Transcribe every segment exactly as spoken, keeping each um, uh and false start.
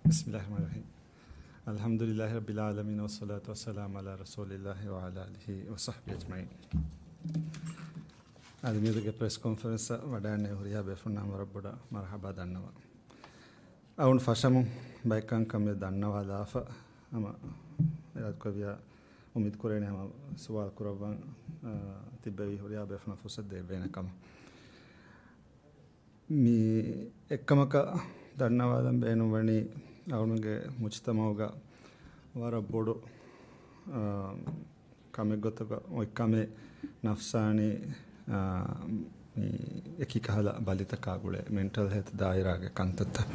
بسم الله الرحمن الرحيم. الحمد لله رب العالمين، والصلاة والسلام على رسول الله وعلى آله وصحبه أجمعين. އަދި މިއަދުގެ ޕްރެސް ކޮންފަރެންސަށް ވަޑައިގެންނެވި ހުރިހާ ބޭފުޅުންނަށް ވަރަށް ބޮޑަށް މަރުޙަބާ ދަންނަވަން. އަޅުގަނޑު ފަށަމުން ބައެއް ކަންކަން މި ދަންނަވާލާފަ ހަމަ އިރާދަކުރެއްވިޔާ، އުއްމީދު ކުރޭނެ ހަމަ ސުވާލު ކުރައްވަން، އާ، ތިއްބެވި ހުރިހާ ބޭފުޅުންނަށް ފުރުސަތު ދެއްވޭނެ ކަމަށް. މި އެއްކަމަކަށް ދަންނަވާލަން ބޭނުންވަނީ، އަޅުގަނޑުގެ މުޖުތަމަޢުގަ ވަރަށް ބޮޑު، އާ، ކަމެއް ގޮތުގަ އޮތް ކަމެއް ނަފްސާނީ، އާ، މި އެކި ކަހަލަ ބަލިތަކާ ގުޅޭ މެންޓަލް ހެލްތް ދާއިރާގެ ކަންތައްތައް.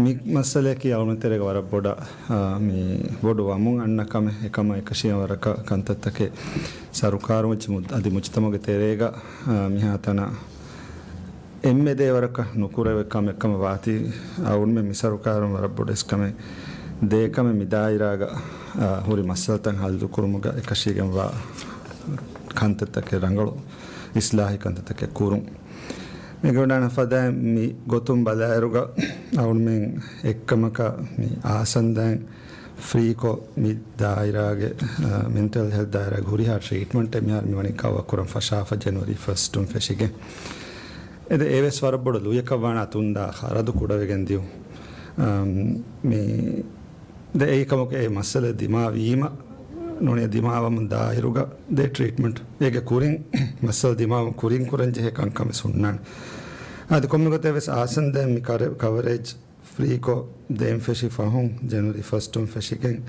މި މައްސަލައަކީ އަޅުގަނޑު ތެރޭގަ ވަރަށް ބޮޑަށް، އާ، މި ބޮޑު ވަމުން އަންނަ ކަމެއް. އެކަމަށް އެކަށީގެން ވަރަކަށް ކަންތައްތަކެއް ސަރުކާރުން އަދި މުޖުތަމަޢުގެ ތެރޭގަ، އާ، މިހާތަނަށް އެންމެ ދޭވަރަކަށް ނުކުރެވޭ ކަމެއް ކަމަށް ވާތީ، އަޅުގަނޑުމެން މި ސަރުކާރުން ވަރަށް ބޮޑު އެސް ކަމެއް ދޭ ކަމެއް މި ދާއިރާގަ، އާ، ހުރި މައްސަލަތައް ހައްލު ކުރުމުގަ އެކަށީގެންވާ ކަންތައްތަކެއް ރަނގަޅު އިސްލާހީ ކަންތައްތަކެއް ކުރުން. އެގޮތަށް ފަދައިން މި ގޮތުން ބަލާއިރުގަ އަޅުގަނޑުމެން އެއްކަމަކަށް މި އާސަންދައިން ފްރީކޮށް މި ދާއިރާގެ، އާ، މެންޓަލް ހެލްތް ދާއިރާގެ ހުރިހާ ޓްރީޓްމަންޓެއް މިހާރު މިވަނީ ކަވަރ ކުރަން ފަށާފަ ޖެނުއަރީ ފަސްޓުން ފެށިގެން. އެދެ އެވެސް ވަރަށް ބޮޑު ލުޔަކަށް ވާނެ އަތުންދާ ޚަރަދު ކުޑަވެގެން ދިޔުން. އަމް، މި ދެ އެއީ ކަމަކު އެ މައްސަލަ ދިމާވީމަ ނޫނީ ދިމާވަމުން ދާއިރުގަ ދޭ ޓްރީޓްމަންޓް އޭގެ ކުރިން މައްސަލަ ދިމާވަމުން ކުރިން ކުރަން ޖެހޭ ކަންކަމެއް ހުންނާނެ. އަދި ކޮންމެ ގޮތެއް ވެސް އާސަންދައިން މި ކަރ-، ކަވަރޭޖް ފްރީކޮށް ދޭން ފެށި ފަހުން ޖެނުއަރީ ފަސްޓުން ފެށިގެން،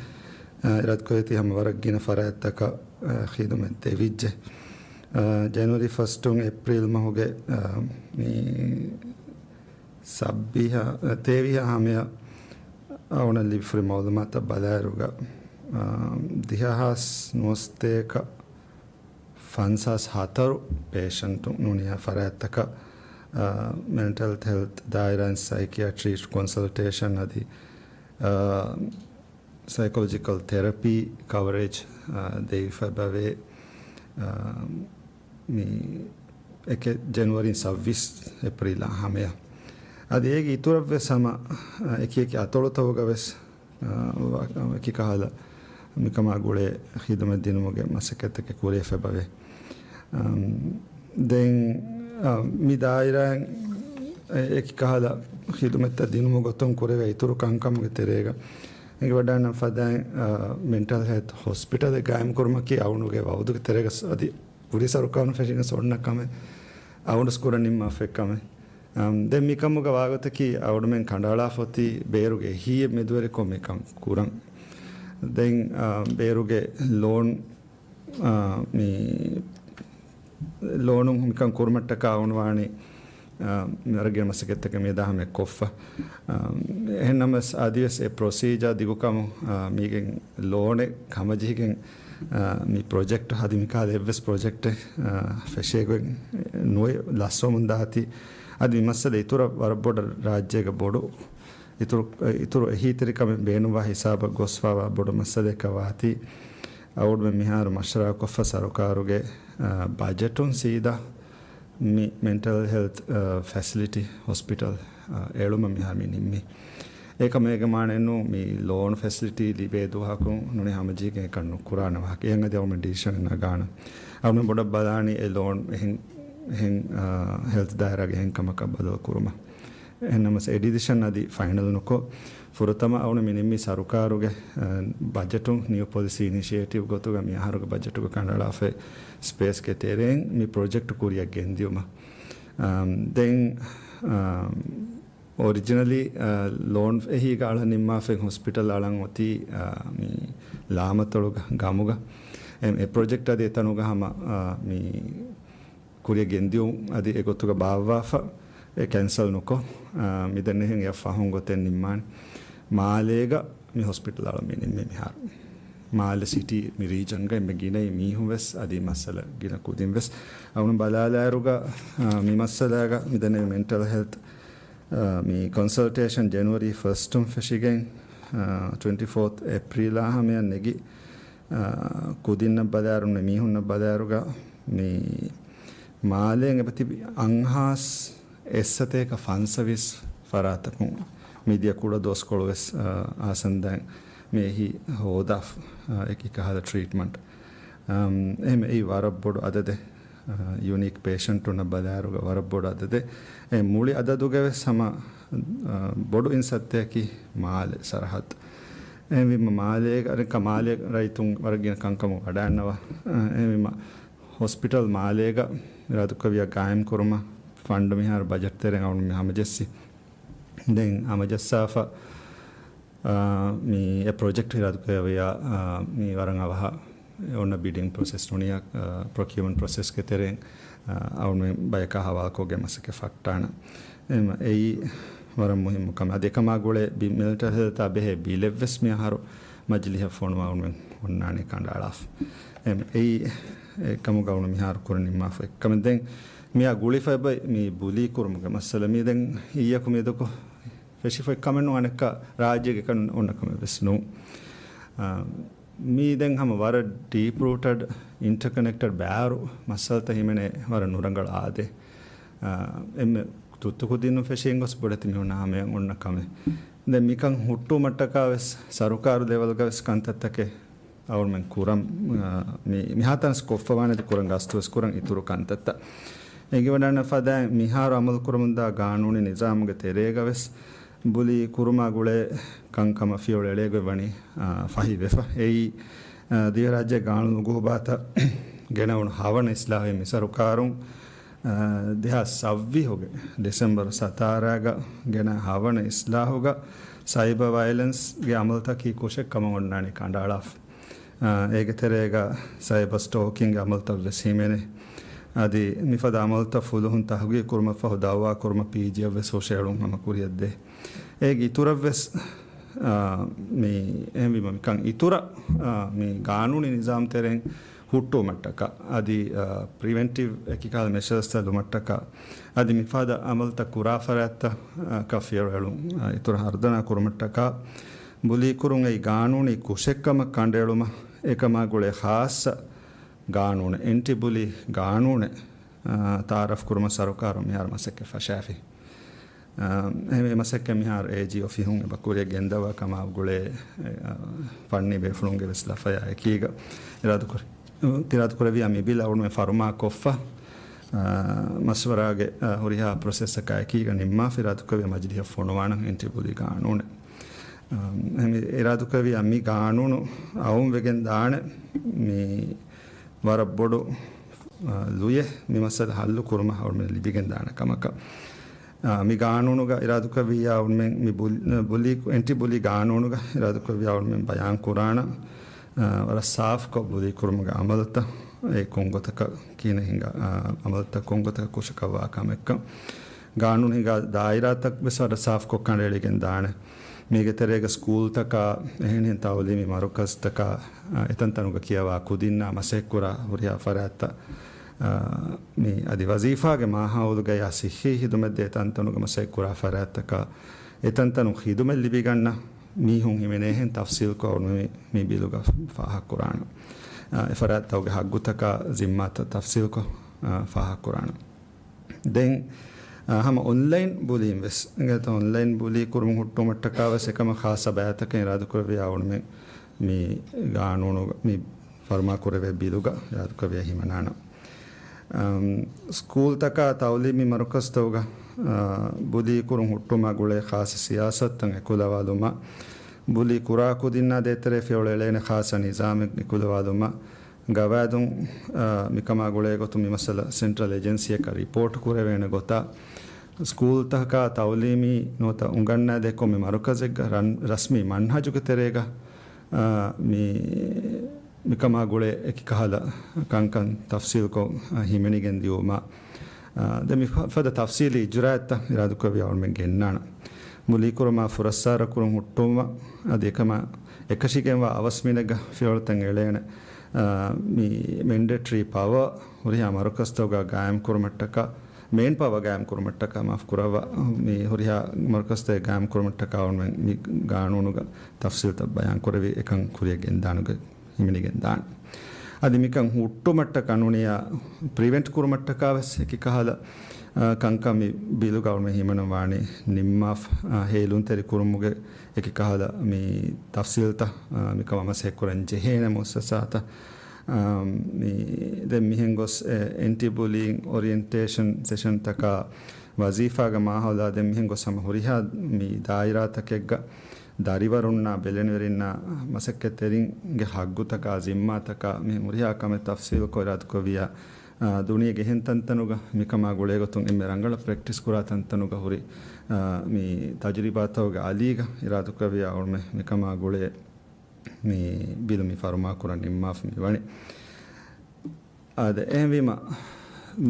އާ، އިރާދަކުރެއްވި ހަމަ ވަރަށް ގިނަ ފަރާތްތަކަށް، އާ، ޚިދުމަތް ދެވިއްޖެ. އާ، ޖެނުއަރީ ފަސްޓުން އޭޕްރީލް މަހުގެ، އާ، މި ސައްބީހަ، ތޭވީހަ ހަމަޔަށް އަޅުގަނޑަށް ލިބިފައި މައުލޫމާތަށް ބަލާއިރުގަ، އާ، ދިހަ ހާސް ނުވަސަތޭކަ ފަންސާސް ހަތަރު ޕޭޝަންޓު ނޫނީ ފަރާތްތަކަށް، އާ، މެންޓަލް ހެލްތް ދާއިރާއިން ސައިކިއަޓްރިސްޓް ކޮންސަލްޓޭޝަން އަދި، އާ، ސައިކޮލޮޖިކަލް ތެރަޕީ ކަވަރޭޖް، އާ، ދެވިފައި ބަވޭ، އާ، މި އެކެއް ޖެނުއަރީ ސައްބީސް އޭޕްރީލާ ހަމަޔަށް. އަދި އޭގެ އިތުރަށްވެސް ހަމަ، އާ، އެކި އެކި އަތޮޅުތަކުގަ ވެސް، އާ، ވަ-، އެކި ކަހަލަ މިކަމާ ގުޅޭ ޚިދުމަތް ދިނުމުގެ މަސައްކަތްތަކެއް ކުރެވިފައި ބަވޭ. އަމް، ދެން، އާ، މި ދާއިރާއިން އެ-، އެކި ކަހަލަ ޚިދުމަތްތައް ދިނުމުގެ ގޮތުން ކުރެވޭ އިތުރު ކަންކަމުގެ ތެރޭގަ އެނގިވަޑައިގަންނަ ފަދައިން، އާ، މެންޓަލް ހެލްތް ހޮސްޕިޓަލެއް ގާއިމްކުރުމަކީ އަޅުގަނޑުގެ ވައުދުގެ ތެރޭގަ ސް-، އަދި ކުރީ ސަރުކާރުން ފެށިގެން އޮންނަ ކަމެއް، އަޅުގަނޑު ކުރަން ނިންމާފައި ކަމެއް. އަމް، ދެން މިކަމުގަ ވާގޮތަކީ އަޅުގަނޑުމެން ކަނޑައަޅާފަ އޮތީ ބޭރުގެ އެހީއެއް މެދުވެރިކޮށް މިކަން ކުރަން. ދެން، އާ، ބޭރުގެ ލޯން، އާ، މި ލޯނުން މިކަން ކުރުމަށްޓަކާ އޮންވާނީ، އާ، މި ވަރަށް ގިނަ މަސައްކަތްތަކެއް މިއަދާ ހަމަޔަށް ކޮށްފަ. އާ، އެހެންނަމަވެސް އަދިވެސް އެ ޕްރޮސީޖާ ދިގުކަމު، އާ، މީގެން ލޯނެއް ހަމަޖެހިގެން، އާ، މި ޕްރޮޖެކްޓް އަދި މިކަހަލަ އެއްވެސް ޕްރޮޖެކްޓެއް، އާ، ފެށޭގޮތް ނުވެ ލަސްވަމުން ދާތީ. އަދި މި މައްސަލަ އިތުރަށް ވަރަށް ބޮޑަށް ރާއްޖޭގަ ބޮޑު އިތުރު، އިތުރު އެހީތެރިކަމެއް ބޭނުންވާ ހިސާބަށް ގޮސްފައިވާ ބޮޑު މައްސަލައެއްކަން ވާތީ، އަޅުގަނޑުމެން މިހާރު މަޝްވަރާކޮށްފަ ސަރުކާރުގެ، އާ، ބަޖެޓުން ސީދާ މި މެންޓަލް ހެލްތް، އާ، ފެސިލިޓީ ހޮސްޕިޓަލް، އާ، އެޅުމަށް މިހާރު މި ނިންމީ. އެކަމަށް އޭގެ މާނައެއްނޫން މި ލޯން ފެސިލިޓީ ލިބޭ ދުވަހަކުން ނޫނީ ހަމަޖެހިގެން އެކަން ނުކުރާނެ ވާހަކަ. އެހެން އަދި އަޅުގަނޑު ޑިސިޝަނެއް ނަގާނަން. އަޅުގަނޑު ބޮޑަށް ބަލާނީ އެ ލޯން އެހެން، އެހެން، އާ، ހެލްތް ދާއިރާގެ އެހެން ކަމަކަށް ބަދަލު ކުރުމަށް. އެހެންނަމަވެސް އެ ޑިސިޝަން އަދި ފައިނަލް ނުކޮށް، ފުރަތަމަ އަޅުގަނޑު މި ނިންމީ ސަރުކާރުގެ، އަ، ބަޖެޓުން ނިއު ޕޮލިސީ އިނިޝިއޭޓިވް ގޮތުގަ މި އަހަރުގެ ބަޖެޓުގަ ކަނޑައަޅާފައި ސްޕޭސްގެ ތެރެއިން މި ޕްރޮޖެކްޓް ކުރިއަށް ގެންދިޔުމަށް. އަ، ދެން، އަ، އޮރިޖިނަލީ، އަ، ލޯން އެހީގަ އަޅަން ނިންމާފައި ހޮސްޕިޓަލް އަޅަން އޮތީ، އަ، މި ލާމަތޮޅުގަ ގަމުގަ. އެ، އެ ޕްރޮޖެކްޓް އަދި އެތަނުގަ ހަމަ، އަ، މި ކުރިއަށް ގެންދިޔުން އަދި އެގޮތުގަ ބާއްވާފަ، އެ ކެންސަލް ނުކޮށް، އާ، މިދެންނެހިން އެއަށް ފަހުން ގޮތެއް ނިންމާނެ. މާލޭގަ މި ހޮސްޕިޓަލް އަޅަން މި ނިންމީ މިހާރު. މާލެ ސިޓީ މި ރީޖަންގަ އެންމެ ގިނައި މީހުން ވެސް އަދި މައްސަލަ ގިނަ ކުދިން ވެސް. އަޅުގަނޑު ބަލާލާއިރުގަ، އާ، މި މައްސަލާގަ މިދެންނެވި މެންޓަލް ހެލްތް، އާ، މި ކޮންސަލްޓޭޝަން ޖެނުއަރީ ފަސްޓުން ފެށިގެން، އާ، ޓްވެންޓީ ފޯތް އޭޕްރީލާ ހަމަޔަށް ނެގި، އާ، ކުދިންނަށް ބަލާއިރު ނޫނީ މީހުންނަށް ބަލާއިރުގަ މި މާލޭން އެބަތިބި އަށްހާސް އެއްސަތޭކަ ފަންސަވީސް ފަރާތަކުން މިދިޔަ ކުޑަ ދުވަސްކޮޅު ވެސް، އާ، އާސަންދައިން މި އެހީ ހޯދާފަ، އާ، އެކި ކަހަލަ ޓްރީޓްމަންޓް. އަމް، އެހެން އެއީ ވަރަށް ބޮޑު އަދަދެއް، އާ، ޔުނީކް ޕޭޝަންޓުންނަށް ބަލާއިރުގަ ވަރަށް ބޮޑު އަދަދެއް. އެ މުޅި އަދަދުގެ ވެސް ހަމަ، އާ، ބޮޑު އިން ސައްތައަކީ މާލެ ސަރަހައްދު. އެހެންވީމަ މާލޭގަ، އަނެއްކާ މާލޭ ރައްޔިތުން ވަރަށް ގިނަ ކަންކަމުން ވަޑައިންނަވާ. އާ، އެހެންވީމަ ހޮސްޕިޓަލް މާލޭގަ އިރާދުކުރެއްވިއްޔާ ގާއިމް ކުރުމަށް ފަންޑު މިހާރު ބަޖެޓް ތެރެއިން އަޅުން މި ހަމަޖެއްސި. ދެން ހަމަޖައްސާފަ، އާ، މި އެ ޕްރޮޖެކްޓް އިރާދުކުރެއްވިއްޔާ، އާ، މި ވަރަށް އަވަހަށް އޮންނަ ބިޑިން ޕްރޮސެސް ނޫނިއްޔާ، އާ، ޕްރޮކިއުމަންޓް ޕްރޮސެސްގެ ތެރެއިން، އާ، އަޅުން ބަޔަކާ ހަވާލުކޮށްގެން މަސައްކަތް ފައްޓާނަން. އެހެންވީމަ އެއީ ވަރަށް މުހިއްމު ކަމެއް. އަދި އެކަމާ ގުޅޭ ބި-، މެންޓަލް ހެލްތާ ބެހޭ ބިލެއްވެސް މި އަހަރު މަޖިލީހަށް ފޮނުވާ އަޅުން އޮންނާނީ ކަނޑައަޅާފަ. އެހެން އެއީ އެކަމުގަ އަޅުން މިހާރު ކުރިން ނިންމާފަ އެއްކަމެއް. ދެން މިއާ ގުޅިފައި މި ބުލީ ކުރުމުގެ މައްސަލަ މި ދެން އިއްޔަކު މިއަދު ފެށިފައި ކަމެއް ނޫން، އަނެއްކާ ރާއްޖޭގެ ކަން އޮންނަ ކަމެއް ވެސް ނޫން. އާ، މީ ދެން ހަމަ ވަރަށް ޑީޕް ރޫޓަޑް، އިންޓަކަނެކްޓެޑް ބާރު މައްސަލަތައް ހިމެނޭ ވަރަށް ނުރަނގަޅު އާދޭ. އާ، އެންމެ ތުއްތު ކުދިންނު ފެށިގެން ގޮސް ބޮޑެތި މީހުންނާ ހަމަޔަށް އޮންނަ ކަމެއް. ދެން މިކަން ހުއްޓުވުމަށްޓަކާ ވެސް ސަރުކާރު ލެވެލްގަ ވެސް ކަންތައްތަކެއް އަޅުމެން ކުރަން، އާ، މި-، މިހާތަނަސް ކޮށްފަވާނެ އަދި ކުރަން ގަސްތުވެސް ކުރަން އިތުރު ކަންތައްތައް. އެނގިވަޑަންނަ ފަދައިން މިހާރު އަމަލު ކުރަމުންދާ ގާނޫނީ ނިޒާމުގެ ތެރޭގަ ވެސް ބުލީ ކުރުމާ ގުޅޭ ކަންކަމަށް ފިޔަވަޅު އެޅޭގޮތް ވަނީ، އާ، ފަހިވެފަ. އެއީ، އާ، ދިވެހިރާއްޖޭގެ ގާނޫނު އުނގޫބާތަށް ގެނައުނު ހަވަނަ އިސްލާހު މި ސަރުކާރުން، އާ، ދެހާސް ސައްވީހުގެ ޑިސެމްބަރު ސަތާރަގަ ގެނަ ހަވަނަ އިސްލާހުގަ ސައިބަ ވައިލެންސްގެ އަމަލުތަކީ ކުށެއް ކަމަށް އޮންނާނީ ކަނޑައަޅާފަ. އާ، އޭގެ ތެރޭގަ ސައިބަ ސްޓޯކިންގ އަމަލުތައް ވެސް ހިމެނޭ. އަދި މިފަދަ އަމަލުތައް ފުލުހުން ތަހުގީގު ކުރުމަށްފަހު ދައުވާ ކުރުމަށް ޕީޖީއަށް ވެސް ހުށައެޅުން ހަމަ ކުރިއަށްދޭ. އޭގެ އިތުރަށް ވެސް، އާ، މި އެހެންވީމަ މިކަން އިތުރަށް، އާ، މި ގާނޫނީ ނިޒާމް ތެރެއިން ހުއްޓުވުމަށްޓަކާ އަދި، އާ، ޕްރިވެންޓިވް އެކިކަހަލަ މެޝަރސްތައް ލުމަށްޓަކާ އަދި މިފަދަ އަމަލުތައް ކުރާ ފަރާތްތަކަށް ފިޔަވަޅު، އާ، އިތުރަށް ހަރުދަނާ ކުރުމަށްޓަކާ ބުލީ ކުރުން އެއީ ގާނޫނީ ކުށެއްކަމަށް ކަނޑައެޅުމަށް އެކަމާ ގުޅޭ ޚާއްޞަ ގާނޫނެއް، އެންޓި ބުލީ ގާނޫނެއް، އާ، ތައާރަފް ކުރުމަށް ސަރުކާރުން މިހާރު މަސައްކަތް ފަށާފި. އާ، އެ މަސައްކަތް މިހާރު އޭޖީ އޮފީހުން އެބަ ކުރިއަށް ގެންދަވާ ކަމާ ގުޅޭ، އެ، އާ، ފަންނީ ބޭފުޅުންގެ ވެސް ލަފަޔާ އެކީގަ އިރާދަކުރެ-، އިރާދަކުރެއްވިއްޔާ މި ބިލް އަޅުމެން ފަރުމާ ކޮށްފަ، އާ، މަޝްވަރާގެ، އާ، ހުރިހާ ޕްރޮސެސްއަކާ އެކީގަ ނިންމާފަ އިރާދަކުރެއްވިއްޔާ މަޖިލީހަށް ފޮނުވާނަން އެންޓި ބުލީ ގާނޫނެއް. އާ، އެހެން އިރާދަކުރެއްވިއްޔާ މި ގާނޫނު އައުން ވެގެން ދާނެ މި ވަރަށް ބޮޑު، އާ، ލުޔެއް މި މައްސަލަ ހައްލު ކުރުމަށް އަޅުމެން ލިބިގެން ދާނެ ކަމަކަށް. އާ، މި ގާނޫނުގަ އިރާދަކުރެއްވިއްޔާ އަޅުމެން މި ބުލް-، ބުލީ، އެންޓި ބުލީ ގާނޫނުގަ އިރާދަކުރެއްވިއްޔާ އަޅުމެން ބަޔާން ކުރާނަން، އާ، ވަރަށް ސާފްކޮށް ބުލީ ކުރުމުގެ އަމަލުތައް އެ ކޮންގޮތަކަށް ކިހިނެއް ހިނގާ، އާ، އަމަލުތައް ކޮންގޮތަކަށް ކުށަކަށްވާ ކަމެއްކަން. ގާނޫނު ހިނގާ ދާއިރާތައް ވެސް ވަރަށް ސާފްކޮށް ކަނޑައެޅިގެން ދާނެ. މީގެ ތެރޭގަ ސްކޫލްތަކާ، އެހެނިހެން ތައުލީމީ މަރުކަޒްތަކާ، އެތަންތަނުގަ ކިޔަވާ ކުދިންނާ މަސައްކަތްކުރާ ހުރިހާ ފަރާތްތައް، އާ، މި އަދި ވަޒީފާގެ މާހައުލުގަޔާ ސިއްހީ ހިދުމަތްދޭ ތަންތަނުގަ މަސައްކަތްކުރާ ފަރާތްތަކާ، އެތަންތަނު ހިދުމަތް ލިބިގަންނަ މީހުން ހިމެނޭހެން ތަފްސީލްކޮށް މި، މި ބިލުގަ ފާހަގަކުރާނަން. އާ، އެ ފަރާތްތަކުގެ ހައްގުތަކާ ޒިންމާތައް ތަފްސީލްކޮށް، އާ، ފާހަގަކުރާނަން. ދެން، އާ، ހަމަ އޮންލައިން ބުލީން ވެސް، އެނގޭތަ އޮންލައިން ބުލީ ކުރުމުން ހުއްޓުވުމަށްޓަކާ ވެސް އެކަމަށް ޚާއްޞަ ބައިތަކެއް އިރާދަކުރެއްވިއްޔާ އަޅުމެން މި ގާނޫނު މި ފަރުމާކުރެވޭ ބިލުގަ އިރާދަކުރެއްވިއްޔާ ހިމަނާނަން. އަމް، ސްކޫލްތަކާ ތައުލީމީ މަރުކަޒްތަކުގަ، އާ، ބުލީ ކުރުން ހުއްޓުވުމާ ގުޅޭ ޚާއްޞަ ސިޔާސަތުތައް އެކުލަވާލުމަށް، ބުލީ ކުރާ ކުދިންނާ ދޭތެރޭ ފިޔަވަޅު އެޅޭނެ ޚާއްޞަ ނިޒާމެއް އެކުލަވާލުމަށް، ގަވާއިދުން، އާ، މިކަމާ ގުޅޭ ގޮތުން މި މައްސަލަ ސެންޓްރަލް އެޖެންސީއަކަށް ރިޕޯޓް ކުރެވޭނެ ގޮތަށް، ސްކޫލްތަކާ ތައުލީމީ ނުވަތަ އުނގަންނާދޭ ކޮންމެ މަރުކަޒެއްގަ ރަން-، ރަސްމީ މަންހަޖުގެ ތެރޭގަ، އާ، މި، މިކަމާ ގުޅޭ އެކި ކަހަލަ ކަންކަން ތަފްސީލްކޮށް، އާ، ހިމެނިގެން ދިއުމަށް، އާ، ދެން މި ފަ-، ފަދަ ތަފްސީލީ އިޖުރާއަތްތައް އިރާދަކުރެއްވިއްޔާ އަޅުމެން ގެންނާނަން. ބުލީކުރުމާ ފުރައްސާރަކުރުން ހުއްޓުވުމަށް އަދި އެކަމަށް އެކަށީގެންވާ އަވަސްމިނެއްގަ ފިޔަވަޅުތައް އެޅޭނެ، އާ، މި މެންޑޭޓަރީ ޕަވަރ ހުރިހާ މަރުކަޒްތަކުގަ ގާއިމްކުރުމަށްޓަކާ، މޭން ޕަވަރ ގާއިމްކުރުމަށްޓަކާ، މާފް ކުރައްވާ، މި ހުރިހާ މަރުކަޒްތަކެއް ގާއިމްކުރުމަށްޓަކާ އަޅުމެން މި ގާނޫނުގަ ތަފްސީލްތައް ބަޔާންކުރެވި އެކަން ކުރިއަށް ގެންދާނުގެ ހިމެނިގެން ދާނެ. އަދި މިކަން ހުއްޓުމަށްޓަކާ ނޫނިޔާ ޕްރިވެންޓް ކުރުމަށްޓަކާ ވެސް އެކި ކަހަލަ، އާ، ކަންކަން މި ބިލުގަ އަޅުމެން ހިމަނަން ވާނީ ނިންމާފަ، އާ، ހޭލުންތެރި ކުރުމުގެ އެކި ކަހަލަ މި ތަފްސީލްތައް، އާ، މިކަމަށް މަސައްކަތް ކުރަން ޖެހޭނެ މުއައްސަސާތައް، އާ، މި ދެން މިހެން ގޮސް، އެ، އެންޓި ބުލީއިން އޮރިއެންޓޭޝަން ސެޝަންތަކާ ވަޒީފާގެ މާހައުލާ ދެން މިހެން ގޮސް ހަމަ ހުރިހާ މި ދާއިރާތަކެއްގަ ދަރިވަރުންނާ ބެލެނިވެރިންނާ މަސައްކަތްތެރިންގެ ހައްގުތަކާ ޒިންމާތަކާ މިހެން ހުރިހާ ކަމެއް ތަފްސީލުކޮށް އިރާދަކުރެއްވިއްޔާ، އާ، ދުނިޔޭގެ އެހެން ތަންތަނުގަ މިކަމާ ގުޅޭގޮތުން އެންމެ ރަނގަޅަށް ޕްރެކްޓިސް ކުރާ ތަންތަނުގަ ހުރި، އާ، މި ތަޖުރިބާތަކުގެ އަލީގަ އިރާދަކުރެއްވިއްޔާ އަޅުމެން މިކަމާ ގުޅޭ މި ބިލު މި ފަރުމާކުރަން ނިންމާފަ މި ވަނީ. އާދެ، އެހެންވީމަ،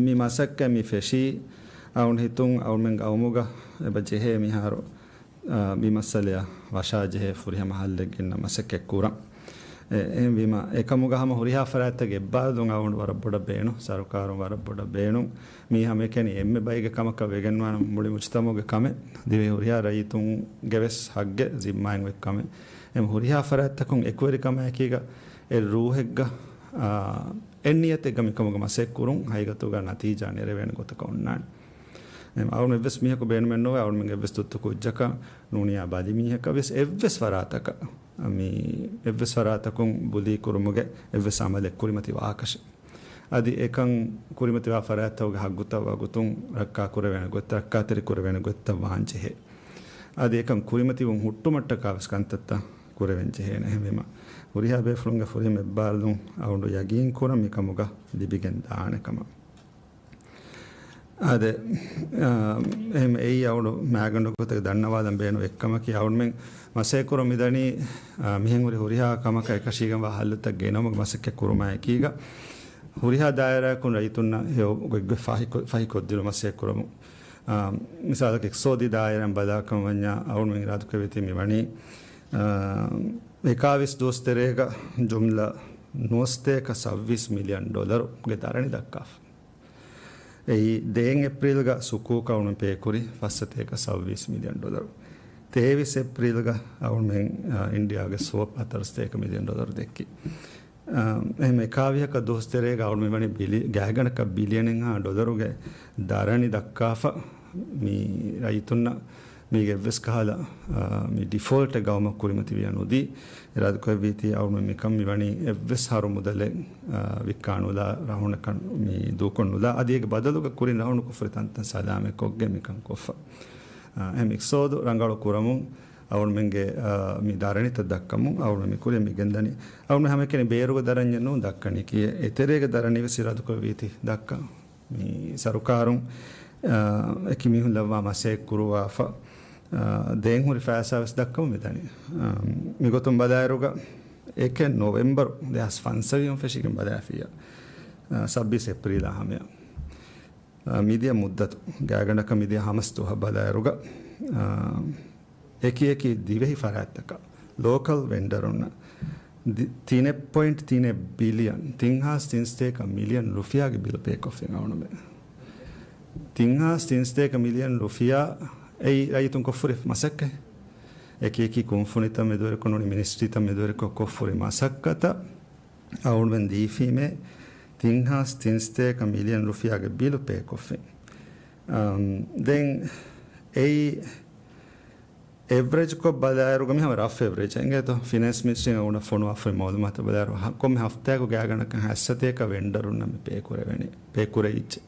މި މަސައްކަތް މި ފެށީ އަޅުގަނޑު ހިތުން އަޅުމެން ގައުމުގަ އެބަ ޖެހޭ މިހާރު، އާ، މި މައްސަލަޔަށް ވަށާ ޖެހޭ ފުރިހަމަ ހައްލެއް ގެންނަ މަސައްކަތް ކުރަން. އެ، އެހެންވީމަ، އެކަމުގަ ހަމަ ހުރިހާ ފަރާތްތަކެއް އެއްބާރުލުން އަޅުގަނޑު ވަރަށް ބޮޑަށް ބޭނުން، ސަރުކާރުން ވަރަށް ބޮޑަށް ބޭނުން. މީ ހަމައެކަނި އެންމެ ބައެއްގެ ކަމަކަށް ވެގެންވާނަމަ މުޅި މުޖުތަމަޢުގެ ކަމެއް، ދިވެހި ހުރިހާ ރައްޔިތުންގެ ވެސް ހައްގެއް ޒިންމާއިން އޮތް ކަމެއް. އެމް ހުރިހާ ފަރާތްތަކުން އެކުވެރިކަމާއެކީގަ އެ ރޫހެއްގަ، އާ، އެއް ނިޔަތެއްގަ މިކަމުގަ މަސައްކަތް ކުރުން ހަގީގަތުގަ ނަތީޖާ ނެރެވޭނެ ގޮތަކަށް އޮންނާނެ. އެމް އަޅުން އެއްވެސް މީހަކު ބޭނުމެއް ނުވޭ، އަޅުމެން އެއްވެސް ތުއްތު ކުއްޖަކަށް ނޫނިޔާ ބަލި މީހަކަށް ވެސް އެއްވެސް ފަރާތަކަށް، މި އެއްވެސް ފަރާތަކުން ބުލީ ކުރުމުގެ އެއްވެސް އަމަލެއް ކުރިމަތި ވާކަށެއް. އަދި އެކަން ކުރިމަތިވާ ފަރާތްތަކުގެ ހައްގުތައް ވަގުތުން ރައްކާކުރެވޭނެ ގޮތް، ރައްކާތެރި ކުރެވޭނެ ގޮތްތައް ވާން ޖެހޭ. އަދި އެކަން ކުރިމަތިވުން ހުއްޓުމަށްޓަކާ ވެސް ކަންތައްތައް ކުރެވެން ޖެހޭނެ. އެހެންވީމަ، ހުރިހާ ބޭފުޅުންގެ ފުރިހަމަ އެއްބާރުލުން އަޅުގަނޑު ޔަގީން ކުރަން މިކަމުގަ ލިބިގެން ދާނެ ކަމަށް. އާދެ، އާ، އެހެން އެއީ އަޅުގަނޑު މާގަނޑު ގޮތަކަށް ދަންނަވާލަން ބޭނުން އެއްކަމަކީ، އަޅުގަނޑުމެން މަސައްކަތް ކުރަން މިދަނީ، އާ، މިހެން ހުރި ހުރިހާ ކަމަކަށް އެކަށީގެންވާ ހައްލުތައް ގެނައުމުގެ މަސައްކަތް ކުރުމާއެކީގަ، ހުރިހާ ދާއިރާއަކުން ރައްޔިތުންނަށް ހެޔޮ ގޮތްގޮތް ފަހިކޮށް، ފަހިކޮށްދިނުމަށް މަސައްކަތް ކުރަމުން. އާ، މިސާލަކަށް އިޤްތިޞާދީ ދާއިރާއިން ބަލާކަމަށް ވަންޏާ، އަޅުގަނޑުމެން އިރާދަކުރެއްވީތީ މިވަނީ، އާ، އެކާވީސް ދުވަސް ތެރޭގަ ޖުމްލަ ނުވަސަތޭކަ ސައްބީސް މިލިއަން ޑޮލަރުގެ ދަރަނި ދައްކާފަ. އެއީ ދެން އޭޕްރީލްގަ ސުކޫކަށް އަޅުގަނޑުމެން ޕޭކުރި ފަސްސަތޭކަ ސައްބީސް މިލިއަން ޑޮލަރު. ތޭވީސް އޭޕްރީލްގަ އަޅުގަނޑުމެން، އާ، އިންޑިއާގެ ސްވޮޕް ހަތަރުސަތޭކަ މިލިއަން ޑޮލަރު ދެއްކި. އާ، އެހެން އެކާވީހަކަށް ދުވަސް ތެރޭގަ އަޅުގަނޑުމެން ވަނީ ބިލި-، ގާތްގަނޑަކަށް ބިލިއަނެއްހާ ޑޮލަރުގެ ދަރަނި ދައްކާފަ. މި ރައްޔިތުންނަށް މީގެ އެއްވެސް ކަހަލަ، އާ، މި ޑިފޯލްޓެއް ގައުމަށް ކުރިމަތިވިޔަ ނުދީ. އިރާދަކުރެއްވީތީ އަޅުގަނޑުމެން މިކަން މިވަނީ އެއްވެސް އަހަރު މުދަލެއް، އާ، ވިއްކާ ނުލާ، ރަހުނަކަށް މި ދޫކޮށް ނުލާ، އަދި އޭގެ ބަދަލުގަ ކުރިން ރަހުނު ކޮށްފަ ހުރި ތަންތަން ސަލާމަތް ކޮށްގެން މިކަން ކޮށްފަ. އާ، އެހެން އިޤްތިޞާދު ރަނގަޅު ކުރަމުން އަޅުގަނޑުމެންގެ، އާ، މި ދަރަނިތައް ދައްކަމުން އަޅުގަނޑު މި ކުރިއަށް މި ގެންދަނީ. އަޅުގަނޑު ހަމައެކަނި ބޭރުގެ ދަރަންޏެއް ނޫން ދައްކަނީ ކީއް؟ އެތެރޭގެ ދަރަނި ވެސް އިރާދަކުރެއްވީތީ ދައްކަން. މި ސަރުކާރުން، އާ، އެކި މީހުން ލައްވާ މަސައްކަތް ކުރުވާފަ، އާ، ދޭން ހުރި ފައިސާ ވެސް ދައްކަމުން މިދަނީ. އާ، މިގޮތުން ބަލާއިރުގަ އެކެއް ނޮވެމްބަރު ދެހާސް ފަންސަވީހުން ފެށިގެން ބަލާފިއްޔާ، އާ، ސައްބީސް އޭޕްރީލާ ހަމަޔަށް، އާ، މިދިޔަ މުއްދަތު ގާތްގަނޑަކަށް މިދިޔަ ހަމަސް ދުވަހަށް ބަލާއިރުގަ، އާ، އެކި އެކި ދިވެހި ފަރާތްތަކަށް ލޯކަލް ވެންޑަރުންނަށް ދި-، ތިނެއް ޕޮއިންޓް ތިނެއް ބިލިއަން، ތިން ހާސް ތިން ސަތޭކަ މިލިއަން ރުފިޔާގެ ބިލު ޕޭކޮށްފިން އަޅުގަނޑުމެން. ތިން ހާސް ތިން ސަތޭކަ މިލިއަން ރުފިޔާ އެއީ ރައްޔިތުން ކޮށްފަ ހުރި މަސައްކަތް. އެކި އެކި ކުންފުނިތައް މެދުވެރިކޮށް ނޫނީ މިނިސްޓްރީތައް މެދުވެރިކޮށް ކޮށްފަ ހުރި މަސައްކަތަށް އަޅުގަނޑުމެން ދީފީމޭ ތިން ހާސް ތިން ސަތޭކަ މިލިއަން ރުފިޔާގެ ބިލު ޕޭކޮށްފިން. އަމް، ދެން އެއީ އެވްރެޖްކޮށް ބަލާއިރުގަ މި ހަމަ ރަފް އެވްރެޖް އެނގޭތޯ. ފިނޭންސް މިނިސްޓްރީން އަޅުގަނޑަށް ފޮނުވާފައި މައުލޫމާތު ބަލާއިރު، ހަ-، ކޮންމެ ހަފްތާއަކު ގާތްގަނޑަކަށް ހަތް ސަތޭކަ ވެންޑަރުންނަށް މި ޕޭ ކުރެވެނީ، ޕޭ ކުރެވިއްޖެ.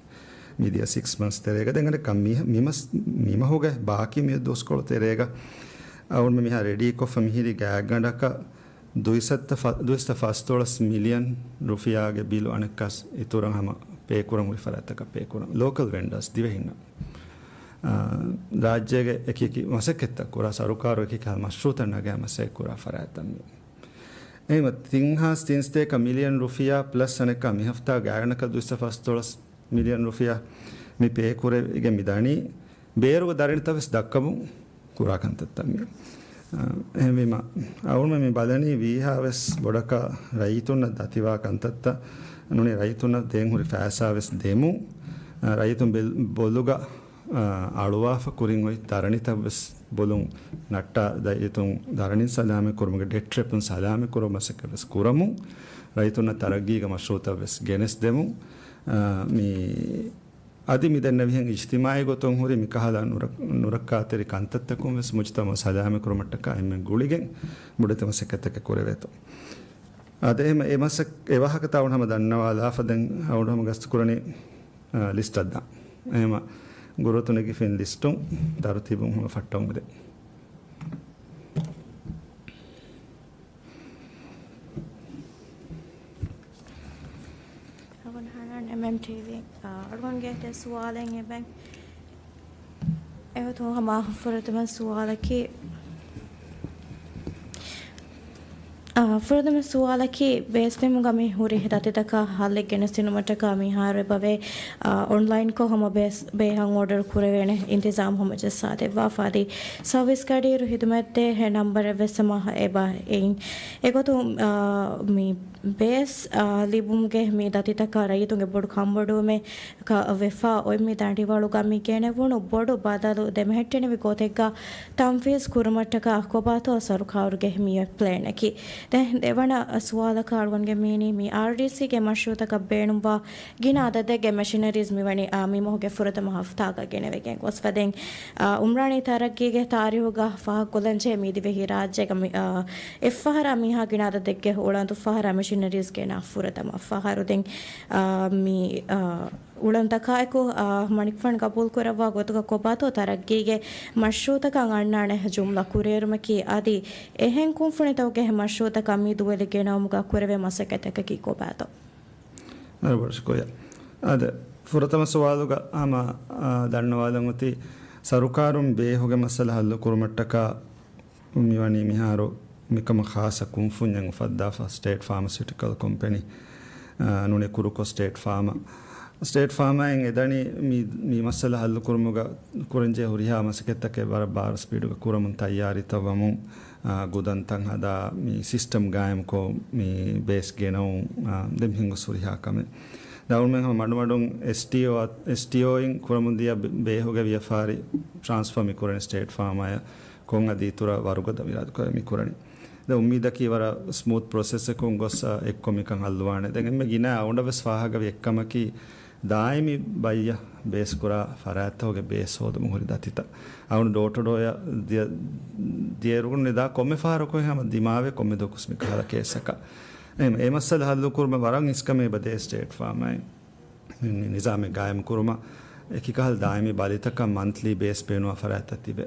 މިދިޔަ ސިކްސް މަންތްސް ތެރޭގަ ދެން އަނެއްކާ މި-، މިމަސް-، މިމަހުގެ ބާކީ މި ދުވަސްކޮޅު ތެރޭގަ އަޅުގަނޑު މިހާ ރެޑީކޮށްފަ މިހިރީ ގާތްގަނޑަކަށް ދުއިސައްތަ ފަ-، ދުއިސައްތަ ފަސްދޮޅަސް މިލިއަން ރުފިޔާގެ ބިލު އަނެއްކާސް އިތުރަށް ހަމަ ޕޭ ކުރަން ހުރި ފަރާތްތަކަށް ޕޭ ކުރަން. ލޯކަލް ވެންޑާސް ދިވެހިންނަށް. އާ، ރާއްޖޭގެ އެކި އެކި މަސައްކަތްތައް ކުރާ ސަރުކާރު އެކި ކަހަލަ މަޝްރޫއުތައް ނަގާ މަސައްކަތް ކުރާ ފަރާތްތައް މި. އެހެންވެ، ތިން ހާސް ތިން ސަތޭކަ މިލިއަން ރުފިޔާ ޕްލަސް އަނެއްކާ މި ހަފްތާ ގާތްގަނޑަކަށް ދުއިސައްތަ ފަސްދޮޅަސް މިލިއަން ރުފިޔާ މި ޕޭ ކުރެވިގެން މި ދަނީ. ބޭރުގެ ދަރަނިތައް ވެސް ދައްކަމުން ކުރާ ކަންތައްތައް މި. އާ، އެހެންވީމަ، އަޅުގަނޑުމެން މި ބަލަނީ ވީހާ ވެސް ބޮޑަކަށް ރައްޔިތުންނަށް ދަތިވާ ކަންތައްތައް ނޫނީ، ރައްޔިތުންނަށް ދޭން ހުރި ފައިސާ ވެސް ދެމުން، އާ، ރައްޔިތުން ބެލް-، ބޮލުގަ އަޅުވާފަ ކުރިން އޮތް ދަރަނިތައް ވެސް ބޮލުން ނައްޓާ ދައިތުން ދަރަނިން ސަލާމަތް ކުރުމުގެ ޑެޓް ޓްރެޕުން ސަލާމަތް ކުރުމަށް މަސައްކަތް ވެސް ކުރަމުން ރައްޔިތުންނަށް ތަރައްގީގެ މަޝްރޫއުތައް ވެސް ގެނެސްދެމުން، އާ، މި އަދި މި ދެންނެވިހެން އިޖްތިމާއީ ގޮތުން ހުރި މިކަހަލަ ނުރަ-، ނުރައްކާތެރި ކަންތައްތަކުން ވެސް މުޖުތަމައު ސަލާމަތް ކުރުމަށްޓަކާ އެންމެ ގުޅިގެން ބޮޑެތި މަސައްކަތްތަކެއް ކުރެވޭތޯ. އާދެ، އެހެމަ އެ މަސައް-، އެ ވާހަކަތައް އަޅުގަނޑު ހަމަ ދަންނަވާލާފަ ދެން އަޅުގަނޑު ހަމަ ގަސްތު ކުރަނީ، އާ، ލިސްޓަށް ދާން. އެހެމަ ގުރުއަތު ނެގިފިން ލިސްޓުން ތަރުތީބުން ހަމަ ފައްޓަވަމު ދެން. އަޅުގަނޑު ހަނާން އެމްއެމްޓީވީ، އާ، އަޅުގަނޑުގެ ތެ ސުވާލެއް އެބަ އެހޮތު ހަމަ ފުރަތަމަ ސުވާލަކީ، އާ، ފުރަތަމަ ސުވާލަކީ، ބޭސް ބިމުގަ މި ހުރި ދަތިތަކަށް ހައްލެއް ގެނެސްދިނުމަށްޓަކާ މިހާރު އެބަވޭ، އާ، އޮންލައިންކޮށް ހަމަ ބޭސް ބޭހަށް އޯޑަރު ކުރެވޭނެ އިންތިޒާމް ހަމަ ޖައްސާދެއްވާފަ އަދި ސަރވިސް ގަޑިއިރު ހިދުމަތްދޭ ނަންބަރެއް ވެސް ހަމަ އެބަ އެއިން. އެގޮތުން، އާ، މި ބޭސް، އާ، ލިބުމުގެ މި ދަތިތަކަށް ރައްޔިތުންގެ ބޮޑު ކަންބޮޑުވުމެއް ކަ-، ވެފާ އޮތް މި ދަނޑިވަޅުގަ މި ގެނެވުނު ބޮޑު ބަދަލު ދެމެހެއްޓެނިވި ގޮތެއްގަ ތަންފީޒް ކުރުމަށްޓަކާ ކޮބާތޯ ސަރުކާރުގެ މި ޕްލޭނަކީ؟ ދެ-، ދެވަނަ ސުވާލަކަށް އަޅުގަނޑުގެ މީނީ މި އާރްޑީސީގެ މަޝްރޫއުތަކަށް ބޭނުންވާ ގިނަ އަދަދެއްގެ މެޝިނަރީޒް މިވަނީ، އާ، މި މަހުގެ ފުރަތަމަ ހަފްތާގަ ގެނެވިގެން ގޮސްފަ ދެން، އާ، އުމްރާނީ ތަރައްގީގެ ތާރީހުގަ ފާހަގަކޮށްލަންޖެހޭ މި ދިވެހި ރާއްޖޭގަ މި، އާ، އެއްފަހަރާ މިހާ ގިނަ އަދަދެއްގެ އުޅަނދު ފަހަރާ މެޝިނަރީޒް ގެނާ ފުރަތަމަ ފަހަރު ދެން، އާ، މި، އާ، އުޅަނދަކާއެކު، އާ، މަނިކުފާނު ގަބޫލުކުރައްވާ ގޮތުގަ ކޮބާތޯ ތަރައްގީގެ މަޝްރޫއުތަކަށް އަންނާނެ ޖުމްލަ ކުރިއެރުމަކީ އަދި އެހެން ކުންފުނިތަކުގެ މަޝްރޫއުތަކަށް މި ދުވެލި ގެނައުމުގަ ކުރެވޭ މަސައްކަތަކަކީ ކޮބާތޯ؟ އަދި ފުރަތަމަ ސުވާލުގަ ހަމަ، އާ، ދަންނަވާލަން އޮތީ ސަރުކާރުން ބޭހުގެ މައްސަލަ ހައްލު ކުރުމަށްޓަކާ މިވަނީ މިހާރު މިކަމަށް ޚާއްޞަ ކުންފުންޏެއް އުފައްދާފަ ސްޓޭޓް ފާމަސިއުޓިކަލް ކޮމްޕެނީ، އާ، ނޫނީ ކުރުކޮށް ސްޓޭޓް ފާމަ. ސްޓޭޓް ފާމައިން އެދަނީ މި، މި މައްސަލަ ހައްލު ކުރުމުގަ ކުރަންޖެހޭ ހުރިހާ މަސައްކަތްތަކެއް ވަރަށް ބާރު ސްޕީޑުގަ ކުރަމުން ތައްޔާރީތައް ވަމުން، އާ، ގުދަންތައް ހަދާ، މި ސިސްޓަމް ގާއިމްކޮށް، މި ބޭސް ގެނައުން، އާ، ދެން ހިނގުސް ހުރިހާ ކަމެއް. ދައުންމެން ހަމަ މަޑުމަޑުން އެސްޓީއޯ، އެސްޓީއޯއިން ކުރަމުންދިޔަ ބެ-، ބޭހުގެ ވިޔަފާރި ޓްރާންސްފާ މި ކުރަނީ ސްޓޭޓް ފާމާޔަށް ކޮން އަދި އިތުރަށް ވަރުގަދަ އިރާދަކޮށް މި ކުރަނީ. ދެން އުއްމީދަކީ ވަރަށް ސްމޫތް ޕްރޮސެސްއަކުން ގޮސް، އާ، އެއްކޮށް މިކަން ހައްލުވާނެ. ދެން އެންމެ ގިނަ އަޅުގަނޑަށް ވެސް ފާހަގަވި އެއްކަމަކީ، ދާއިމީ ބައްޔަށް ބޭސް ކުރާ ފަރާތްތަކުގެ ބޭސް ހޯދުމަށް ހުރި ދަތިތައް. އަޅުގަނޑު ޑޯ ޓު ޑޯއަށް ދިޔަ-، ދިޔައިރުގަ ނިދާ ކޮންމެ ފަހަރަކު ހަމަ ދިމާވޭ ކޮންމެ ދުވަހަކުވެސް މިކަހަލަ ކޭސްއަކަށް. އެ-، އެ މައްސަލަ ހައްލު ކުރުމަށް ވަރަށް އިސްކަމެއް އެބަ ދޭ ސްޓޭޓް ފާމައިން. މި ނިޒާމެއް ގާއިމް ކުރުމަށް އެކި ކަހަލަ ދާއިމީ ބަލިތަކަށް މަންތްލީ ބޭސް ބޭނުންވާ ފަރާތްތައް ތިބެ.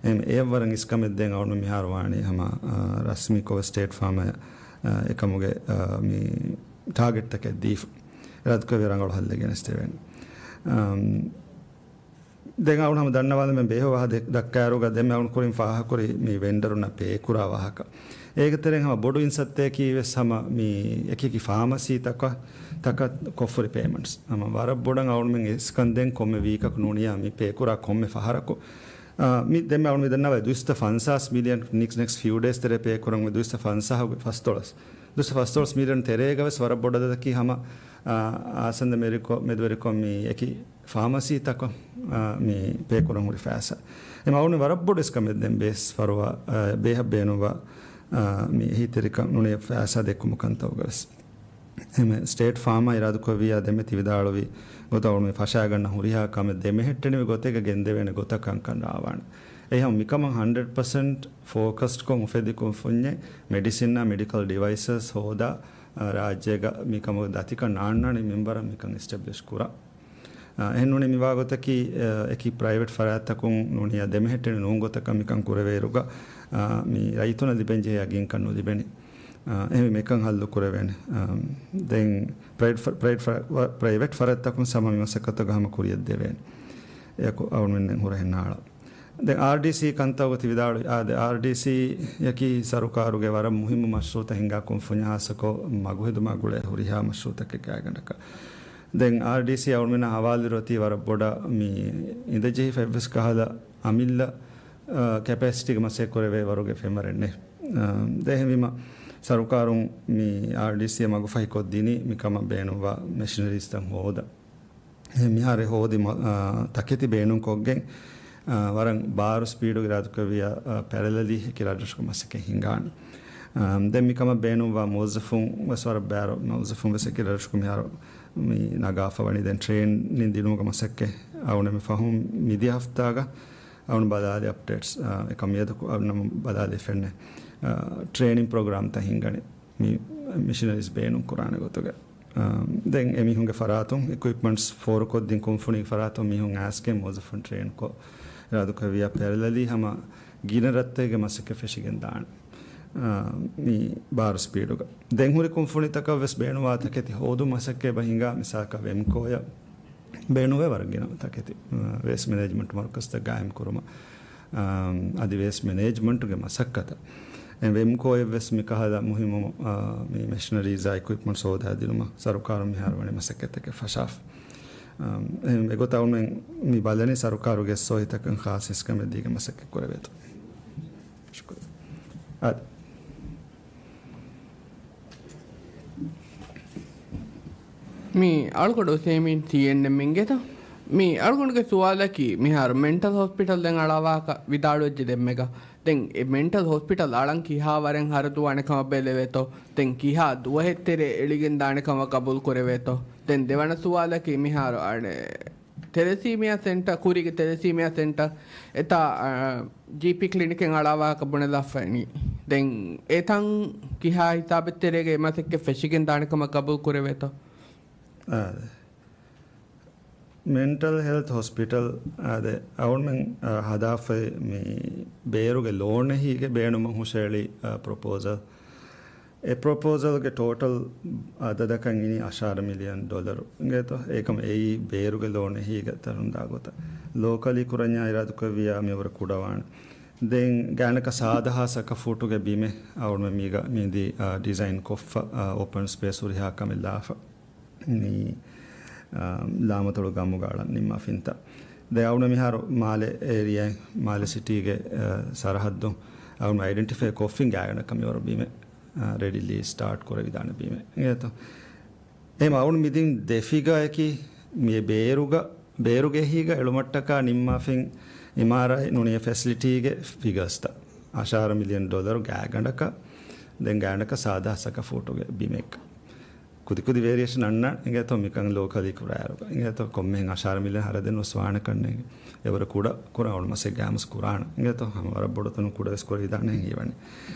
އެ-، އެއަށް ވަރަށް އިސްކަމެއް ދޭން އަޅުގަނޑު މިހާރު ވާނީ ހަމަ، އާ، ރަސްމީކޮށް ސްޓޭޓް ފާމައަށް، އާ، އެކަމުގެ، އާ، މި ޓާގެޓްތަކެއް ދީފަ. އިރާދަކުރެއްވި ރަނގަޅު ހައްލެއް ގެނެސްދެވޭނެ. އާ، ދެން އަޅުގަނޑު ހަމަ ދަންނަވާލަމެން ބޭހު ވާހަ ދެ-، ދައްކާއިރުގަ ދެންމެ އަޅުގަނޑު ކުރިން ފާހަގަކުރި މި ވެންޑަރުންނަށް ޕޭ ކުރާ ވާހަކަ. އޭގެ ތެރެއިން ހަމަ ބޮޑު އިންސައްތައަކީ ވެސް ހަމަ މި އެކި އެކި ފާމަސީތަކަށް، ތަކަށް ކޮށްފަ ހުރި ޕޭމަންޓްސް. ހަމަ ވަރަށް ބޮޑަށް އަޅުގަނޑުމެން އިސްކަން ދޭން ކޮންމެ ވީކަކު ނޫނިޔާ މި ޕޭ ކުރާ ކޮންމެ ފަހަރަކު. އާ، މި ދެންމެ އަޅުގަނޑު މި ދަންނަވާ ދުއިސައްތަ ފަންސާސް މިލިއަން ނެކްސްޓް، ނެކްސްޓް ފިއު ޑޭސް ތެރޭ ޕޭ ކުރަން ދުއިސައްތަ ފަންސާހުގެ ފަސްދޮޅަސް. ދުއިސައްތަ ފަސްދޮޅަސް މިލިއަން ތެރޭގަ ވެސް ވަރަށް ބޮޑަށް އަދަދަކީ ހަމަ، އާ، އާސަންދަ މެރިކޮ-، މެދުވެރިކޮށް މި އެކި ފާމަސީތަކަށް، އާ، މި ޕޭ ކުރަން ހުރި ފައިސާ. އެ މައުނު ވަރަށް ބޮޑު އިސްކަމެއް ދެން ބޭސް ފަރުވާ، އާ، ބޭހަށް ބޭނުންވާ، އާ، މި އެހީތެރިކަން ނޫނީ ފައިސާ ދެއްކުމު ކަންތައް ގަވެސް. އެމެ ސްޓޭޓް ފާމާ އިރާދަކުރެއްވިއްޔާ ދެންމެ ތި ވިދާޅުވި ގޮތަށް އަޅުގަނޑު މި ފަށާގަންނަ ހުރިހާ ކަމެއް ދެމެހެއްޓެނިވި ގޮތެއްގަ ގެންދެވޭނެ ގޮތަށް ކަންކަން ރާވާނެ. އެހެން މިކަމަށް ހަންޑްރެޑް ޕަސެންޓް ފޯކަސްޑްކޮށް އުފެދި ކުންފުންޏެއް މެޑިސިންއާ މެޑިކަލް ޑިވައިސަސް ހޯދާ، އާ، ރާއްޖޭގަ މިކަމުގެ ދަތިކަން ނާންނާނެ މިންވަރަށް މިކަން އެސްޓެބްލިޝް ކުރާ. އާ، އެހެންނޫނީ މިވާގޮތަކީ، އާ، އެކި ޕްރައިވެޓް ފަރާތްތަކުން ނޫނިޔާ ދެމެހެއްޓެނި ނޫން ގޮތަކަށް މިކަން ކުރެވޭއިރުގަ، އާ، މި ރައްޔިތުންނަށް ލިބެންޖެހޭ ޔަގީންކަން ނުލިބެނީ. އާ، އެހެންވެ މިކަން ހައްލު ކުރެވޭނެ. އާ، ދެން ޕްރައިވެޓް ފަ-، ޕްރައިވެޓް ފަ-، ޕްރައިވެޓް ފަރާތްތަކުން ހަމަ މި މަސައްކަތުގަ ހަމަ ކުރިޔަށް ދެވޭނެ. އެއަކު އަޅުމެންނެއް ހުރަހެއް ނާޅަ. ދެން އާރްޑީސީ ކަންތައް ގޮތި ވިދާޅުވި، އާ، ދެ އާރްޑީސީ ޔަކީ ސަރުކާރުގެ ވަރަށް މުހިއްމު މަޝްރޫއުތައް ހިނގާ ކުންފުންޏެއް ހާއްސަކޮށް މަގުހެދުމާ ގުޅޭ ހުރިހާ މަޝްރޫއުތަކެއްގެ ގަނޑަކަށް. ދެން އާރްޑީސީ އަޅުމެންނާ ހަވާލުވެރި އޮތީ ވަރަށް ބޮޑަށް މި އިނދެޖެހިފަ އެއްވެސް ކަހަލަ އަމިއްލަ، އާ، ކެޕޭސިޓީގެ މަސައްކަތް ކުރެވޭ ވަރުގެ ފެންވަރެއް ނެތް. އާ، ދެ އެހެންވީމަ ސަރުކާރުން މި އާރްޑީސީ މަގުފަހިކޮށްދިނީ މިކަމަށް ބޭނުންވާ މެޝިނަރީސްތައް ހޯދަ. މިހާރު ހޯދި މަ-، އާ، ތަކެތި ބޭނުންކޮށްގެން، އާ، ވަރަށް ބާރު ސްޕީޑުގެ އިރާދުކުރެއްވިޔާ، އާ، ޕެރަލަލީ އެކި ރަށްރަށަކު މަސައްކަތް ހިނގާނެ. އާ، ދެން މިކަމަށް ބޭނުންވާ މުވައްޒަފުން ވެސް ވަރަށް ބާރު މުވައްޒަފުން ވެސް އެކި ރަށްރަށަކު މިހާރު މި ނަގާފަ ވަނީ. ދެން ޓްރޭނިން ދިނުމުގެ މަސައްކަތް އަޅުގަނޑު މި ފަހުން މިދިޔަ ހަފްތާގަ އަޅުގަނޑު ބަލާލި އަޕްޑޭޓްސް، އާ، އެކަމަށް މިއަދު އަޅުގަނޑު ބަލާލި ފެންނަ، އާ، ޓްރޭނިން ޕްރޮގްރާމްތައް ހިނގަނީ. މި މިޝަނަރީސް ބޭނުން ކުރާނެ ގޮތުގަ. އާ، ދެން އެމީހުންގެ ފަރާތުން އިކުއިޕްމަންޓްސް ފޯރުކޮށްދިން ކުންފުނީގެ ފަރާތުން މީހުން އައިސްގެން މުވައްޒަފުން ޓްރޭންކޮށް، އިރާދުކުރެއްވިޔާ ޕެރަލަލީ ހަމަ ގިނަ ރަށްތަކެއްގެ މަސައްކަތް ފެށިގެން ދާނެ. އާ، މި ބާރު ސްޕީޑުގަ. ދެން ހުރި ކުންފުނިތަކަށް ވެސް ބޭނުންވާ ތަކެތި ހޯދުން މަސައްކަތް އެބަ ހިނގާ، މިސާލަކަށް ވެމްކޯއަށް ބޭނުންވޭ ވަރަށް ގިނަ ތަކެތި، އާ، ވޭސްޓް މެނޭޖްމަންޓް މަރުކަޒްތައް ގާއިމް ކުރުމަށް، އާ، އަދި ވޭސްޓް މެނޭޖްމަންޓުގެ މަސައްކަތަށް. އެ ވެމްކޯއެއް ވެސް މިކަހަލަ މުހިއްމު، އާ، މި މެޝިނަރީޒާ އިކުއިޕްމަންޓްސް ހޯދާދިނުމަށް ސަރުކާރުން މިހާރު ވަނީ މަސައްކަތްތަކެއް ފަށާފަ. އާ، އެ، އެގޮތަށް އަޅުމެން މި ބަލަނީ ސަރުކާރުގެ އެސްއޯއީތަކަށް ޚާއްސަ އިސްކަމެއް ދީގެން މަސައްކަތް ކުރެވޭތޯ. ޝުކުރިއްޔާ. އާދެ. މި އަޅުގަނޑު ސޭމީން ސީއެންއެމް އިނގޭތަ؟ މި އަޅުގަނޑުގެ ސުވާލަކީ، މިހާރު މެންޓަލް ހޮސްޕިޓަލް ދެން އަޅާވާކަށް ވިދާޅުވެއްޖެ ދެންމެގަ. ދެން އެ މެންޓަލް ހޮސްޕިޓަލް އަޅަން ކިހާ ވަރެއް ހަރަދުވާނެ ކަމަށް ބެލެވޭތޯ؟ ދެން ކިހާ ދުވަހެއް ތެރޭ އެޅިގެން ދާނެ ކަމަށް ގަބޫލު ކުރެވޭތޯ؟ ދެން ދެވަނަ ސުވާލަކީ، މިހާރު އަނެއް ތެލެސީމިއާ ސެންޓަ، ކުރީގެ ތެލެސީމިއާ ސެންޓަ އެތާ، އާ، ޖީޕީ ކްލިނިކެއް އަޅާވާކަށް ބުނެލާފައިނީ. ދެން އެތަން ކިހާ ހިސާބެއް ތެރޭގަ މަސައްކަތް ފެށިގެން ދާނެ ކަމަށް ގަބޫލު ކުރެވޭތޯ؟ އާދެ. މެންޓަލް ހެލްތް ހޮސްޕިޓަލް އާދެ، އަޅުމެން، އާ، ހަދާފައި މި ބޭރުގެ ލޯނެހީގެ ބޭނުމަށް ހުށައެޅި، އާ، ޕްރޮޕޯޒަލް. އެ ޕްރޮޕޯޒަލްގެ ޓޯޓަލް އަދަދަކަށް އިނީ އަށާރަ މިލިއަން ޑޮލަރު އިނގޭތޯ. އެކަމް އެއީ ބޭރުގެ ލޯނެހީގެ ތަރުންދާ ގޮތަށް. ލޯކަލީ ކުރަންޏާ އިރާދުކުރެއްވިޔާ މިވަރަށް ކުޑަވާނެ. ދެން ގާތްގަނޑަކަށް ސާދަ ހާސް އަކަފޫޓުގެ ބިމެއް އަޅުމެން މީގަ މިދީ، އާ، ޑިޒައިން ކޮށްފަ، އާ، އޯޕަން ސްޕޭސް ހުރިހާ ކަމެއް ލާފަ. މި، އާ، ލާމަތޮޅު ގަމުގަ އަޅަން ނިންމާފަ އިންތަ. ދެން އަޅުމެން މިހާރު މާލެ އޭރިއާ، މާލެ ސިޓީގެ، އާ، ސަރަހައްދު އަޅުމެން އައިޑެންޓިފައި ކޮށްފިން ގާތްގަނޑަކަށް މިވަރު ބިމެއް، އާ، ރެޑިލީ ސްޓާޓް ކުރެވިދާނެ ބިމެއް. އިނގޭތޯ. އެހެން އަޅުން މިދިން ދެ ފިގާއަކީ މި ބޭރުގަ، ބޭރުގެ އެހީގަ އެޅުމަށްޓަކާ ނިންމާފިން އިމާރާތް ނޫނީ ފެސިލިޓީގެ ފިގާސްތައް. އަށާރަ މިލިއަން ޑޮލަރު ގާތްގަނޑަކަށް، ދެން ގާތްގަނޑަކަށް ސާދަ ހާސް އަކަފޫޓުގެ ބިމެއްގަ. ކުދިކުދި ވޭރިއޭޝަން އަންނަ އިނގޭތޯ މިކަން ލޯކަލީ ކުރާއިރުގަ. އިނގޭތޯ ކޮންމެހެން އަށާރަ މިލިއަން ހަރަދެން ވެސް ވާނެ ކަންނޭނގެ. އެވަރު ކުޑަ ކުރާ އަޅުމަސެއް ގާމަސް ކުރާނަ. އިނގޭތޯ ހަމަ ވަރަށް ބޮޑު ތަނުން ކުޑަވެސް ކުރެވިދާނެ ހީވަނީ.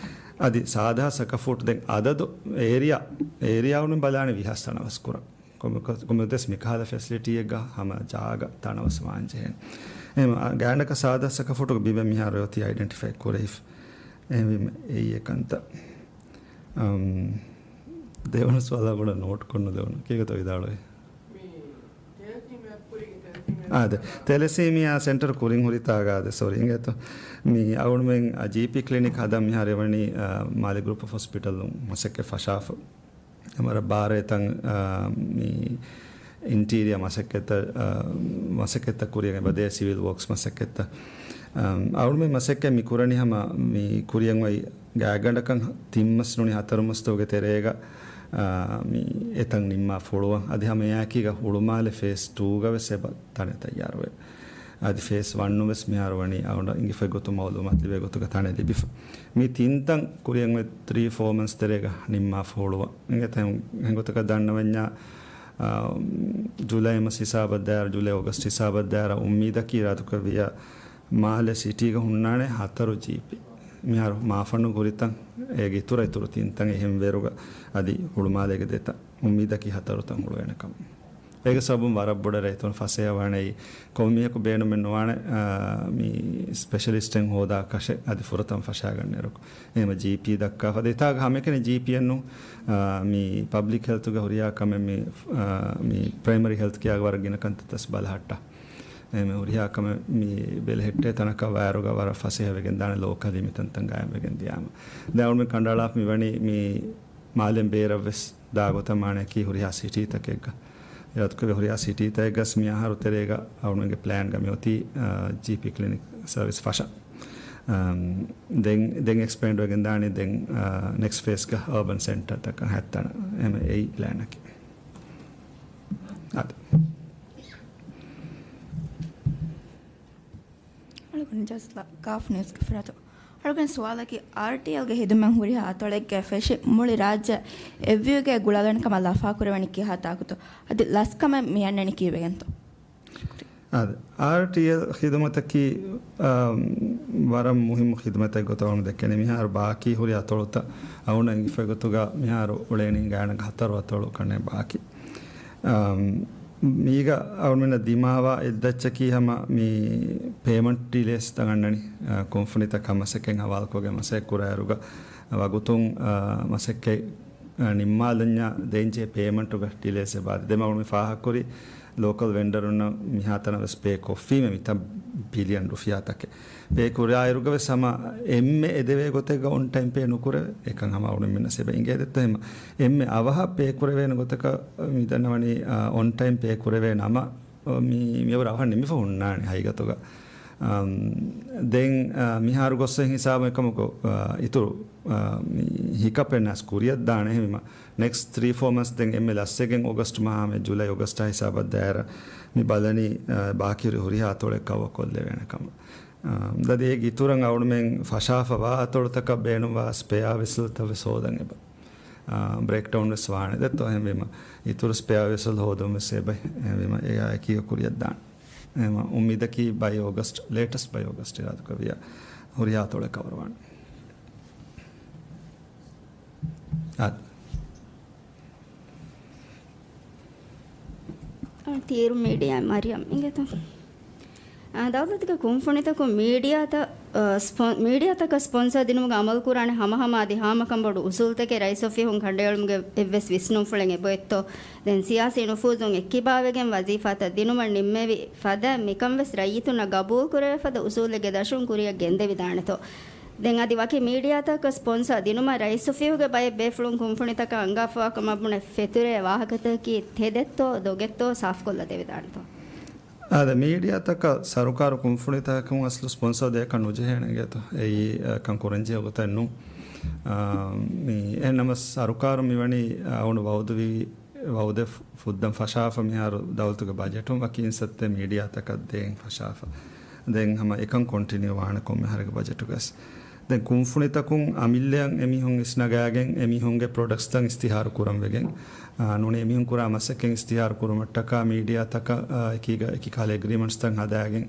އަދި ސާދަ ހާސް އަކަފޫޓު ދެން އަދަދު އޭރިއާ، އޭރިއާ އަޅުން ބަލާނެ ވިހާސް ތަނަވަސް ކުރަން. ކޮންމެ-، ކޮންމެ ދެސް މިކަހަލަ ފެސިލިޓީއެއްގަ ހަމަ ޖާގަ ތަނަވަސް ވާންޖެހޭނެ. އެހެން ގާތްގަނޑަކަށް ސާދަ ހާސް އަކަފޫޓުގެ ބިމެއް މިހާރު އޮތީ އައިޑެންޓިފައި ކުރެވިފަ. އެހެންވީމަ އެއީ އެކަންތައް. އަމް، ދެވަނަ ސުވާލާ ބޮޑަށް ނޯޓް ކޮށްނު ދެވަނަ. ކީގަތޯ ވިދާޅުވޭ؟ އާދެ، ތެލެސީމިއާ ސެންޓަރ ކުރިން ހުރިތާގާ އާދެ، ސޮރީ، އިނގޭތޯ. މި އަޅުމެން، އަ، ޖީޕީ ކްލިނިކް ހަދަން މިހާރު އެވަނީ، އަ، މާލެ ގްރޫޕް އޮފް ހޮސްޕިޓަލުން މަސައްކަތް ފަށާފަ. އެމަރ ބާރޭތަން، އާ، މި އިންޓީރިއަ މަސައްކަތްތައް، އާ، މަސައްކަތްތައް ކުރިޔަށް އެބަދޭ ސިވިލް ވޯކްސް މަސައްކަތްތައް. އާ، އަޅުމެން މަސައްކަތް މި ކުރަނީ ހަމަ މި ކުރިޔަށް އޮތް ގާތްގަނޑަކަށް ތިން މަސް ނޫނީ ހަތަރު މަސްތަކުގެ ތެރޭގަ، އާ، މި އެތަން ނިންމާ ފޮޅުވަން. އަދި ހަމަ އެއާއެކީގަ ހުޅުމާލެ ފޭސް ޓޫގަ ވެސް އެބަ ތަނެއް ތައްޔާރުވޭ. އަދި ފޭސް ވަންނު ވެސް މިހާރު ވަނީ އަޅުގަނޑަށް އިނގިފައި ގޮތުން މައުލޫމާތު ލިބޭ ގޮތުގަ ތަނެއް ލިބިފަ. މި ތިންތަން ކުރިޔަށް އޮތް ތްރީ ފޯ މަންތްސް ތެރޭގަ ނިންމާފަ ހުޅުވަން. އިނގޭތަ ހެން-، ހެންގޮތަކަށް ދަންނަވަންޏާ، އާ، ޖުލައި މަސް ހިސާބަށް ދާއިރު، ޖުލައި އޮގަސްޓް ހިސާބަށް ދާއިރު އުއްމީދަކީ އިރާދަކުރެއްވިޔާ މާލެ ސިޓީގަ ހުންނާނެ ހަތަރު ޖީޕީ. މިހާރު މާފަންނު ހުރިތަން އޭގެ އިތުރަށް އިތުރު ތިންތަން އެހެންވޭރުގަ އަދި ހުޅުމާލޭގެ ދެތަން. އުއްމީދަކީ ހަތަރު ތަން ހުޅުވޭނެ ކަމަށް. އޭގެ ސަބަބުން ވަރަށް ބޮޑަށް ރައްޔިތުން ފަސޭހަވާނެ އެއީ ކޮންމެއަކު ބޭނުމެއް ނުވާނެ، އާ، މި ސްޕެޝަލިސްޓެއް ހޯދާކަށެއް އަދި ފުރަތަމަ ފަށާގަންނައިރު. އެހެންވެ ޖީޕީ ދައްކާފަ އަދި އެތާގަ ހަމައެކަނި ޖީޕީއެއްނު، އާ، މި ޕަބްލިކް ހެލްތުގެ ހުރިހާ ކަމެއް މި، އާ، މި ޕްރައިމަރީ ހެލްތް ކެއާގެ ވަރަށް ގިނަ ކަންތައްތައް ބަލަހައްޓާ. އެހެންވެ ހުރިހާ ކަމެއް މި ބެލެހެއްޓޭ ތަނަކަށް ވާއިރުގަ ވަރަށް ފަސޭހަވެގެން ދާނެ ލޯކަލީ މިތަންތަން ގާއިމްވެގެން ދިޔާމަ. ދެން އަޅުމެން ކަނޑައަޅާފަ މިވަނީ މި މާލެން ބޭރަށްވެސް ދާ ގޮތަށް މާނައަކީ ހުރިހާ ސިޓީތަކެއްގަ. އިރާދަކުރެއްވި ހުރިހާ ސިޓީތަކެއްގަސް މި އަހަރު ތެރޭގަ އަޅުމެންގެ ޕްލޭންގަ މިއޮތީ، އާ، ޖީޕީ ކްލިނިކް ސަރވިސް ފަށަން. އަމް، ދެން، ދެން އެކްސްޕޭންޑް ވެގެން ދާނީ ދެން، އާ، ނެކްސްޓް ފޭސްގަ އަރބަން ސެންޓަރ ތަކަށް ހަތްތަނަށް. އެހެންވެ އެއީ ޕްލޭނަކީ. އާދެ. ޖަޒްލާ، ކާފް ނިއުސްގެ ފިރާތު. އަޅުގެން ސުވާލަކީ، އާރްޓީއެލްގެ ހިދުމަތް ހުރިހާ އަތޮޅެއްގައި ފެށި، މުޅި ރާއްޖެ އެއްވިއުގައި ގުޅަގަނޑުކަމަށް ލަފާކުރެވެނީ ކިހާ ތާކުތޯ؟ އަދި ލަސްކަމެއް މިއަންނަނީ ކީއްވެގެންތޯ؟ ޝުކުރިއްޔާ. އާދެ، އާރްޓީއެލް ޚިދުމަތަކީ، އާ، ވަރަށް މުހިއްމު ޚިދުމަތެއް ގޮތަށް އަޅުގަނޑު ދެކެނީ. މިހާރު ބާކީ ހުރި އަތޮޅުތައް އަޅުގަނޑަށް އިނގިފައި ގޮތުގަ މިހާރު އުޅޭނީ ގާތްގަނޑަކަށް ހަތަރު އަތޮޅު ކަންނޭނގެ ބާކީ. އާ، މީގަ އަޅުގަނޑުމެންނަށް ދިމާވާ އެއްދައްޗަކީ ހަމަ މި ޕޭމަންޓް ޑިލޭސް ދަނގަންނަނީ، އާ، ކުންފުނިތަކަށް މަސައްކަތް ހަވާލުކޮށްގެން މަސައްކަތް ކުރާއިރުގަ ވަގުތުން، އާ، މަސައްކަތް، އާ، ނިންމާލަންޏާ ދޭންޖެހޭ ޕޭމަންޓުގަ ޑިލޭސް އެބަ އަދި. ދެން މި ފާހަގަކުރި ލޯކަލް ވެންޑަރުންނަށް މިހާތަނަށް ވެސް ޕޭ ކޮށްފީމެ މިތަން ބިލިއަން ރުފިޔާތަކެއް. ޕޭ ކުރާއިރުގަ ވެސް ހަމަ އެންމެ އެދެވޭ ގޮތެއްގަ އޮން ޓައިމް ޕޭ ނުކުރެވޭ. އެކަން ހަމަ އަޅުގަނޑުމެންނަށް އެބަ އިނގޭ ދެއްތޯ ހަމަ. އެންމެ އަވަހަށް ޕޭ ކުރެވޭނެ ގޮތަކަށް މި ދަންނަވަނީ، އާ، އޮން ޓައިމް ޕޭ ކުރެވޭ ނަމަ، މި، މިއަވަރު އަވަހަށް ނިމިފަ ހުންނާނެ ހަގީގަތުގަ. އަމް، ދެން، އާ، މިހާރު ގޮއްސެން ހިސާބު އެކަމަކު، އާ، އިތުރު، އާ، މި ހިކަޕެއް ނަސް ކުރިއަށް ދާނެ އެހެންވީމަ. ނެކްސްޓް ތްރީ ފޯ މަންތްސް ދެން އެންމެ ލަސްވެގެން އޮގަސްޓް މަހާ މެ ޖުލައި އޮގަސްޓާ ހިސާބަށް ދާއިރަށް މި ބަލަނީ، އާ، ބާކީ ހުރި ހުރިހާ އަތޮޅެއް ކަވަރ ކޮށްލެވޭނެ ކަމަށް. އާ، ދަދި އޭގެ އިތުރަށް އަޅުމެން ފަށާފަ ވާ އަތޮޅުތަކަށް ބޭނުންވާ ސްޕެއާ ވެސަލްތައް ވެސް ހޯދަން އެބަ. އާ، ބްރޭކްޑައުން ވެސް ވާނެ ދެއްތޯ އެހެންވީމަ. އިތުރު ސްޕެއާ ވެސަލް ހޯދުން ވެސް އެބަ. އެހެންވީމަ އެއާ އެކީގަ ކުރިއަށް ދާނެ. އެހެންވީމަ އުއްމީދަކީ ބައި އޮގަސްޓް، ލޭޓެސްޓް ބައި އޮގަސްޓް އިރާދަކުރެއްވިޔާ ހުރިހާ އަތޮޅެއް ކަވަރ ވާނެ. އާ. އާ، ތީރު މީޑިއާ މަރިޔަމް އިނގޭތޯ. އާ، ދައުލަތުގެ ކުންފުނިތަކުން މީޑިއާތައް، އާ، ސްޕޮ-، މީޑިއާތަކަށް ސްޕޮންސާ ދިނުމުގެ އަމަލު ކުރާނެ ހަމަހަމަ އަދި ހާމަކަންބޮޑު އުސޫލުތަކެއް ރައީސް އޮފީހުން ކަނޑައެޅުމުގެ އެއްވެސް ވިސްނުންފުޅެއް އެބައޮތްތޯ؟ ދެން ސިޔާސީ ނުފޫޒުން އެއްކިބާވެގެން ވަޒީފާތައް ދިނުމަށް ނިންމެވި ފަދަ މިކަން ވެސް ރައްޔިތުންނަށް ގަބޫލު ކުރެވޭ ފަދަ އުސޫލެއްގެ ދަށުން ކުރިއަށް ގެންދެވިދާނެތޯ؟ ދެން އަދި ވަކި މީޑިއާތަކަށް ސްޕޮންސާ ދިނުމަށް ރައީސް އޮފީހުގެ ބައެއް ބޭފުޅުން ކުންފުނިތަކަށް އަންގާފަވާކަމަށް ބުނެ ފެތުރޭ ވާހަކަތަކަކީ ތެދެއްތޯ ދޮގެއްތޯ ސާފުކޮށްލަ ދެވިދާނެތޯ؟ އާދެ، މީޑިއާތަކަށް ސަރުކާރު ކުންފުނިތަކުން އަސްލު ސްޕޮންސާ ދޭކަށް ނުޖެހޭނެ އިނގޭތޯ؟ އެއީ، އަ، ކަން ކުރަންޖެހޭ ގޮތެއް ނޫން. އާ، މި އެހެންނަމަ ސަރުކާރު މިވަނީ، އަ، އަޅުގަނޑު ވައުދުވީ ވައުދެއް ފުއްދަން ފަށާފަ މިހާރު ދައުލަތުގެ ބަޖެޓުން ވަކި އިންސައްތެއް މީޑިއާތަކަށް ދޭން ފަށާފަ. ދެން ހަމަ އެކަން ކޮންޓިނިއު ވާނެ ކޮންމެ ހަރަކަށް ބަޖެޓުގަސް. ދެން ކުންފުނިތަކުން އަމިއްލައަށް އެމީހުން އިސްނަގާގެން އެމީހުންގެ ޕްރޮޑަކްޓްސްތައް އިސްތިހާރު ކުރަން ވެގެން، އާ، ނޫނީ އެމީހުން ކުރާ މަސައްކަތް އިސްތިހާރު ކުރުމަށްޓަކާ މީޑިއާތަކަށް، އާ، އެކީގަ އެކި ކަހަލަ އެގްރިމަންޓްސްތައް ހަދާގެން،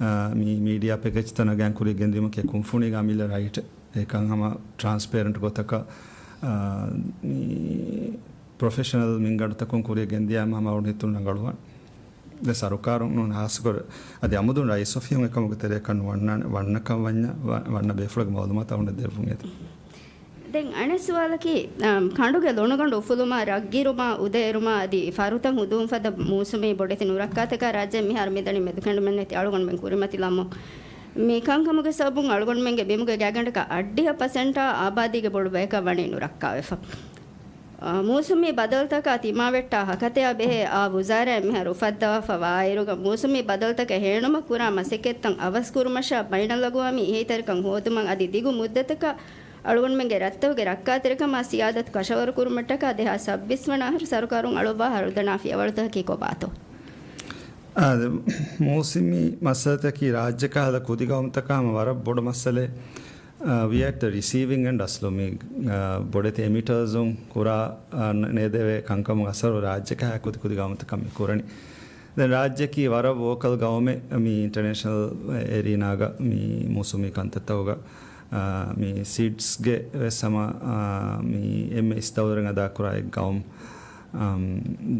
އާ، މި މީޑިއާ ޕެކޭޖްތައް ނަގާން ކުރިއަށް ގެންދިއުމަކީ ކުންފުނީގެ އަމިއްލަ ރައިޓް. އެކަން ހަމަ ޓްރާންސްޕޭރެންޓް ގޮތަކަށް، އާ، މި ޕްރޮފެޝަނަލް މިންގަނޑުތަކުން ކުރިއަށް ގެންދިޔާމަ ހަމަ އަޅުގަނޑު ހިތުން ރަނގަޅުވާނެ. ދެ ސަރުކާރުން ނޫން ހާއްސަކޮށް އަދި އަމުދުން ރައީސް އޮފީހުން އެކަމުގެ ތެރެއަކަށް ނުވަންނާނެ، ވަންނަކަން ވަންޏާ، ވަ-، ވަންނަ ބޭފުޅެއްގެ މައުލޫމާތު އަޅުގަނޑަށް ދެއްވުން އެދެން. ދެން އަނެއް ސުވާލަކީ، އަމް، ކަނޑުގެ ލޮނުގަނޑު އުފުލުމާ، ރަށްގިރުމާ، އުދައެރުމާ އަދި ފަރުތައް ހުދުވުން ފަދަ މޫސުމީ ބޮޑެތި ނުރައްކާތަކާ ރާއްޖެ މިހާރު މިދަނީ މެދުކެނޑުމެއް ނެތި އަޅުގަނޑުމެން ކުރިމަތިލައްމުން. މި ކަންކަމުގެ ސަބަބުން އަޅުގަނޑުމެންގެ ބިމުގެ ގާތްގަނޑަކަށް އަށްޑިހަ ޕަސެންޓާ އާބާދީގެ ބޮޑު ބަޔަކަށް ވަނީ ނުރައްކާވެފަ. އާ، މޫސުމީ ބަދަލުތަކާ ތިމާވެއްޓާ ހަކަތަޔާ ބެހޭ އާ ވުޒާރާއެއް މިހާރު އުފައްދަވާފަ ވާއިރުގަ، މޫސުމީ ބަދަލުތަކަށް ހޭނުމަށް ކުރާ މަސައްކަތްތައް އަވަސްކުރުމަށާ ބައިނަލްއަގުވާމީ އެހީތެރިކަން ހޯދުމަށް އަދި ދިގު މުއްދަތަކަށް އަޅުގަނޑުމެންގެ ރަށްތަކުގެ ރައްކާތެރިކަމާ ސިޔާދަތު ކަށަވަރުކުރުމަށްޓަކާ ދެހާސް ސައްބީސް ވަނަ އަހަރު ސަރުކާރުން އަޅުއްވާ ހަރުދަނާ ފިޔަވަޅުތަކަކީ ކޮބާތޯ؟ އާދެ، މޫސުމީ މައްސަލަތަކީ ރާއްޖެ ކަހަލަ ކުދި ގައުމުތަކަށް ހަމަ ވަރަށް ބޮޑު މައްސަލައެއް. އާ، we are at the receiving end އަސްލު މި، އާ، ބޮޑެތި އެމިޓާސުން ކުރާ، އާ، ނޭދެވޭ ކަންކަމުގެ އަސަރު ރާއްޖެ ކަހަލަ ކުދި ކުދި ގައުމުތަކަށް މި ކުރަނީ. ދެން ރާއްޖެއަކީ ވަރަށް ވޯކަލް ގައުމެއް މި އިންޓަރނޭޝަނަލް އެރީނާގަ މި މޫސުމީ ކަންތައްތަކުގަ، އާ، މި ސީޑްސްގެ ވެސް ހަމަ، އާ، މި އެންމެ އިސް ދައުރެއް އަދާކުރާ އެއް ގައުމު. އަމް،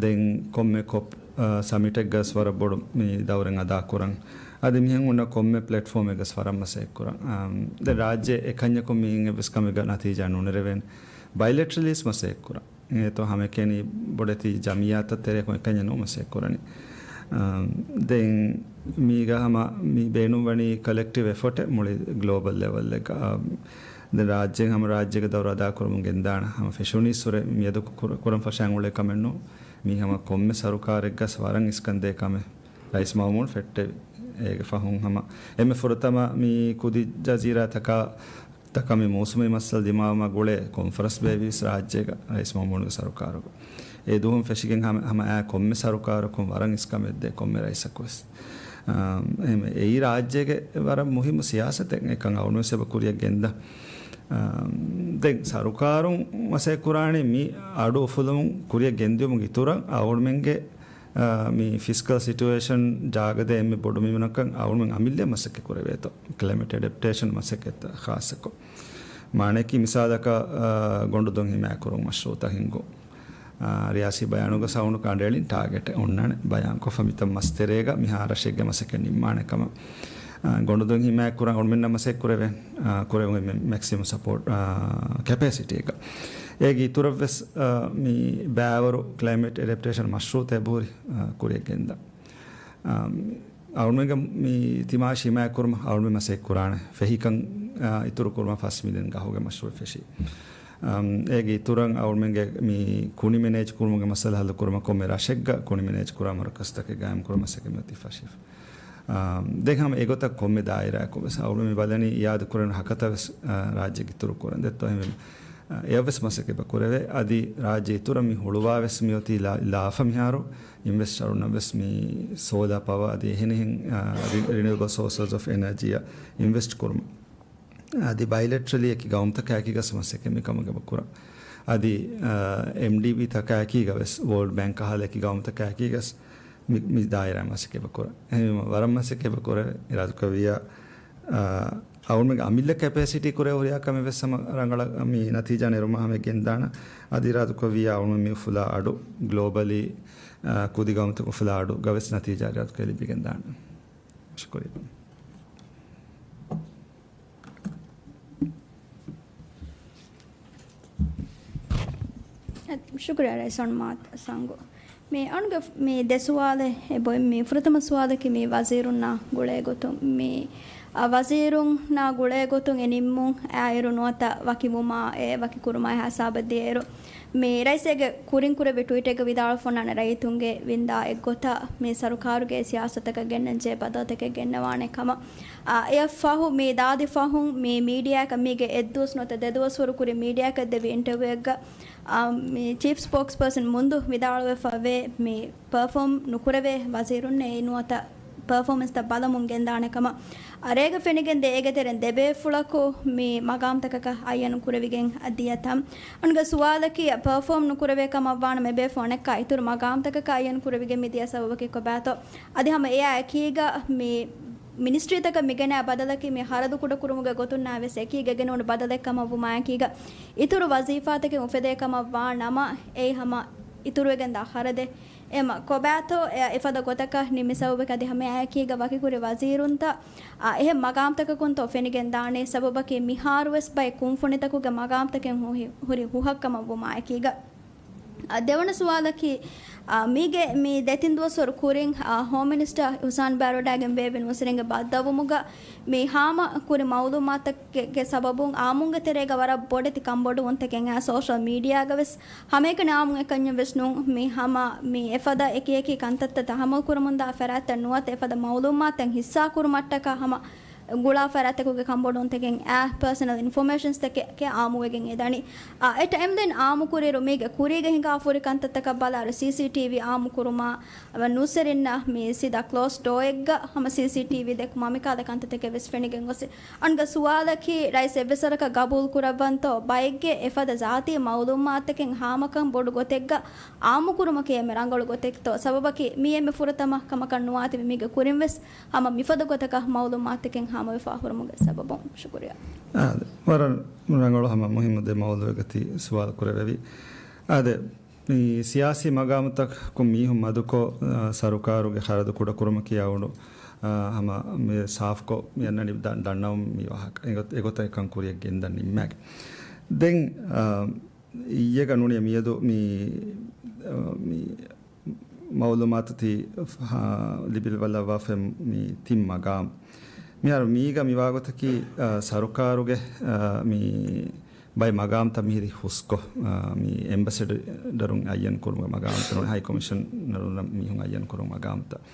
ދެން ކޮންމެ ކޮޕް، އާ، ސަމިޓެއްގަސް ވަރަށް ބޮޑު މި ދައުރެއް އަދާކުރަން. އަދި މިހެން ހުންނަ ކޮންމެ ޕްލެޓްފޯމެއްގަސް ވަރަށް މަސައްކަތްކުރަން. އަމް، ދެން ރާއްޖެ އެކަންޏަކުން މިއިން އެއްވެސް ކަމެއްގަ ނަތީޖާ ނުނެރެވޭނެ. ބައިލެޓްރަލީސް މަސައްކަތްކުރަން. އެތޯ ހަމައެކަނި ބޮޑެތި ޖަމިއްޔާތަށް ތެރެއަކުން އެކަންޏެއް ނޫން މަސައްކަތްކުރަނީ. އަމް، ދެން މީގަ ހަމަ މި ބޭނުންވަނީ ކަލެކްޓިވް އެފަޓެއް މުޅި ގްލޯބަލް ލެވަލްއެއްގަ. އަމް، ދެން ރާއްޖޭން ހަމަ ރާއްޖޭގެ ދައުރު އަދާކުރަމުން ގެންދާނެ. ހަމަ ފެށުނީސް ހުރެ މިއަދު ކުރ-، ކުރަން ފަށާން އުޅޭ ކަމެއް ނޫން. މީ ހަމަ ކޮންމެ ސަރުކާރެއްގަސް ވަރަށް އިސްކަންދޭ ކަމެއް. ރައީސް މައުމޫން ފެއްޓެވި. އޭގެ ފަހުން ހަމަ އެންމެ ފުރަތަމަ މި ކުދި ޖަޒީރާތަކާ ތަކަށް މި މޫސުމީ މައްސަލަ ދިމާވުމާ ގުޅޭ ކޮންފަރެންސް ބޭއްވީސް ރާއްޖޭގަ ރައީސް މައުމޫނުގެ ސަރުކާރުގަ. އެ ދުވަހުން ފެށިގެން ހަމަ، ހަމަ އާ ކޮންމެ ސަރުކާރަކުން ވަރަށް އިސްކަމެއްދޭ ކޮންމެ ރައީސަކުވެސް. އާ، އެހެން އެއީ ރާއްޖޭގެ ވަރަށް މުހިއްމު ސިޔާސަތެއް އެކަން އަޅުންވެސް އެބަ ކުރިއަށް ގެންދާ. އާ، ދެން ސަރުކާރުން މަސައްކަތް ކުރާނީ މި އަޑު އުފުލުމުން ކުރިއަށް ގެންދިއުމުގެ އިތުރަށް އަޅުމެންގެ، އާ، މި ފިސްކަލް ސިޓުއޭޝަން ޖާގަދޭ އެންމެ ބޮޑު މިންވަރަކަށް އަޅުމެން އަމިއްލަ މަސައްކަތް ކުރެވޭތޯ. ކްލައިމެޓް އެޑެޕްޓޭޝަން މަސައްކަތްތައް ޚާއްޞަކޮށް. މާނައަކީ މިސާލަކަށް، އާ، ގޮނޑުދޮށް ހިމާޔަތްކުރުން މަޝްރޫއުތައް ހިންގުން. އާ، ރިޔާސީ ބަޔާނުގަ ސައުނު ކަނޑައެޅިން ޓާގެޓެއް އޮންނާނެ ބަޔާންކޮށްފަ މިތަން މަސްތެރޭގަ މިހާ ރަށެއްގެ މަސައްކަތް ނިންމާނެ ކަމަށް. އާ، ގޮނޑުދޮށް ހިމާޔަތްކުރަން އަޅުމެންނަށް މަސައްކަތް ކުރެވޭ، އާ، ކުރެވުނީ މެ-، މެކްސިމަމް ސަޕޯޓް، އާ، ކެޕޭސިޓީގަ. އޭގެ އިތުރަށްވެސް، އާ، މި ބައިވަރު ކްލައިމެޓް އެޑެޕްޓޭޝަން މަޝްރޫއުތައް އެބަހުރި، އާ، ކުރިއަށް ގެންދާ. އާ، އަޅުމެންގެ މި ތިމާ ހިމާޔަތްކުރުމަށް އަޅުމެން މަސައްކަތް ކުރާނެ. ފެހިކަން، އާ، އިތުރު ކުރުމަށް ފަސް މިލިއަން ގަހުގެ މަޝްރޫއެއް ފެށީ. އަމް، އޭގެ އިތުރަށް އަޅުމެންގެ މި ކުނި މެނޭޖް ކުރުމުގެ މައްސަލަ ހައްލު ކުރުމަށް ކޮންމެ ރަށެއްގަ ކުނި މެނޭޖް ކުރާ މަރުކަޒުތަކެއް ގާއިމް ކުރުމަށް މަސައްކަތް މިއޮތީ ފަށިފަ. އަމް، ދެން ހަމަ އެގޮތަށް ކޮންމެ ދާއިރާއަކު ވެސް އަޅުމެން މި ބަލަނީ އިއާދަ ކުރެވުނު ހަކަތަ ވެސް، އާ، ރާއްޖޭގެ އިތުރު ކުރަން ދެއްތޯ. އެހެންވެ، އާ، އެއަށް ވެސް މަސައްކަތް ކުރެވޭ. އަދި ރާއްޖެ އިތުރަށް މި ހުޅުވާ ވެސް މިއޮތީ ލާ-، ލާފަ މިހާރު އިންވެސްޓަރުންނަށް ވެސް މި ސޯލާ ޕަވާ އަދި އެހެނިހެން، އާ، ރި-، ރިނިއުއަބަލް ސޯސަސް އޮފް އެނަޖީއަށް އިންވެސްޓް ކުރުމަށް. އަދި ބައިލެޓްރަލީ އެކި ގައުމުތަކާއެކީގަސް މަސައްކަތް މިކަމުގެ ކުރަން. އަދި، އާ، އެމްޑީޕީ ތަކާއެކީގަ ވެސް ވޯލްޑް ބޭންކް ކަހަލަ އެކި ގައުމުތަކާއެކީގަސް މި، މި ދާއިރާ މަސައްކަތް ކުރަން. އެހެންވީމަ ވަރަށް މަސައްކަތް ކުރެވޭ. އިރާދަކުރެއްވިއްޔާ، އާ، އަޅުމެންގެ އަމިއްލަ ކެޕޭސިޓީ ކުރެ ހުރިހާ ކަމެއް ވެސް ހަމަ ރަނގަޅަށް މި ނަތީޖާ ނެރުމަށް ހަމަ ގެންދާނަ. އަދި އިރާދަކުރެއްވިއްޔާ އަޅުމެން މި އުފުލާ އަޑު ގްލޯބަލީ، އާ، ކުދި ގައުމުތަކު އުފުލާ އަޑު ގަވެސް ނަތީޖާ އިރާދަކުރެ ލިބިގެންދާނަ. ޝުކުރިއްޔާ. ޝުކުރިއްޔާ ރައީސް އަންމާ ސަންގު. މި އަންގަ މި ދެ ސުވާލެއް އެބޮތް. މި ފުރަތަމަ ސުވާލަކީ މި ވަޒީރުންނާ ގުޅޭ ގޮތުން. މި، އަ، ވަޒީރުންނާ ގުޅޭ ގޮތުން އެ ނިންމުން އާއިރު ނުވަތަ ވަކިވުމާ އެ ވަކި ކުރުމާ ހިސާބަށް ދިޔައިރު، މި ރައީސް އޭގެ ކުރިން ކުރެއްވި ޓްވީޓެއްގަ ވިދާޅުވެފަ އޮންނާނެ ރައްޔިތުންގެ ވިންދާ އެއްގޮތަށް މި ސަރުކާރުގެ ސިޔާސަތަކަށް ގެންނަން ޖެހޭ ބަދަލުތަކެއް ގެންނަވާނެ ކަމަށް. އާ، އެއަށް ފަހު މި ދާދި ފަހުން މި މީޑިއާއަކަށް މީގެ އެއްދުވަސް ނުވަތަ ދެދުވަސްވަރު ކުރިން މީޑިއާއަކަށް ދެއްވި އިންޓަވިއުއެއްގަ، އާ، މި ޗީފް ސްޕޯކްސްޕާސަން މުންދު ވިދާޅުވެފަ ވޭ މި ޕަރފޯމް ނުކުރެވޭ ވަޒީރުންނެއް ނުވަތަ ޕަރފޯމަންސްތައް ބަލަމުން ގެންދާނެ ކަމަށް. އަ، ރޭގަ ފެނިގެންދޭ އޭގެ ތެރެއިން ދެބޭފުޅަކު މި މަގާމްތަކަކަށް އައްޔަނު ކުރެވިގެން ދިޔަ ތަން. އަންގަ ސުވާލަކީ، ޕަރފޯމް ނުކުރެވޭ ކަމަށްވާނަމަ އެބޭފުޅުންނަކާ އިތުރު މަގާމްތަކަކަށް އައްޔަނު ކުރެވިގެން މި ދިޔަ ސަބަބަކީ ކޮބާތޯ؟ އަދި ހަމަ އެއާ އެކީގަ މި މިނިސްޓްރީތަކަށް މި ގެނައި ބަދަލަކީ މި ހަރަދު ކުޑަކުރުމުގެ ގޮތުންނާ ވެސް އެކީގަ ގެނެވުނު ބަދަލެއް ކަމަށްވުމާއެކީގަ އިތުރު ވަޒީފާތަކެއް އުފެދޭ ކަމަށްވާ ނަމަ އެއީ ހަމަ އިތުރުވެގެންދާ ޚަރަދެއް. އެމަ ކޮބާތޯ އެ އެފަދަ ގޮތަކަށް ނިމި ސަބަބަކަށް އަދި ހަމައެކީގަ ވަކިކުރި ވަޒީރުންތައް، އާ، އެހެން މަގާމްތަކަކުންތޯ ފެނިގެން ދާނީ. ސަބަބަކީ މިހާރުވެސް ބައެއް ކުންފުނިތަކުގެ މަގާމްތަކެއް ހު-، ހުރި ހުހަށްކަމަށްވުމާއެކީގަ. އާ، ދެވަނަ ސުވާލަކީ، އާ، މީގެ މި ދެތިން ދުވަސްވަރު ކުރިން، އާ، ހޯމް މިނިސްޓަރ ހުސައިން ބާރުވެޑައިގެން ބޭއްވި ނުސްރަތްގެ ބައްދަލުވުމުގަ މި ހާމަ ކުރި މައުލޫމާތުގެ ސަބަބުން އާއްމުންގެ ތެރޭގަ ވަރަށް ބޮޑެތި ކަންބޮޑުވުންތަކެއް އައި ސޯޝަލް މީޑިއާގަ ވެސް ހަމައެކަނި އާއްމުން އެކަންޏެއް ވެސް ނޫން. މި ހަމަ މި އެފަދަ އެކި އެކި ކަންތައްތައް ތަހައްމަލް ކުރަމުންދާ ފަރާތްތައް ނުވަތަ އެފަދަ މައުލޫމާތުތައް ހިއްސާ ކުރުމަށްޓަކާ ހަމަ ގުޅާ ފަރާތްތަކުގެ ކަންބޮޑުވުންތަކެއް އައި ޕާސަނަލް އިންފޮމޭޝަންސްތަކެއް އާއްމުވެގެން އެދަނީ. އާ، އެ ޓައިމްލައިން އާއްމު ކުރިއިރު މީގެ ކުރީގަ ހިނގާ ފުރި ކަންތައްތަކަށް ބަލާއިރު ސީސީޓީވީ އާއްމު ކުރުމާ، ނުސްރަތްނަށް މި ސީދާ ކްލޯސް ޑޯއެއްގަ ހަމަ ސީސީޓީވީ ދެކުމާ މިކަހަލަ ކަންތައްތަކެއް ވެސް ފެނިގެން ގޮސް. އަންގަ ސުވާލަކީ، ރައީސް އެއްވެސް ވަރަކަށް ގަބޫލު ކުރައްވަންތޯ، ބައެއްގެ އެފަދަ ޒާތީ މައުލޫމާތަކެއް ހާމަކަން ބޮޑު ގޮތެއްގަ އާއްމުކުރުމަކީ އެންމެ ރަނގަޅު ގޮތެއްތޯ؟ ސަބަބަކީ މީ އެންމެ ފުރަތަމަ ކަމަކަށް ނުވާތިބެ މީގެ ކުރިން ވެސް ހަމަ މިފަދަ ގޮތަކަށް މައުލޫމާތަކެއް ހާމަވެފާ ހުރުމުގެ ސަބަބުން. ޝުކުރިއްޔާ. އާ، ވަރަށް ރަނގަޅު ހަމަ މުހިއްމު ދެ މައުޟޫއެއްގަ ތި ސުވާލު ކުރެވެވި. އާދެ، މި ސިޔާސީ މަގާމުތަކުން މީހުން މަދުކޮށް، އާ، ސަރުކާރުގެ ޚަރަދު ކުޑަކުރުމަކީ އަޅުގަނޑު، އާ، ހަމަ މި ސާފްކޮށް މި އަންނަނީ ދަ-، ދަންނަވަން މި ވާހަކަ. އެގޮތަށް އެކަން ކުރިއަށް ގެންދަން ނިންމާގެން. ދެން، އާ، އިއްޔެގަ ނޫނީ މިއަދު މި، އާ، މި މައުލޫމާތު ތި، އާ، ލިބިލައްވާފައި މި ތިން މަގާމް. މިހާރު މީގަ މިވާގޮތަކީ، އާ، ސަރުކާރުގެ، އާ، މި ބައެއް މަގާމްތައް މިހިރީ ހުސްކޮށް، އާ، މި އެމްބަސެޑަރުން އައްޔަން ކުރުމުގެ މަގާމްތައް، ހައި ކޮމިޝަނަރުން މީހުން އައްޔަން ކުރުމުގެ މަގާމްތައް.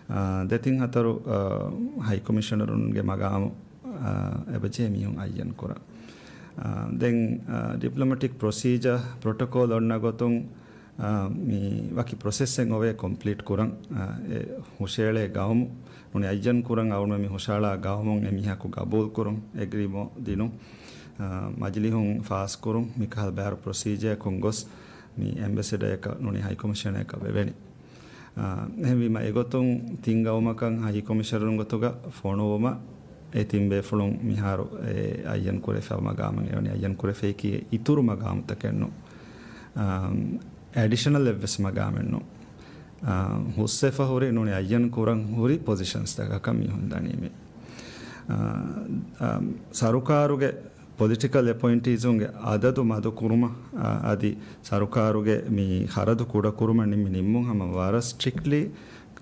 އާ، ދެތިން ހަތަރު، އާ، ހައި ކޮމިޝަނަރުންގެ މަގާމު، އާ، އެބަޖެހޭ މީހުން އައްޔަން ކުރަން. އާ، ދެން، އާ، ޑިޕްލޮމެޓިކް ޕްރޮސީޖަ، ޕްރޮޓޮކޯލް އޮންނަ ގޮތުން، އާ، މި ވަކި ޕްރޮސެސްއެއް އޮވޭ ކޮމްޕްލީޓް ކުރަން. އާ، އެ ހުށައެޅޭ ގައުމު ނޫނީ އައްޔަން ކުރަން އަޅުގަނޑު މި ހުށައަޅާ ގައުމުން އެ މީހަކު ގަބޫލު ކުރުން، އެގްރީމަންޓް ދިނުން، އާ، މަޖިލީހުން ފާސް ކުރުން، މިކަހަލަ ބައިވަރު ޕްރޮސީޖަރަކުން ގޮސް މި އެމްބެސެޑަރ އެކަށް ނޫނީ ހައި ކޮމިޝަނަރ އެކަށް ވެވޭނެ. އާ، އެހެންވީމަ އެގޮތުން ތިން ގައުމަކަށް ހައި ކޮމިޝަނަރުން ގޮތުގަ ފޮނުވުމަށް އެ ތިން ބޭފުޅުން މިހާރު އެ އައްޔަން ކުރެފަ މަގާމަށް އެވަނީ އައްޔަން ކުރެފައިކީ އިތުރު މަގާމުތަކެއް ނޫން. އާ، އެޑިޝަނަލް އެއްވެސް މަގާމެއް ނޫން. އާ، ހުސްވެފަ ހުރި ނޫނީ އައްޔަން ކުރަން ހުރި ޕޮޒިޝަންސްތަކަކަށް މީހުން ދަނީމޭ. އާ، އާ، ސަރުކާރުގެ ޕޮލިޓިކަލް އެޕޮއިންޓީޒުންގެ އަދަދު މަދުކުރުމަށް، އާ، އަދި ސަރުކާރުގެ މި ޚަރަދު ކުޑަކުރުމަށް ނިންމި ނިންމުން ހަމަ ވަރަށް ސްޓްރިކްޓްލީ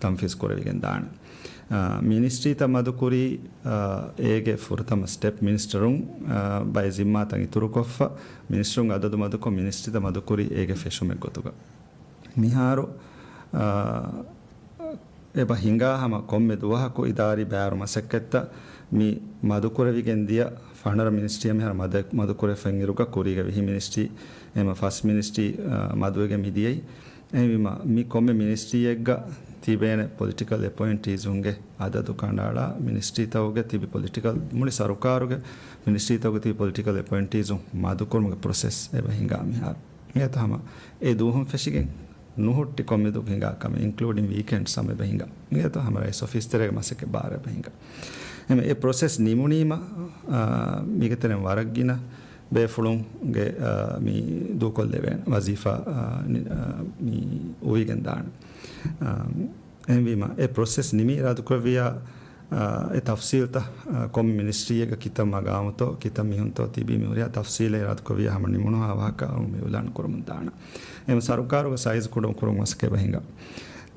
ތަންފީޒް ކުރެވިގެން ދާނެ. އާ، މިނިސްޓްރީތައް މަދުކުރީ، އާ، އޭގެ ފުރަތަމަ ސްޓެޕް މިނިސްޓަރުން، އާ، ބައެއް ޒިންމާތައް އިތުރުކޮށްފަ، މިނިސްޓަރުން އަދަދު މަދުކޮށް، މިނިސްޓްރީތައް މަދުކުރީ އޭގެ ފެށުމެއް ގޮތުގަ. މިހާރު، އާ، އެބަ ހިނގާ ހަމަ ކޮންމެ ދުވަހަކު އިދާރީ ބައިވަރު މަސައްކަތްތައް މި މަދުކުރެވިގެން ދިޔަ ފަނަރަ މިނިސްޓްރީއަށް މިހާރު މަދު، މަދުކުރެފައި އިރުގަ ކުރީގެ ވިހި މިނިސްޓްރީ، އެހެންވީމަ ފަސް މިނިސްޓްރީ، އާ، މަދުވެގެން މިދިޔައީ. އެހެންވީމަ މި ކޮންމެ މިނިސްޓްރީއެއްގަ ތިބޭނެ ޕޮލިޓިކަލް އެޕޮއިންޓީޒުންގެ އަދަދު ކަނޑައަޅާ، މިނިސްޓްރީތަކުގެ ތިބި ޕޮލިޓިކަލް، މުޅި ސަރުކާރުގެ މިނިސްޓްރީތަކުގެ ތިބި ޕޮލިޓިކަލް އެޕޮއިންޓީޒުން މަދުކުރުމުގެ ޕްރޮސެސް އެބަ ހިނގާ މިހާރު. އެތަ ހަމަ އެ ދުވަހުން ފެށިގެން ނުހުއްޓި ކޮންމެ ދުވަހަކު ހިނގާ ކަމެއް، އިންކްލޫޑިން ވީކެންޑްސް ހަމަ އެބަ ހިނގާ. އެތަ ހަމަ ރައީސް އޮފީސް ތެރޭގެ މަސައްކަތް ބާރަށް އެބަ ހިނގާ. އެމެ އެ ޕްރޮސެސް ނިމުނީމަ، އާ، މީގެ ތެރެއިން ވަރަށް ގިނަ ބޭފުޅުންގެ، އާ، މި ދޫކޮށްލެވޭނެ ވަޒީފާ، އާ، ނި-، އާ، މި އުވިގެން ދާނެ. އާ، އެހެންވީމަ، އެ ޕްރޮސެސް ނިމި އިރާދުކުރެއްވިޔާ، އާ، އެ ތަފްސީލްތައް، އާ، ކޮން މިނިސްޓްރީއެއްގަ ކިތައް މަގާމުތޯ، ކިތައް މީހުންތޯ ތިބީ މި ހުރިހާ ތަފްސީލެއް އިރާދުކުރެއްވިޔާ ހަމަ ނިމުނުހާ ވާހަކަ އަޅު މި އިއުލާން ކުރަމުން ދާނަ. އެމަ ސަރުކާރުގެ ސައިޒް ކުޑަ ކުރުން މަސައްކަތް އެބަ ހިނގާ.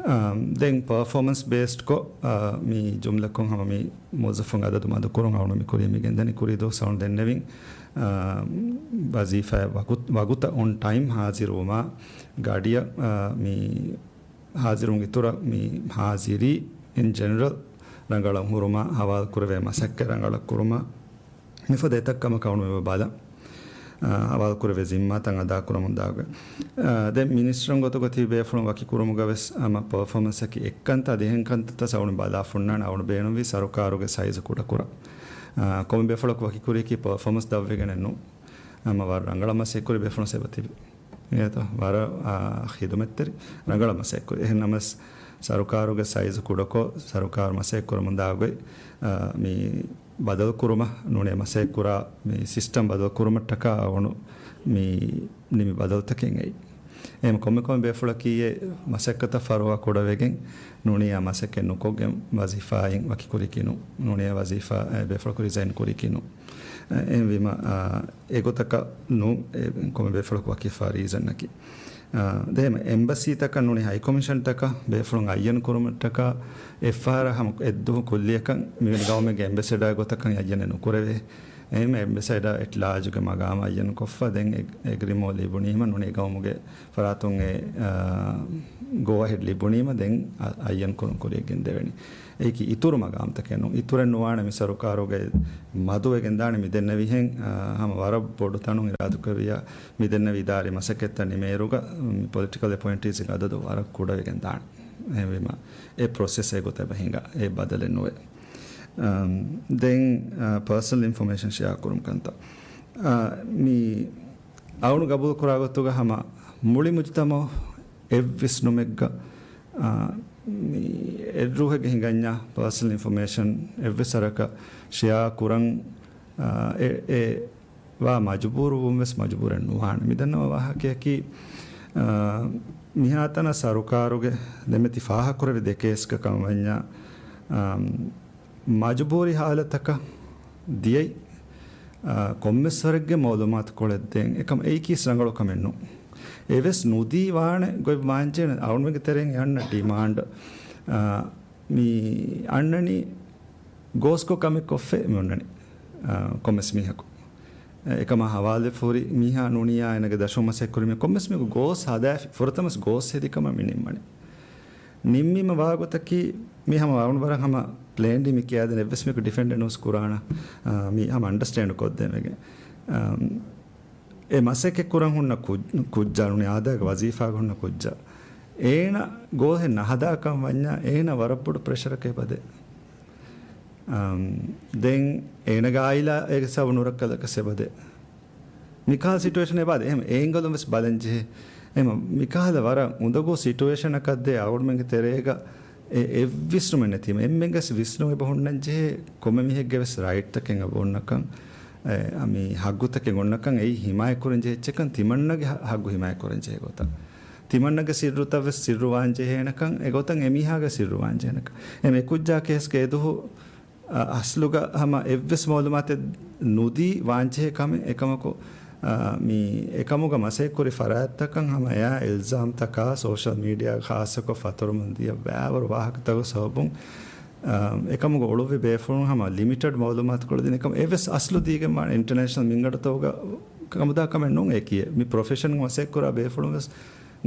އާ، ދެން ޕަރފޯމަންސް ބޭސްޑްކޮށް، އާ، މި ޖުމްލަކޮށް ހަމަ މި މުވައްޒަފުން އަދަދު މަދުކުރުން އަޅު މި ކުރިޔަށް މި ގެންދަނީ ކުރީ ދުވަސް އަޅު ދެންނެވިން، އާ، ވަޒީފާ ވަގު-، ވަގުތަށް އޮން ޓައިމް ހާޒިރުވުމާ ގަޑިއަށް، އާ، މި ހާޒިރުން އިތުރަށް މި ހާޒިރީ އިން ޖެނެރަލް ރަނގަޅަށް ހުރުމާ، ހަވާލު ކުރެވޭ މަސައްކަތް ރަނގަޅަށް ކުރުމާ، މިފަދަ އެތައް ކަމަކަށް އަޅު މި ބަލަން. އާ، ހަވާލު ކުރެވޭ ޒިންމާތައް އަދާ ކުރަމުން ދާގޮތް. އާ، ދެން މިނިސްޓަރުން ގޮތުގަ ތިބި ބޭފުޅުން ވަކި ކުރުމުގަ ވެސް ހަމަ ޕަރފޯމަންސަކީ އެއްކަންތައް ދިހައިން ކަންތައްތައް އަޅު ބަލާ ފުންނާނެ އަޅު ބޭނުންވީ ސަރުކާރުގެ ސައިޒު ކުޑަކުރަން. އާ، ކޮންމެ ބޭފުޅަކު ވަކި ކުރިޔަކީ ޕަރފޯމަންސް ދަށްވެގެނެއް ނޫން. ހަމަ ވަރަށް ރަނގަޅަށް މަސައްކަތް ކުރި ބޭފުޅުން ސެބަ ތިބި. އެތަ ވަރަށް، އާ، ޚިދުމަތްތެރި ރަނގަޅަށް މަސައްކަތް ކުރި. އެހެން ނަމަސް ސަރުކާރުގެ ސައިޒު ކުޑަކޮށް، ސަރުކާރު މަސައްކަތް ކުރަމުން ދާގޮތް، އާ، މި ބަދަލު ކުރުމަށް ނޫނޭ މަސައްކަތް ކުރާ މި ސިސްޓަމް ބަދަލު ކުރުމަށްޓަކާ އަވަނު މި ނިމި ބަދަލުތަކެއް އެއީ. އެހެން ކޮންމެ ކޮންމެ ބޭފުޅަކީ އެ މަސައްކަތަށް ފަރުވާ ކުޑަވެގެން ނޫނީ އާ މަސައްކަތް ނުކޮށްގެން ވަޒީފާއިން ވަކި ކުރިކިނު، ނޫނީ އާ ވަޒީފާ އެ ބޭފުޅަކު ރިޒައިން ކުރިކިނު. އެހެންވީމަ، އާ، އެގޮތަކަށް ނޫން، އެ ކޮންމެ ބޭފުޅަކު ވަކި ފާ ރީޒަންއަކީ. އާ، ދެހެމަ އެމްބަސީތަކަށް ނޫނީ ހައިކޮމިޝަންތަކަށް ބޭފުޅުން އައްޔަން ކުރުމަށްޓަކާ އެއްފަހަރަށް ހަމަ އެއްދުވަހު ކުއްލިއަކަށް މިވެނި ގައުމެއްގެ އެމްބެސެޑާ ގޮތަކަށް އައްޔަނެއް ނުކުރެވޭ. އެހެން އެމްބެސެޑާ އެޓް ލާޖުގެ މަގާމަށް އައްޔަން ކޮށްފަ ދެން އެ، އެގްރިމޯ ލިބުނީމަ ނޫނީ ގައުމުގެ ފަރާތުން އެ، އާ، ގޯ އަހެޑް ލިބުނީމަ ދެން އަ-، އައްޔަން ކުރުން ކުރިޔަށް ގެންދެވެނީ. އެއީކީ އިތުރު މަގާމްތަކެއް ނޫން. އިތުރެއް ނުވާނެ މި ސަރުކާރުގައި މަދުވެގެން ދާނެ މި ދެންނެވިހެން، އާ، ހަމަ ވަރަށް ބޮޑު ތަނުން އިރާދުކުރެއްވިޔާ މި ދެންނެވި އިދާރީ މަސައްކަތްތައް ނިމޭއިރުގަ، މި ޕޮލިޓިކަލް އެޕޮއިންޓީސްގެ އަދަދު ވަރަށް ކުޑަވެގެން ދާނެ. އެހެންވީމަ، އެ ޕްރޮސެސް އެގޮތަށް އެބަ ހިނގާ، އެ ބަދަލެއް ނުވޭ. އަމް، ދެން، އާ، ޕާސަނަލް އިންފޮމޭޝަން ޝެއާ ކުރުމުގެ ކަންތައް. އާ، މި އަޅުގަނޑު ގަބޫލު ކުރާ ގޮތުގަ ހަމަ މުޅި މުޖުތަމަޢު އެއްވެސް ނުމެއްގަ، އާ، މި އެއްރޫހެއްގަ ހިނގަންޏާ ޕާސަނަލް އިންފޮމޭޝަން އެއްވެސް ވަރަކަށް ޝެއާ ކުރަން، އާ، އެ، އެ ވާ މަޖުބޫރު ވުން ވެސް މަޖުބޫރެއް ނުވާނެ. މި ދަންނަވާ ވާހަކަޔަކީ، އާ، މިހާތަނަށް ސަރުކާރުގެ ދެމެތި ފާހަގަކުރެވި ދެ ކޭސްގަ ކަމަށް ވަންޏާ، އާ، މަޖުބޫރީ ހާލަތަކަށް ދިޔައީ، އާ، ކޮންމެސްވަރެއްގެ މައުލޫމާތުކޮޅެއް ދޭން. އެކަމަ އެއީކީސް ރަނގަޅު ކަމެއް ނޫން. އެވެސް ނުދީ ވާނެ ގޮތް ވާންޖެހޭނެ އަޅުގަނޑުމެންގެ ތެރެއިން އަންނަ ޑިމާންޑް، އާ، މި އަންނަނީ ގޯސްކޮށް ކަމެއް ކޮށްފައި މި އޮންނަނީ، އާ، ކޮންމެސް މީހަކު. އެކަމާ ހަވާލުވެފަ ހުރި މީހާ ނޫނިއްޔާ އޭނަގެ ދަށުން މަސައްކަތް ކުރި މީހަކު ކޮންމެސް މީހަކު ގޯސް ހަދާފި، ފުރަތަމަސް ގޯސް ހެދި ކަމަށް މި ނިންމަނީ. ނިންމީމަ ވާގޮތަކީ މި ހަމަ ވަރުނު ވަރަށް ހަމަ ޕްލޭންޑި މި ކިޔާދެން އެއްވެސް މީހަކު ޑިފެންޑެއް ނޫސް ކުރާނަ، އާ، މި ހަމަ އަންޑަސްޓޭންޑް ކޮށްދޭން ވެގެން. އާ، އެ މަސައްކަތް ކުރަން ހުންނަ ކު-، ކުއްޖާ ނޫނީ އާދައިގެ ވަޒީފާގަ ހުންނަ ކުއްޖާ. އޭނަ ގޯހެއް ނަހަދާކަން ވަންޏާ އޭނަ ވަރަށް ބޮޑު ޕްރެޝަރަކަށް އެބަދޭ. އަމް، ދެން އޭނަގެ އާއިލާ އޭގެ ސަބަބުން ނުރައްކަލަކަށް އެބަދޭ. މިކަހަލަ ސިޓުއޭޝަން އެބަދޭ. އެހެން އެ އެންގަލުން ވެސް ބަލަން ޖެހޭ. އެހެން މިކަހަލަ ވަރަށް އުނދަގޫ ސިޓުއޭޝަނަކަށް ދޭ އަޅުމެންގެ ތެރޭގަ އެ އެއްވިސްނުމެއް ނެތީމަ، އެންމެންގެސް ވިސްނުން އެބަ ހުންނަން ޖެހޭ ކޮންމެ މީހެއްގެ ވެސް ރައިޓްތަކެއް އެބަ އޮންނަކަން، އެ، މި ހައްގުތަކެއް އޮންނަކަން އެއީ ހިމާޔަތް ކުރަން ޖެހޭ އެއްޗަކަން ތިމަންނަގެ ހަ-، ހައްގު ހިމާޔަތް ކުރަން ޖެހޭ ގޮތަށް. ތިމަންނަގެ ސިއްރުތައް ވެސް ސިއްރު ވާން ޖެހޭނެކަން، އެގޮތަށް އެމީހާގެ ސިއްރު ވާން ޖެހޭނެކަން. އެ މި ކުއްޖާ ކޭސްގެ އެދުހު، އަ، އަސްލުގަ ހަމަ އެއްވެސް މައުލޫމާތެއް ނުދީ ވާންޖެހޭ ކަމެއް. އެކަމަކު، އަ، މި އެކަމުގަ މަސައްކަތްކުރި ފަރާތްތަކަށް ހަމަ އެއާ އިލްޒާމްތަކާ ސޯޝަލް މީޑިއާ ޚާއްޞަކޮށް ފަތުރުމުން ދިޔަ ބައިވަރު ވާހަކަތަކުގެ ސަބަބުން، އަ، އެކަމުގަ އުޅުއްވި ބޭފުޅުން ހަމަ ލިމިޓެޑް މައުލޫމާތުކޮޅު ދިން އެކަމަށް އެއްވެސް އަސްލު ދީގެން ވާނެ އިންޓަނޭޝަނަލް މިންގަނޑުތަކުގަ ކަމުދާ ކަމެއް ނޫން އެކި. މި ޕްރޮފެޝަން މަސައްކަތްކުރާ ބޭފުޅުން ވެސް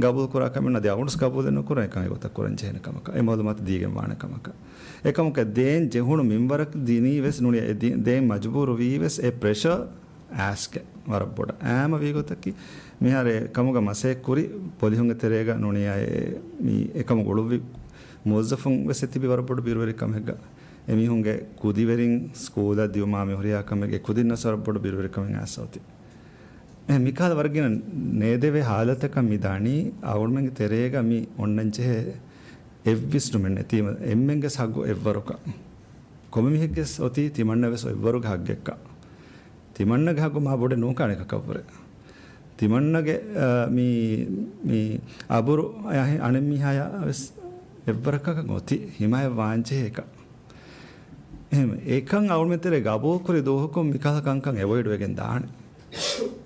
ގަބޫލުކުރާ ކަމެއް ނަދި އަވަންސް ގަބޫލެއް ނުކުރަން އެކަން އެގޮތަށް ކުރަން ޖެހޭނެ ކަމަކަށް، އެ މައުލޫމާތު ދީގެން ވާނެ ކަމަކަށް. އެކަމަކަށް ދޭން ޖެހުނު މިންވަރަށް ދިނީ ވެސް ނޫނީ އެ ދޭ-، ދޭން މަޖުބޫރު ވީ ވެސް އެ ޕްރެޝަރ އާސްކެ ވަރަށް ބޮޑަށް. އާމަ ވީ ގޮތަކީ މިހާރު އެ ކަމުގަ މަސައްކަތް ކުރި ޕޮލިހުންގެ ތެރޭގަ ނޫނީ އެ މި އެކަމުގަ އުޅުއްވި މުވައްޒަފުން ވެސް އެ ތިބި ވަރަށް ބޮޑު ބިރުވެރިކަމެއްގަ. އެމީހުންގެ ކުދިވެރިން ސްކޫލަށް ދިއުމާ މި ހުރިހާ ކަމެއްގެ ކުދިންނަސް ވަރަށް ބޮޑު ބިރުވެރިކަމެއް އައިސް އޮތީ. އެ މިކަހަލަ ވަރަށް ގިނަ ނޭދެވޭ ހާލަތަކަށް މި ދާނީ، އަޅުމެންގެ ތެރޭގަ މި އޮންނަން ޖެހޭ އެއްވިސްނުމެއް ނެތީމަ، އެންމެންގެ ހައްގު އެއްވަރުކަން. ކޮންމެ މީހެއްގެ އޮތީ ތިމަންނަ ވެސް އެއްވަރުގެ ހައްގެއްކަން. ތިމަންނަގެ ހައްގު މާ ބޮޑެއް ނޫން ކާނެކަކަށްވުރެ. ތިމަންނަގެ، އަ، މި، މި އަބުރު އަހި-، އަނެއް މީހާޔާ ވެސް އެއްވަރަކަކަށް އޮތީ ހިމާޔަތް ވާންޖެހޭކަން. އެހެން އެކަން އަޅުމެން ތެރޭ ގަބޫލުކުރި ދުވަހަކުން މިކަހަލަ ކަންކަން އެވޮއިޑް ވެގެން ދާނެ.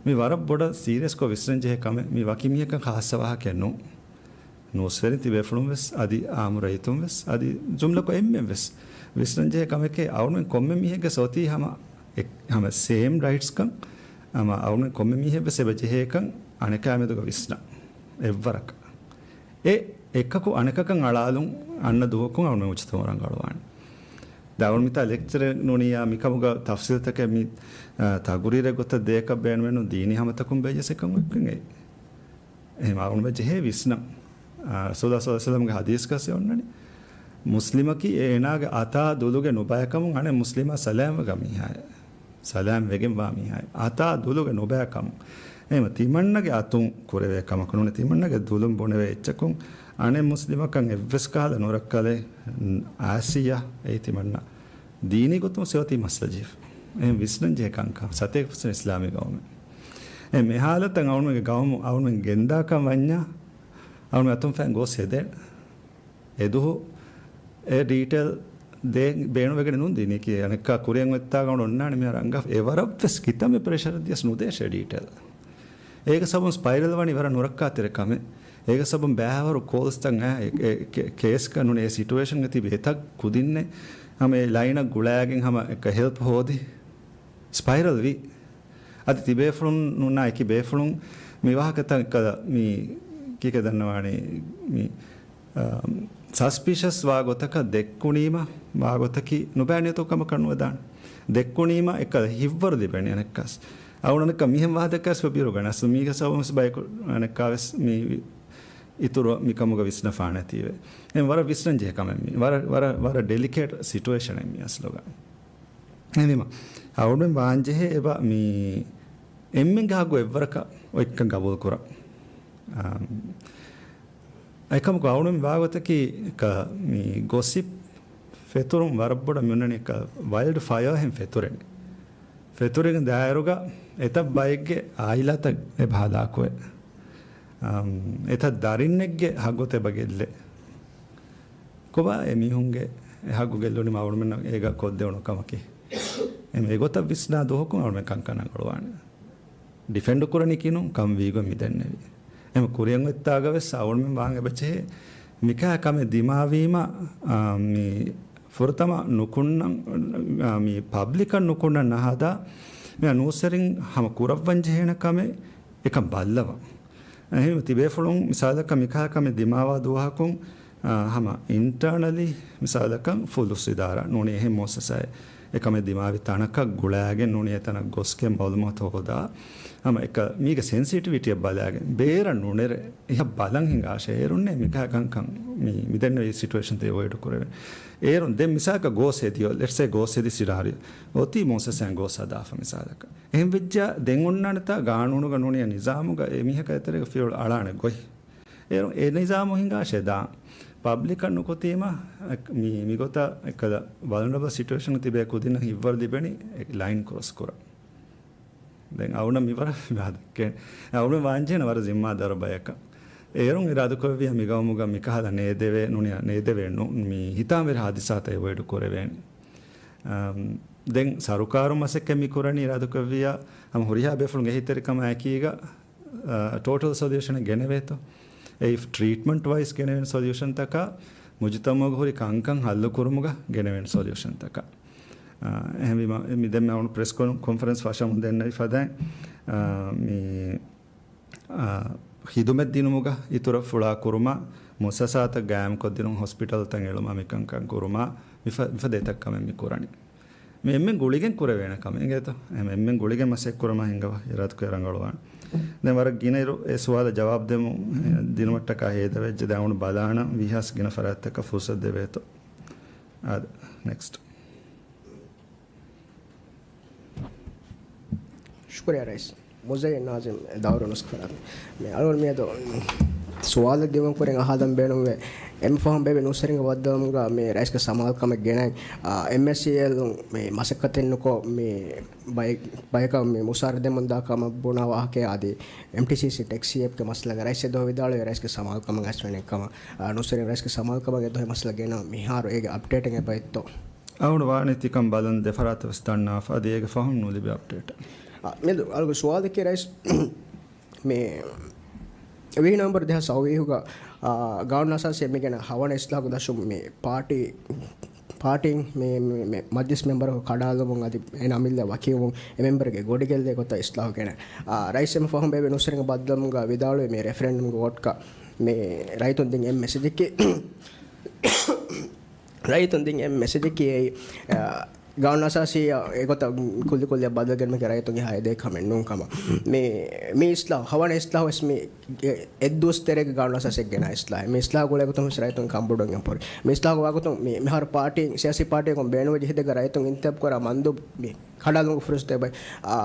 މި ވަރަށް ބޮޑަށް ސީރިއަސްކޮށް ވިސްނަން ޖެހޭ ކަމެއް. މި ވަކި މީހަކަށް ޚާއްޞަ ވާހަކައެއް ނޫން. ނޫސްވެރިން ތިބޭފުޅުން ވެސް، އަދި އާއްމު ރައްޔިތުން ވެސް، އަދި ޖުމްލަކޮށް އެންމެން ވެސް ވިސްނަން ޖެހޭ ކަމެކޭ، އަޅުމެން ކޮންމެ މީހެއްގެ ސޮތީ ހަމަ އެ-، ހަމަ ސޭމް ރައިޓްސްކަން، ހަމަ އަޅުމެން ކޮންމެ މީހެއް ވެސް އެބަ ޖެހޭކަން އަނެކާ މެދުގަ ވިސްނަން އެއްވަރަކަށް. އެ އެއްކަކު އަނެކަކަށް އަޅާލުން އަންނަ ދުވަހަކުން އަޅުމެން މުޖުތަމަޢު ރަނގަޅުވާނެ. ދާވަން މިތާ ލެކްޗަރެއް ނޫނިއްޔާ މިކަމުގަ ތަފްސީލްތަކެއް މި، އާ، ތަގުރީރެއް ގޮތަށް ދޭކަށް ބޭނުމެއްނު ދީނީ ހަމަތަކުން ބެއްޔަސް އެކަން އޮތްކަން އެއީ. އެހެން އަޅުގަނޑުމެން ޖެހޭ ވިސްނަން. އާ، ރަސޫލާ ޞައްލަﷲު ޢަލައިހި ވަސައްލަމްގެ ޙަދީޘްގަސް އޮންނަނީ، މުސްލިމަކީ އޭނާގެ އަތާ ދުލުގެ ނުބައިކަމުން އަނެއް މުސްލިމާ ސަލާމްވެގަ މީހާއެއް. ސަލާމް ވެގެންވާ މީހާއެއް. އަތާ ދުލުގެ ނުބައިކަމުން. އެހެން ތިމަންނަގެ އަތުން ކުރެވޭ ކަމަކު ނޫނެ، ތިމަންނަގެ ދުލުން ބުނެވޭ އެއްޗަކުން އަނެއް މުސްލިމަކަށް އެއްވެސް ކަހަލަ ނުރައްކަލެއް އާސިޔާ އެއީ ތިމަންނަ ދީނީ ގޮތުން ސިވަތީ މަސްލަޖީފު. އެހެން ވިސްނަން ޖެހޭ ކަންކަން ސަތޭކަ ފަސްވަނަ އިސްލާމީ ގައުމެއް. އެ މި ހާލަތަށް އަޅުމެންގެ ގައުމު އަޅުމެން ގެންދާކަން ވަންޏާ، އަޅުމެން އަތުން ފައިން ގޯސް ހެދޭނެ. އެދުހު އެ ޑީޓެއިލް ދޭ ބޭނުންވެގެން ނޫން ދިނީކީ. އަނެއްކާ ކުރިއަށް އޮތްތާގަ އޮންނާނެ މިހާރު އަނގަ އެވަރަށްވެސް ކިތަންމެ ޕްރެޝަރެއް ދިޔަސް ނުދޭށޭ ޑީޓެއިލް. އޭގެ ސަބަބުން ސްޕައިރަލް ވަނީ ވަރަށް ނުރައްކާތެރި ކަމެއް. އޭގެ ސަބަބުން ބައިވަރު ކޯލްސްތައް އެ، އެ، ކޭ-، ކޭސްގަ ނޫނީ އެ ސިޓުއޭޝަންގަ ތިބި އެތައް ކުދިންނެއް ހަމަ އެ ލައިނަށް ގުޅާގެން ހަމަ އެކަ ހެލްޕް ހޯދި ސްޕައިރަލް ވީ. އަދި ތިބޭފުޅުން ނޫންނާ އެކި ބޭފުޅުން މި ވާހަކަތައް ކަލަ މި ކީކޭ ދަންނަވާނީ މި، އާ، ސަސްޕިޝަސް ވާ ގޮތަކަށް ދެއްކުނީމަ ވާ ގޮތަކީ ނުބައި ނިޔަތަކު ކަމަކަށް ނުވެދާނެ. ދެއްކުނީމަ އެކަލަ ހިއްވަރު ލިބެނީ އަނެއްކާސް. އަޅުގަނޑަކަށް މިހެން ވާހަކަ ދެއްކާސް ބިރުގަނެ. އަސްލު މީގެ ސަބަބުން ވެސް ބަޔަކު އަނެއްކާ ވެސް މި އިތުރު މިކަމުގަ ވިސްނަފާނެތީވެ. އެ ވަރަށް ވިސްނަން ޖެހޭ ކަމެއް މީ. ވަރަށް، ވަރަށް، ވަރަށް ޑެލިކޭޓް ސިޓުއޭޝަނެއް މީ އަސްލުގަ. އެހެންވީމަ، އަޅުގަނޑުމެން ވާންޖެހޭ އެބަ މި އެންމެންގެ ހައްގު އެއްވަރަކަށް އޮތްކަން ގަބޫލުކުރަން. އާ، އެކަމަކު އަޅުގަނޑުމެން ވާގޮތަކީ މި ގޮސިޕް ފެތުރުން ވަރަށް ބޮޑަށް މި އޮންނަނީ ވައިލްޑް ފަޔާ ހެން ފެތުރެނީ. ފެތުރިގެން ދާއިރުގަ އެތައް ބައެއްގެ އާއިލާތައް އެބަ ހަލާކުވޭ. އާ، އެތައް ދަރިންނެއްގެ ހައްގުތައް އެބަ ގެއްލޭ. ކޮބާ އެމީހުންގެ އެ ހައްގު ގެއްލުނީމަ އަޅުމެންނަށް އޭގަ ކޮށްދެވުނު ކަމަކީ؟ އެމް އެގޮތަށް ވިސްނާ ދުވަހަކުން އަޅުމެން ކަންކަން ރަނގަޅުވާނެ. ޑިފެންޑް ކުރަނީ ކިނުން ކަން ވީގޮތް މި ދެންނެވި. އެމް ކުރިއަށް އޮތްތާގަ ވެސް އަޅުމެން ވާން އެބަޖެހޭ މިކާ ކަމެއް ދިމާވީމަ، އާ، މި ފުރަތަމަ ނުކުންނަން، އާ، މި ޕަބްލިކަށް ނުކުންނަން ނަހަދާ، މިއާ ނޫސްވެރިން ހަމަ ކުރައްވަން ޖެހޭނެ ކަމެއް އެކަން ބައްލަވަން. އެހެން ތިބޭފުޅުން މިސާލަކަށް މިކަހަލަ ކަމެއް ދިމާވާ ދުވަހަކުން، އާ، ހަމަ އިންޓާނަލީ މިސާލަކަށް ފުލުސް އިދާރާ ނޫނީ އެހެން މުއައްސަސާއެއް އެކަމެއް ދިމާވި ތަނަކަށް ގުޅާގެން ނޫނީ އެތަނަށް ގޮސްގެން މައުލޫމާތު ހޯދާ، ހަމަ އެކަ މީގެ ސެންސިޓިވިޓީއަށް ބަލާގެން ބޭރަށް ނުނެރެ އެހަށް ބަލަން ހިނގާށޭ. އޭރުންނޭ މިކަހަ ކަންކަން މި، މި ދެންނެވި ސިޓުއޭޝަންތައް އެވޮއިޑް ކުރެވޭ. އޭރުން ދެން މިސާލަކަށް ގޯސް ހެދިޔޯ، ލެޓްސޭ ގޯސް ހެދި ސިނާރިއޯ އޮތީ މުއައްސަސާއިން ގޯސް ހަދާފަ މިސާލަކަށް. އެހެން ވެއްޖާ ދެން އޮންނާނެތާ ގާނޫނުގަ ނޫނިޔަ ނިޒާމުގަ އެ މީހަކާ އެތެރޭގަ ފިޔަވަޅު އަޅާނެ ގޮތް. އޭރު އެ ނިޒާމު ހިނގާށޭ ދާން. ޕަބްލިކަށް ނުކުތީމަ، މި، މިގޮތަށް އެއްކަލަ ވަލްނަރަބަލް ސިޓުއޭޝަނު ތިބޭ ކުދިންނަށް ހިތްވަރު ލިބެނީ ލައިން ކްރޮސް ކުރަން. ދެން އަޅުގަނޑަށް މިވަރަށް ވާދަކެ، އަޅުގަނޑު ވާންޖެހޭނެ ވަރަށް ޒިންމާދާރު ބަޔަކަށް. އޭރުން އިރާދަކުރެއްވިއްޔާ މިގައުމުގަ މިކަހަލަ ނޭދެވޭ ނޫނިޔަ، ނޭދެވޭ ނު، މި ހިތާމަވެރި ހާދިސާތައް އެވޮއިޑް ކުރެވޭނެ. އަމް، ދެން ސަރުކާރުން މަސައްކަތް މި ކުރަނީ އިރާދަކުރެއްވިއްޔާ، ހަމަ ހުރިހާ ބޭފުޅުން އެހީތެރިކަމާ އެކީގަ އަ، ޓޯޓަލް ސޮލިއުޝަނެއް ގެނެވޭތޯ. އެއީ ޓްރީޓްމަންޓް ވައިސް ގެނެވޭނެ ސޮލިއުޝަންތަކާ، މުޖުތަމަޢުގަ ހުރި ކަންކަން ހައްލު ކުރުމުގަ ގެނެވޭނެ ސޮލިއުޝަންތަކާ. އަ، އެހެންވީމަ، މި ދެންމެ އަޅުގަނޑު ޕްރެސް ކޮން، ކޮންފަރެންސް ފަށަމުން ދެންނެވި ފަދައިން، އަ، މި، އަ، ހިދުމަތް ދިނުމުގަ އިތުރަށް ފުޅާ ކުރުމާ، މުއައްސަސާތައް ގާއިމްކޮށްދިނުން، ހޮސްޕިޓަލްތައް އެޅުމާ، މިކަންކަން ކުރުމާ، މިފަ، މިފަދަ އެތައް ކަމެއް މި ކުރަނީ. މި އެންމެން ގުޅިގެން ކުރެވޭނެ ކަމެއް އިނގޭތޯ. އެ، އެންމެން ގުޅިގެން މަސައްކަތް ކުރުމަށް ހިނގަވާ އިރާދަކުރެ ރަނގަޅުވާނެ. ދެން ވަރަށް ގިނައިރު އެ ސުވާލަށް ޖަވާބު ދެމުން، އެ، ދިނުމަށްޓަކާ ހޭދަވެއްޖެ. ދެން އަޅުގަނޑު ބަލާނަން ވީހާވެސް ގިނަ ފަރާތްތަކަށް ފުރުސަތު ދެވޭތޯ. އާދެ، ނެކްސްޓް. ޝުކުރިއްޔާ ރައީސް. މުޒައްޔަން ނާޒިމް ދައުރު ނުސްކަރާ. މި އަޅުގަނޑު މިއަދު ސުވާލެއް ދިމާކުރިން އަހާލަން ބޭނުންވޭ. އެންމެ ފަހުން ބޭއްވި ނޫސްވެރިންގެ ބައްދަލުވުމުގަ މި ރައީސްގެ ސަމާލުކަމެއް ގެނައި، އާ، އެމްއެސްއީއެލުން މި މަސައްކަތެއް ނުކޮށް މި ބައެއް، ބަޔަކަށް މި މުސާރަ ދެމުން ދާ ކަމަށް ބުނާ ވާހަކައާ އަދި އެމްޓީސީސީ ޓެކްސީ އެޕްގެ މައްސަލަގަ ރައީސް އެދުވަހު ވިދާޅުވި ރައީސްގެ ސަމާލުކަމަށް އައިސްފައި ކަމަށް، އާ، ނޫސްވެރިން ރައީސްގެ ސަމާލުކަމަށް އެދުވަހު މައްސަލަ ގެނަ މިހާރު އޭގެ އަޕްޑޭޓެއް އެބައޮތްތޯ؟ އަޅުގަނޑު ވާނީ ތިކަން ބަލަން ދެފަރާތަށް ވެސް ދަންނަވާފަ، އަދި އޭގެ ފަހުން ނުލިބި އަޕްޑޭޓެއް. އާ، މިއަދު އަޅުގަނޑު ސުވާލަކީ ރައީސް، މި ވިހި ނަވަމްބަރު ދެހާސް އަށް ވީހުގަ، އާ، ގާނޫނު އަސާސީ މިގެނަ ހަވަނަ އިސްލާހު ދަށުން މި ޕާޓީ، ޕާޓީން މި، މި، މި މަޖްލިސް މެމްބަރަކު ކަޑާލުމުން އަދި އޭނާ މިއްލަ ވަކިވުމުން އެ މެމްބަރުގެ ގޮޑިގެއްލޭ ގޮތަށް އިސްލާހު ގެނަ، އާ، ރައީސް އެންމެ ފަހުން ބޭއްވި ނޫސްވެރިންގެ ބައްދަލުވުމުގަ ވިދާޅުވި މި ރެފަރެންޑަމްގެ ވޯޓްކަ މި ރައްޔިތުން ދިން އެއް މެސެޖަކީ، ރައްޔިތުން ދިން އެއް މެސެޖަކީ އެއީ، އާ، ގާނޫނު އަސާސީއަށް އެގޮތަށް ކުއްލި ކުއްލިއަށް ބަދަލު ގެންނުމަކީ ރައްޔިތުންގެ ހާއިދައެއް ކަމެއް ނޫން ކަމަށް. މި، މި އިސްލާހު، ހަވަނަ އިސްލާހު ވެސް މި އެ، އެއްދުވަސް ތެރޭގެ ގާނޫނު އަސާސީއަށް ގެނަ އިސްލާހެއް. މި އިސްލާހު ގުޅޭގޮތުން ވެސް ރައްޔިތުން ކަންބޮޑުވެގެން ހުރި. މި އިސްލާހު ވާގޮތުން މި، މިހާރު ޕާޓީން، ސިޔާސީ ޕާޓީއަކުން ބޭނުންވެއްޖެ ހިނދެއްގަ ރައްޔިތުން އިންތިހާބު ކުރާ މަންދު މި ކަޑާލުމުގެ ފުރުސަތު އެބައޮތް. އާ،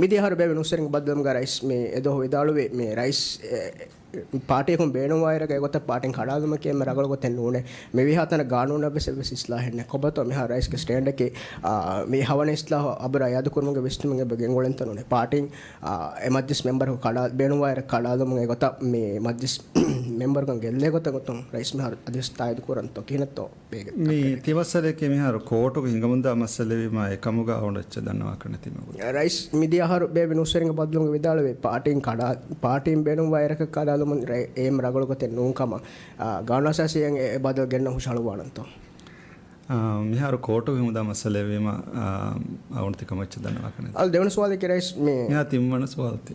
މިދިޔަ އަހަރު ބޭއްވި ނޫސްވެރިންގެ ބައްދަލުވުމުގަ ރައީސް މި އެދުވަހު ވިދާޅުވި މި ރައީސް، އެ، ޕާޓީއަކުން ބޭނުންވާއިރަކަށް އެގޮތަށް ޕާޓީން ކަޑާލުމަކީ އެންމެ ރަނގަޅު ގޮތެއް ނޫނޭ. މި ވީހާ ތަނަށް ގާނޫނަށް ވެސް އެއްވެސް އިސްލާހެއް ނެތް. ކޮބާތޯ މިހާރު ރައީސްގެ ސްޓޭންޑަކީ، އާ، މި ހަވަނަ އިސްލާހު އަބުރާ އިއާދަކުރުމުގެ ވިސްނުމެއް އެބަ ގެންގުޅެންތޯ ނޫނޭ. ޕާޓީން، އާ، އެ މަޖްލިސް މެމްބަރަކު ކަޑާ، ބޭނުންވާއިރަށް ކަޑާލުމުން އެގޮތަށް މި މަޖްލިސް މެމްބަރުކަން ގެއްލޭ ގޮތަށް ގޮތުން ރައީސް މިހާރު އަދިވެސް ތާއީދު ކުރަންތޯ ކިހިނެއްތޯ؟ މި ތިމައްސަލައެކޭ މިހާރު ކޯޓުގަ ހިނގަމުންދާ މައްސަލަވީމާ އެކަމުގަ އަޅުގަނޑު އެއްޗެއް ދަންނަވާކަށް ނެތީމަ. ރައީސް މިދިޔަ އަހަރު ބޭއްވި ނޫސްވެރިންގެ ބައްދަލުވުމުގަ ވިދާޅުވި ޕާޓީން ކަޑާ، ޕާޓީން ބޭނުންވާ އިރަކަށް ކަޑާލުމުން ރައި، އެއް ރަނގަޅު ގޮތެއް ނޫން ކަމަށް، އާ، ގާނޫނު އަސާސީއަށް އެ، އެ ބަދަލު ގެންނަން ހުށަހަޅުއްވާނަންތޯ؟ އާ، މިހާރު ކޯޓުގަ ހިނގަމުންދާ މައްސަލައެއްވީމަ، އާ، އަޅުގަނޑު ތިކަމަށް އެއްޗެއް ދަންނަވާކަށް ނެތީ. އަދި ދެވަނަ ސުވާލަކީ ރައީސް މި، މިހާ ތިންވަނަ ސުވާލު ތި.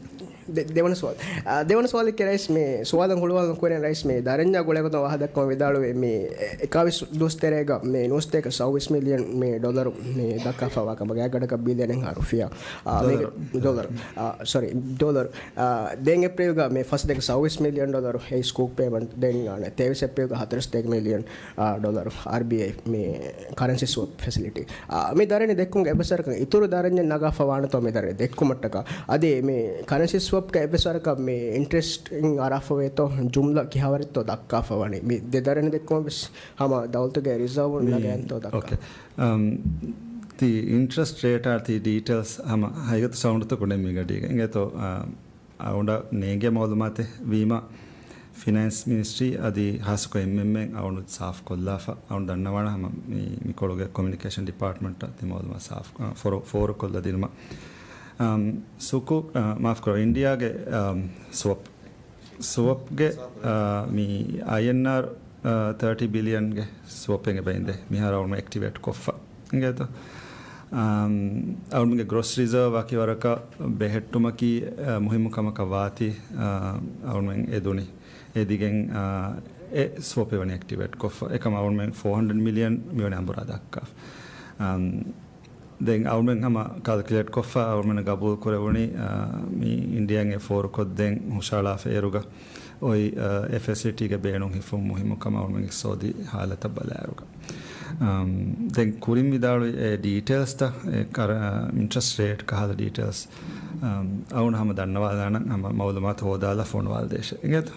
ދެ، ދެވަނަ ސުވާލު. އާ، ދެވަނަ ސުވާލަކީ ރައީސް މި ސުވާލަށް ހުޅުވާލަން ކުރިން ރައީސް މި ދަރަންޏާ ގުޅޭގޮތުން ވާހަކަ ދައްކަމުން ވިދާޅުވި މި އެ، އެކާވީސް ދުވަސް ތެރޭގަ މި ނުވަސްތޭކަ ސައުވީސް މިލިއަން މި ޑޮލަރު މި ދައްކާފަވާ ކަމަށް ގާތްގަނޑަކަށް ބިލިއަނެއްހާ ރުފިޔާ. އާ، މީގެ ޑޮލަރު. ޑޮލަރު. އާ، ސޮރީ، ޑޮލަރު. އާ، ދެން އޭޕްރީލްގަ މި ފަސްތޭކަ ސައުވީސް މިލިއަން ޑޮލަރު އެ ސްކޫލް ޕޭމަންޓް ދެން އާނެ ތޭވީސް އޭޕްރީލްގަ ހަތަރުސަތޭކަ މިލިއަން، އާ، ޑޮލަރު އާރްބީއައި މި ކަރެންސީ ސްވެޕް ފެސިލިޓީ. އާ، މި ދަރަނި ދެއްކުމުގެ އެއްވެސް ވަރަކަށް އިތުރު ދަރަންޏެއް ނަގާފަ ވާނެތޯ މި ދަރަނި ދެއްކުމަށްޓަކާ؟ އަދި މި ކަރެންސީ ސްވެޕްގެ އެއްވެސް ވަރަކަށް މި އިންޓްރެސްޓް އަރާފަވޭތޯ؟ ޖުމްލަ ކިހާވަރެއްތޯ ދައްކާފަ ވަނީ؟ މި ދެ ދަރަނި ދެއްކުމަށް ވެސް ހަމަ ދައުލަތުގެ ރިޒާވުން މި، ނަގައިންތޯ ދައްކާ؟ އޯކޭ. އަމް، ތި އިންޓްރެސްޓް ރޭޓާ ތި ޑީޓެއިލްސް ހަމަ ހަގީގަތު ސައުންޑްތަކުން މި ގަޑީގަ އިނގޭތޯ، އަ، އަޅުގަނޑަށް ނޭނގޭ މައުލޫމާތެއް ވީމަ، ފިނޭންސް މިނިސްޓްރީ އަދި ހާއްސަކޮށް އެމްއެމްއޭން އަޅުގަނޑު ސާފު ކޮށްލާފަ، އަޅުގަނޑު ދަންނަވާނަ ހަމަ މި، މިކޮޅުގެ ކޮމިއުނިކޭޝަން ޑިޕާޓްމަންޓަށް ތި މައުލޫމާތު ސާފު، އަ، ފޯރު، ފޯރުކޮށްލަ ދިނުމަށް. އަމް، ސުކު، އަ، މާފުކުރަ، އިންޑިއާގެ، އަމް، ސްވެޕް، ސްވެޕްގެ، އަ، މި އައިއެންއާރް، އަ، ތާޓީ ބިލިއަންގެ ސްވެޕެއް އެބައިނދެ މިހާރު އަޅުގަނޑު އެކްޓިވޭޓް ކޮށްފަ. އިނގޭތޯ؟ އަމް، އަޅުގަނޑުގެ ގްރޮސް ރިޒާވް ވަކި ވަރަކަށް ބެހެއްޓުމަކީ، އަ، މުހިއްމު ކަމަކަށް ވާތީ، އަ، އަޅުގަނޑުމެން އެދުނި. އެދިގެން، އާ، އެ ސްވެޕް އެވަނީ އެކްޓިވޭޓް ކޮށްފަ. އެކަމަށް އަޅުގަނޑުމެން ފޯ ހަންޑްރެޑް މިލިއަން މިވަނީ އަނބުރާ ދައްކާފަ. އަމް، ދެން އަޅުމެން ހަމަ ކާލްކިއުލޭޓް ކޮށްފަ އަޅުމެން ގަބޫލު ކުރެވުނީ، އާ، މި އިންޑިއާއިން އެ ފޯރުކޮށްދޭން ހުށަހަޅާފަ އޭރުގަ އޮތް، އާ، އެ ފެސިލިޓީގެ ބޭނުން ހިފުން މުހިއްމު ކަމަށް އަޅުމެން އިޤްތިޞާދީ ހާލަތަށް ބަލާއިރުގަ. އާ، ދެން ކުރިން ވިދާޅުވި އެ ޑީޓެއިލްސްތައް، އެ ކަރ-، އާ، އިންޓްރެސްޓް ރޭޓް ކަހަލަ ޑީޓެއިލްސް، އާ، އަޅުގަނޑު ހަމަ ދަންނަވާލާނަން ހަމަ މައުލޫމާތު ހޯދާލާ ފޮނުވާލަ ދޭށޭ. އިނގޭތަ؟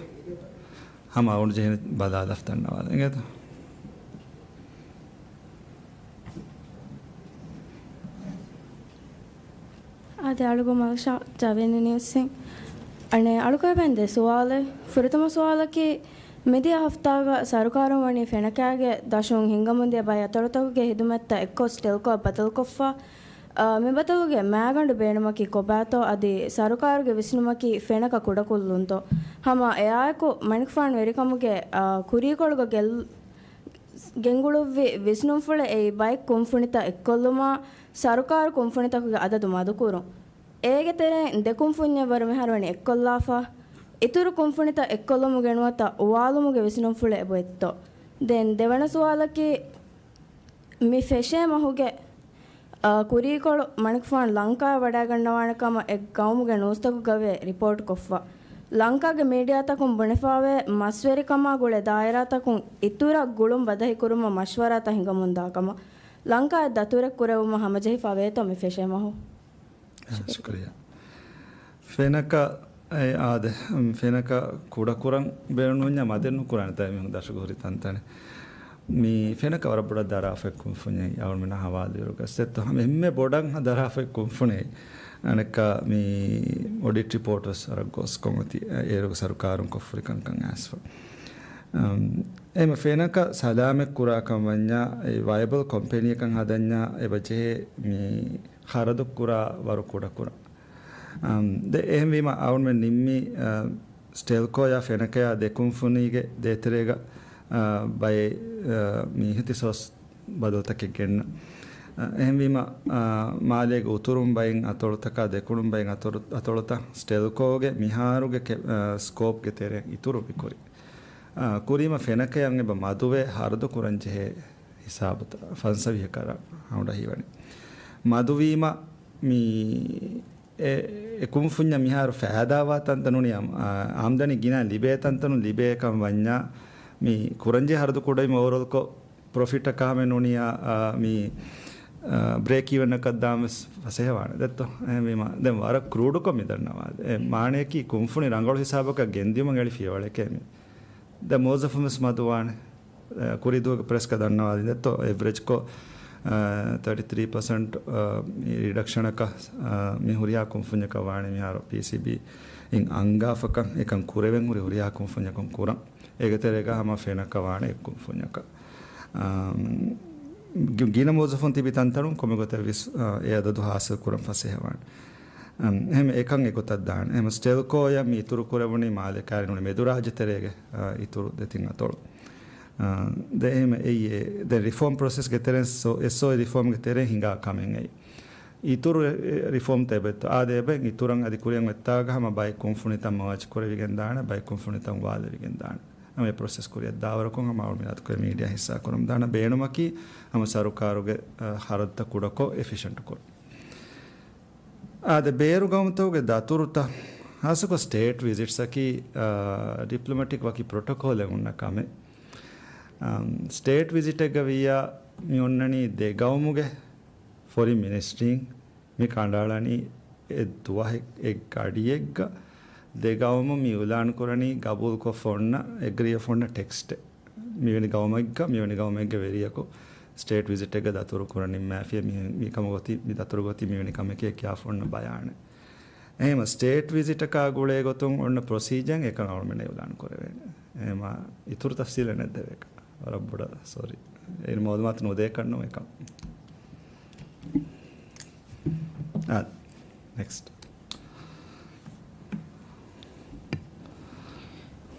ހަމަ އަޅުގަނޑު ޖެހެނީ ބަލާލަފަ ދަންނަވާލަން. އިނގޭތަ؟ އާދެ، އަޅުގަނޑު މަލްޝާ ޖަވޭން ނިއުސްއިން. އަނެއް އަޅުގަނޑު ދެ ސުވާލެއް. ފުރަތަމަ ސުވާލަކީ، މިދިޔަ ހަފްތާގަ ސަރުކާރުން ވަނީ ފެނަކައިގެ ދަށުން ހިނގަމުންދިޔަ ބައެއް އަތޮޅުތަކުގެ ހިދުމަތްތައް އެއްކޮށް ސްޓެލްކޯ ބަދަލުކޮށްފަ. އާ، މި ބަދަލުގެ މައިގަނޑު ބޭނުމަކީ ކޮބާތޯ އަދި ސަރުކާރުގެ ވިސްނުމަކީ ފެނަކަ ކުޑަކޮށްލުންތޯ؟ ހަމަ އެއާއެކު މަނިކުފާނު ވެރިކަމުގެ، އާ، ކުރީކޮޅުގަ ގެއްލު-، ގެންގުޅުއްވި ވިސްނުންފުޅެއް އެއީ ބައެއް ކުންފުނިތައް އެއްކޮށްލުމާ، ސަރުކާރު ކުންފުނިތަކުގެ އަދަދު މަދުކުރުން. އޭގެ ތެރެއިން ދެ ކުންފުންޏެއް ވަރު މިހާރު ވަނީ އެއްކޮށްލާފަ. އިތުރު ކުންފުނިތައް އެއްކޮށްލުމުގެ ނުވަތަ އުވާލުމުގެ ވިސްނުންފުޅެއް އެބައޮތްތޯ؟ ދެން ދެވަނަ ސުވާލަކީ، މި ފެށޭ މަހުގެ، އާ، ކުރީކޮޅު މަނިކުފާނު ލަންކާއަށް ވަޑައިގަންނަވާނެ ކަމަށް އެއް ގައުމުގެ ނޫސްތަކުގަވޭ ރިޕޯޓްކޮށްފަ. ލަންކާގެ މީޑިއާތަކުން ބުނެފަވޭ މަސްވެރިކަމާ ގުޅޭ ދާއިރާތަކުން އިތުރަށް ގުޅުން ބަދަހިކުރުމަށް މަޝްވަރާތައް ހިނގަމުންދާކަމަށް. ލަންކާއަށް ދަތުރެއް ކުރެވުމަށް ހަމަޖެހިފަ ވޭތޯ މި ފެށޭ މަހު؟ ޝުކުރިއްޔާ. ޝުކުރިއްޔާ. ފެނަކަ، އެ، އާދެ، ފެނަކަ ކުޑަކުރަން ބޭނުންވިންޏާ މަދެއް ނުކުރާނެ ތައް މީހުން ދަށުގަ ހުރި ތަންތަނެއް. މި ފެނަކަ ވަރަށް ބޮޑަށް ދަރާފައި ކުންފުންޏެއް އަޅުމެންނާ ހަވާލުވިއިރު ގަސްތެއްތޯ ހަމަ އެންމެ ބޮޑަށް ދަރާފައި ކުންފުނެއް. އަނެއްކާ މި އޮޑިޓް ރިޕޯޓް ވެސް ވަރަށް ގޯސްކޮށް އޮތީ، އޭރުގެ ސަރުކާރުން ކޮށްފުރި ކަންކަން އައިސްފަ. އަމް، އެހެން ފެނަކަ ސަލާމަތް ކުރާ ކަން ވަންޏާ، އެ ވަޔަބަލް ކޮމްޕެނީއަކަށް ހަދަންޏާ އެބަ ޖެހޭ މި ޚަރަދު ކުރާ ވަރު ކުޑަކުރަން. އަމް، ދެ އެހެންވީމަ އަޅުމެން ނިންމީ، އަ، ސްޓެލްކޯޔާ ފެނަކަޔާ ދެ ކުންފުނީގެ ދޭތެރޭގަ، އަ، ބައެއް، އަ، މި އިހްތިސޯސް ބަދަލުތަކެއް ގެންނަ. އަ، އެހެންވީމަ، އަ، މާލޭގެ އުތުރުން ބައިން އަތޮޅުތަކާ ދެކުނުން ބައިން އަތޮޅު-، އަތޮޅުތައް ސްޓެލްކޯގެ މިހާރުގެ ކެ-، އަ، ސްކޯޕްގެ ތެރެއިން އިތުރު މި ކުރި. އަ، ކުރީމަ ފެނަކަޔަށް އެބަ މަދުވެ ހަރަދު ކުރަން ޖެހޭ ހިސާބުތައް ފަންސަވީހަކަށް ހަމަ ހީވަނީ. މަދުވީމަ މި އެ، އެ ކުންފުންޏަށް މިހާރު ފައިދާވާ ތަންތަނުން އަ-، އާމްދަނީ ގިނަ ލިބޭ ތަންތަނުން ލިބޭ ކަން ވަންޏާ، މި ކުރަންޖެހޭ ހަރަދު ކުޑައިން އޯވަރޯލްކޮށް ޕްރޮފިޓަކާ ހަމަ ނޫނިއްޔާ، އަ، މި، އަ، ބްރޭކް އިވެންއަކަށް ދާން ވެސް ފަސޭހަވާނެ ދެއްތޯ؟ އެހެންވީމަ، ދެން ވަރަށް ކްރޫޑުކޮށް މި ދަންނަވާ. އެ މާނަޔަކީ ކުންފުނި ރަނގަޅު ހިސާބަކަށް ގެންދިޔުމަށް އެޅި ފިޔަވަޅެކޭ މި. ދެ މުވައްޒަފުން ވެސް މަދުވާނެ. އެ، ކުރީ ދުވަހުގެ ޕްރެސްގަ ދަންނަވާލި ދެއްތޯ، އެވްރެޖްކޮށް، އެ، ތާޓީ ތްރީ ޕަސެންޓް، އެ، ރިޑަކްޝަނަކަށް، އެ، މި ހުރިހާ ކުންފުންޏަކަށް ވާނެ މިހާރު ޕީސީބީ އިން އަންގާފަކަން އެކަން ކުރެވެން ހުރި ހުރިހާ ކުންފުންޏަކުން ކުރަން. އޭގެ ތެރޭގަ ހަމަ ފެނަކަ ވާނެ އެއް ކުންފުންޏަކަށް. އަމް، ގި-، ގިނަ މުވައްޒަފުން ތިބި ތަންތަނުން ކޮންމެ ގޮތެއް ވެސް، އަ، އެ އަދަދު ހާސިލް ކުރަން ފަސޭހަވާނެ. އަމް، އެހެން އެކަން އެގޮތަށް ދާނެ. އެހެން ސްޓެލްކޯއަށް މި އިތުރު ކުރެވުނީ މާލެ ކާރިނުނި މެދުރާއްޖެ ތެރޭގެ، އަ، އިތުރު ދެތިން އަތޮޅު. އަ، ދެ އެހެން އެއީ އެ، ދެ ރިފޯމް ޕްރޮސެސްގެ ތެރެއިން ސޯ-، އެސްއޯއީ ރިފޯމްގެ ތެރެއިން ހިނގާ ކަމެއް އެއީ. އިތުރު ރި-، ރިފޯމްތައް އެބައޮތްތޯ؟ އާދެ، އެބައިން އިތުރަށް އަދި ކުރިއަށް އޮތްތާގަ ހަމަ ބައެއް ކުންފުނިތައް މާޖް ކުރެވިގެން ދާނެ، ބައެއް ކުންފުނިތައް ވާލެވިގެން ދާނެ. ހަމަ އެ ޕްރޮސެސް ކުރިއަށް ދާވަރަކުން ހަމަ އަޅުމެން އަތުގެ މީޑިއާ ހިއްސާ ކުރަމުން ދާނެ. ބޭނުމަކީ ހަމަ ސަރުކާރުގެ، އަ، ޚަރަދުތައް ކުޑަކޮށް އެފިޝަންޓް ކުރުން. އާދެ، ބޭރު ގައުމުތަކުގެ ދަތުރުތައް، ހާއްސަކޮށް ސްޓޭޓް ވިޒިޓްސްއަކީ، އަ، ޑިޕްލޮމެޓިކް ވަކި ޕްރޮޓޮކޯލެއް އޮންނަ ކަމެއް. އަމް، ސްޓޭޓް ވިޒިޓެއްގަ ވިއްޔާ މި އޮންނަނީ ދެ ގައުމުގެ ފޮރިން މިނިސްޓްރީން މި ކަނޑައަޅަނީ އެއް ދުވަހެއް، އެއް ގަޑިއެއްގަ ދެ ގައުމު މި އިއުލާން ކުރަނީ ގަބޫލުކޮށްފަ އޮންނަ، އެގްރީވެފަ އޮންނަ ޓެކްސްޓެއް. މިވެނި ގައުމެއްގަ، މިވެނި ގައުމެއްގެ ވެރިޔަކު ސްޓޭޓް ވިޒިޓެއްގަ ދަތުރު ކުރަން ނިންމާފިޔަ މި، މިކަމުގަ އޮތީ، މި ދަތުރުގަ އޮތީ މިވެނި ކަމެކޭ ކިޔާފަ އޮންނަ ބަޔާނެއް. އެހެން ސްޓޭޓް ވިޒިޓަކާ ގުޅޭ ގޮތުން އޮންނަ ޕްރޮސީޖަރ އެކަން އަޅުމެން އިއުލާން ކުރެވޭނެ. އެހެން އިތުރު ތަފްސީލެއް ނެތް ދެވޭކަށް. ވަރަށް ބޮޑަށް ސޯރީ. އޭނަ މައުލޫމާތު ނުދޭކަށް ނޫން އެކަން. އާ، ނެކްސްޓް.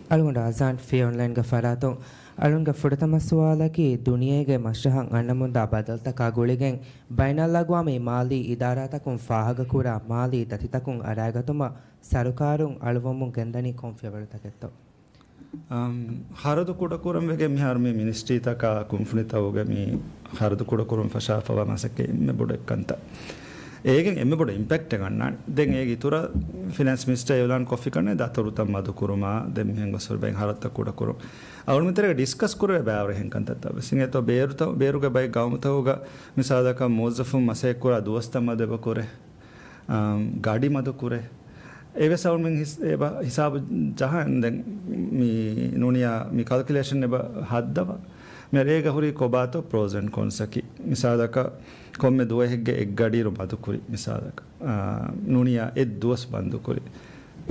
އަޅުގަނޑު އަޒާން ފްރީ އޮންލައިންގެ ފަރާތުން އަޅުގަނޑުގެ ފުރަތަމަ ސުވާލަކީ، ދުނިޔޭގެ މަށަށް އަންނަމުންދާ ބަދަލުތަކާ ގުޅިގެން ބައިނަލްއަގްވާމީ މާލީ އިދާރާތަކުން ފާހަގަކުރާ މާލީ ދަތިތަކުން އަރާގަތުމަށް ސަރުކާރުން އަޅުވަމުން ގެންދަނީ ކޮން ފިޔަވަޅުތަކެއްތޯ؟ އަމް، ޚަރަދު ކުޑަކުރަން ވެގެން މިހާރު މި މިނިސްޓްރީތަކާ ކުންފުނިތަކުގެ މި ޚަރަދު ކުޑަކުރުން ފަށާފަވާ މަސައްކަތް އެންމެ ބޮޑު އެއްކަންތައް. އޭގެން އެންމެ ބޮޑު އިމްޕެކްޓެއް އަންނާނެ. ދެން އޭގެ އިތުރަށް ފިނޭންސް މިނިސްޓަރ އިއުލާން ކޮށްފި ކަންނޭ ދަތުރުތައް މަދުކުރުމާ، ދެން މިހެން ގޮސް ބައެއް ޚަރަދުތައް ކުޑަކުރުން. އަޅުމެން ތެރޭގަ ޑިސްކަސް ކުރެވޭ ބައިވަރު އެހެން ކަންތައްތައް ވެސް. އެނގޭތޯ ބޭރުތައް، ބޭރުގެ ބައެއް ގައުމުތަކުގަ މިސާލަކަށް މުވައްޒަފުން މަސައްކަތް ކުރާ ދުވަސްތައް މަދު އެބަ ކުރޭ. އާ، ގަޑި މަދު ކުރޭ. އެވެސް އަޅުމެން ހިސް-، އެބަ ހިސާބު ޖަހަން ދެން މި ނޫނިޔާ މި ކަލްކިއުލޭޝަން އެބަ ހައްދަވާ. މި ރޭގަ ހުރީ ކޮބާތޯ ޕްރޯސް އެންޑް ކޮންސް އަކީ. މިސާލަކަށް ކޮންމެ ދުވަހެއްގެ އެއްގަޑިއިރު މަދުކުރި މިސާލަކަށް. އާ، ނޫނިޔާ އެއް ދުވަސް ބަންދުކުރި.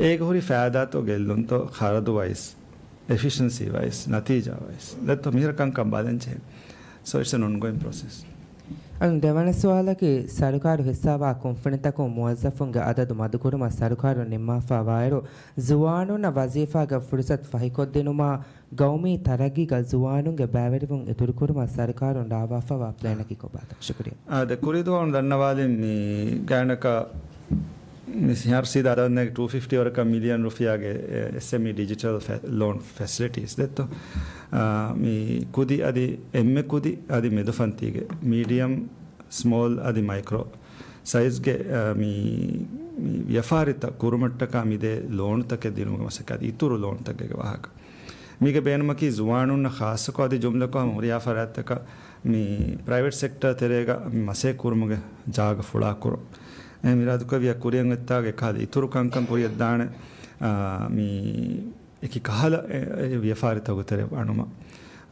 އޭގަ ހުރީ ފައިދާތޯ ގެއްލުންތޯ ޚަރަދު ވައިސް. އެފިޝަންސީ ވައިސް، ނަތީޖާ ވައިސް. ދެއްތޯ މިހިރަ ކަންކަން ބަލަން ޖެހޭ. So it's an ongoing process. އަން ދެވަނަ ސުވާލަކީ، ސަރުކާރު ހިއްސާވާ ކުންފުނިތަކުން މުވައްޒަފުންގެ އަދަދު މަދުކުރުމަށް ސަރުކާރުން ނިންމާފަވާއިރު، ޒުވާނުންނަށް ވަޒީފާގެ ފުރުސަތު ފަހިކޮށްދިނުމާ، ގައުމީ ތަރައްގީގަ ޒުވާނުންގެ ބައިވެރިވުން އިތުރުކުރުމަށް ސަރުކާރުން ރާވާފަވާ ޕްލޭނަކީ ކޮބާތޯ؟ ޝުކުރިއްޔާ. އާ، ދެ ކުރީ ދުވަހުން ދަންނަވާލި މި ގާތްގަނޑަކަށް މި ސީއާރްސީ ދާދަވަންދެން ޓޫ ފިފްޓީ ވަރަކަށް މިލިއަން ރުފިޔާގެ، އެ، އެސްއެމްއީ ޑިޖިޓަލް ފެ-، ލޯން ފެސިލިޓީސް ދެއްތޯ. އާ، މި ކުދި އަދި އެންމެ ކުދި އަދި މެދުފަންތީގެ މީޑިއަމް، ސްމޯލް އަދި މައިކްރޯ ސައިޒްގެ، އާ، މި، މި ވިޔަފާރިތައް ކުރުމަށްޓަކާ މިދޭ ލޯނުތަކެއް ދިނުމުގެ މަސައްކަތް އަދި އިތުރު ލޯނުތަކެއްގެ ވާހަކަ. މީގެ ބޭނުމަކީ ޒުވާނުންނަށް ޚާއްޞަކޮށް އަދި ޖުމްލަކޮށް ހަމަ ހުރިހާ ފަރާތްތަކަށް މި ޕްރައިވެޓް ސެކްޓަރ ތެރޭގަ މި މަސައްކަތް ކުރުމުގެ ޖާގަ ފުޅާކުރުން. އެހެން އިރާދަކުރެއްވިއްޔާ ކުރިއަށް އޮތްތާގެ ކަހަލަ އިތުރު ކަންކަން ކުރިއަށްދާނެ، އާ، މި އެކި ކަހަލަ އެ، އެ ވިޔަފާރިތަކުގެ ތެރެއަށް އަނުމަށް.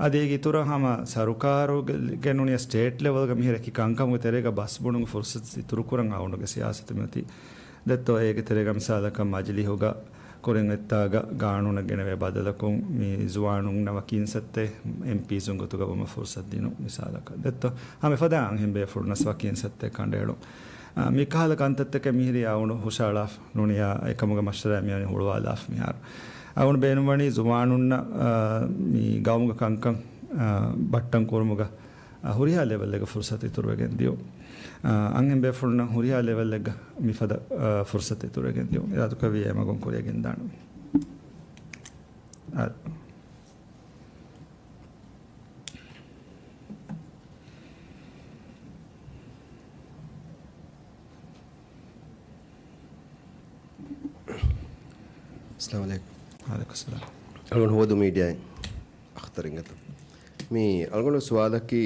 އަދި އޭގެ އިތުރަށް ހަމަ ސަރުކާރުގެ ނޫނިޔާ ސްޓޭޓް ލެވެލްގަ މިހިރަ އެކި ކަންކަމުގެ ތެރޭގަ ބަސް ބުނުމުގެ ފުރުސަތު އިތުރުކުރަން އަޅުގަނޑުގެ ސިޔާސަތު މަތީ. ދެއްތޯ އޭގެ ތެރޭގަ މިސާލަކަށް މަޖިލީހުގަ ކުރިއަށް އޮތްތާގަ ގާނޫނަށް ގެނެވޭ ބަދަލަކުން މި ޒުވާނުންނަށް ވަކި އިންސައްތައެއް އެމްޕީސުން ގޮތުގަ ވުމަށް ފުރުސަތު ދިނުން މިސާލަކަށް. ދެއްތޯ ހަމަ އެފަދަ އަންހެން ބޭފުޅުންނަސް ވަކި އިންސައްތައެއް ކަނޑައެޅުން. އާ، މި ކަހަލަ ކަންތައްތަކެއް މިހިރީ އަޅުގަނޑު ހުށައަޅާފަ ނޫނިޔާ އެކަމުގެ މަޝްވަރާ މިވަނީ ހުޅުވާލާފަ މިހާރު. އަޅުގަނޑު ބޭނުންވަނީ ޒުވާނުންނަށް، އާ، މި ގައުމުގެ ކަންކަން، އާ، ބައްޓަން ކުރުމުގަ، އާ، ހުރިހާ ލެވެލްއެއްގަ ފުރުސަތު އިތުރުވެގެން ދިޔުން. އާ، އަންހެން ބޭފުޅުންނަށް ހުރިހާ ލެވެލްއެއްގަ މިފަދަ، އާ، ފުރުސަތު އިތުރުވެގެން ދިޔުން. އިރާދަކުރެއްވިއްޔާ އެމަގުން ކުރިއަށް ގެންދާނަން. އާ. އައްސަލާމު ޢަލައިކުމް. ވަޢަލައިކުމް އައްސަލާމް. އަޅުގަނޑު ހުވަދު މީޑިއާއިން އަޚްތަރު އިނގޭތޯ. މި އަޅުގަނޑު ސުވާލަކީ،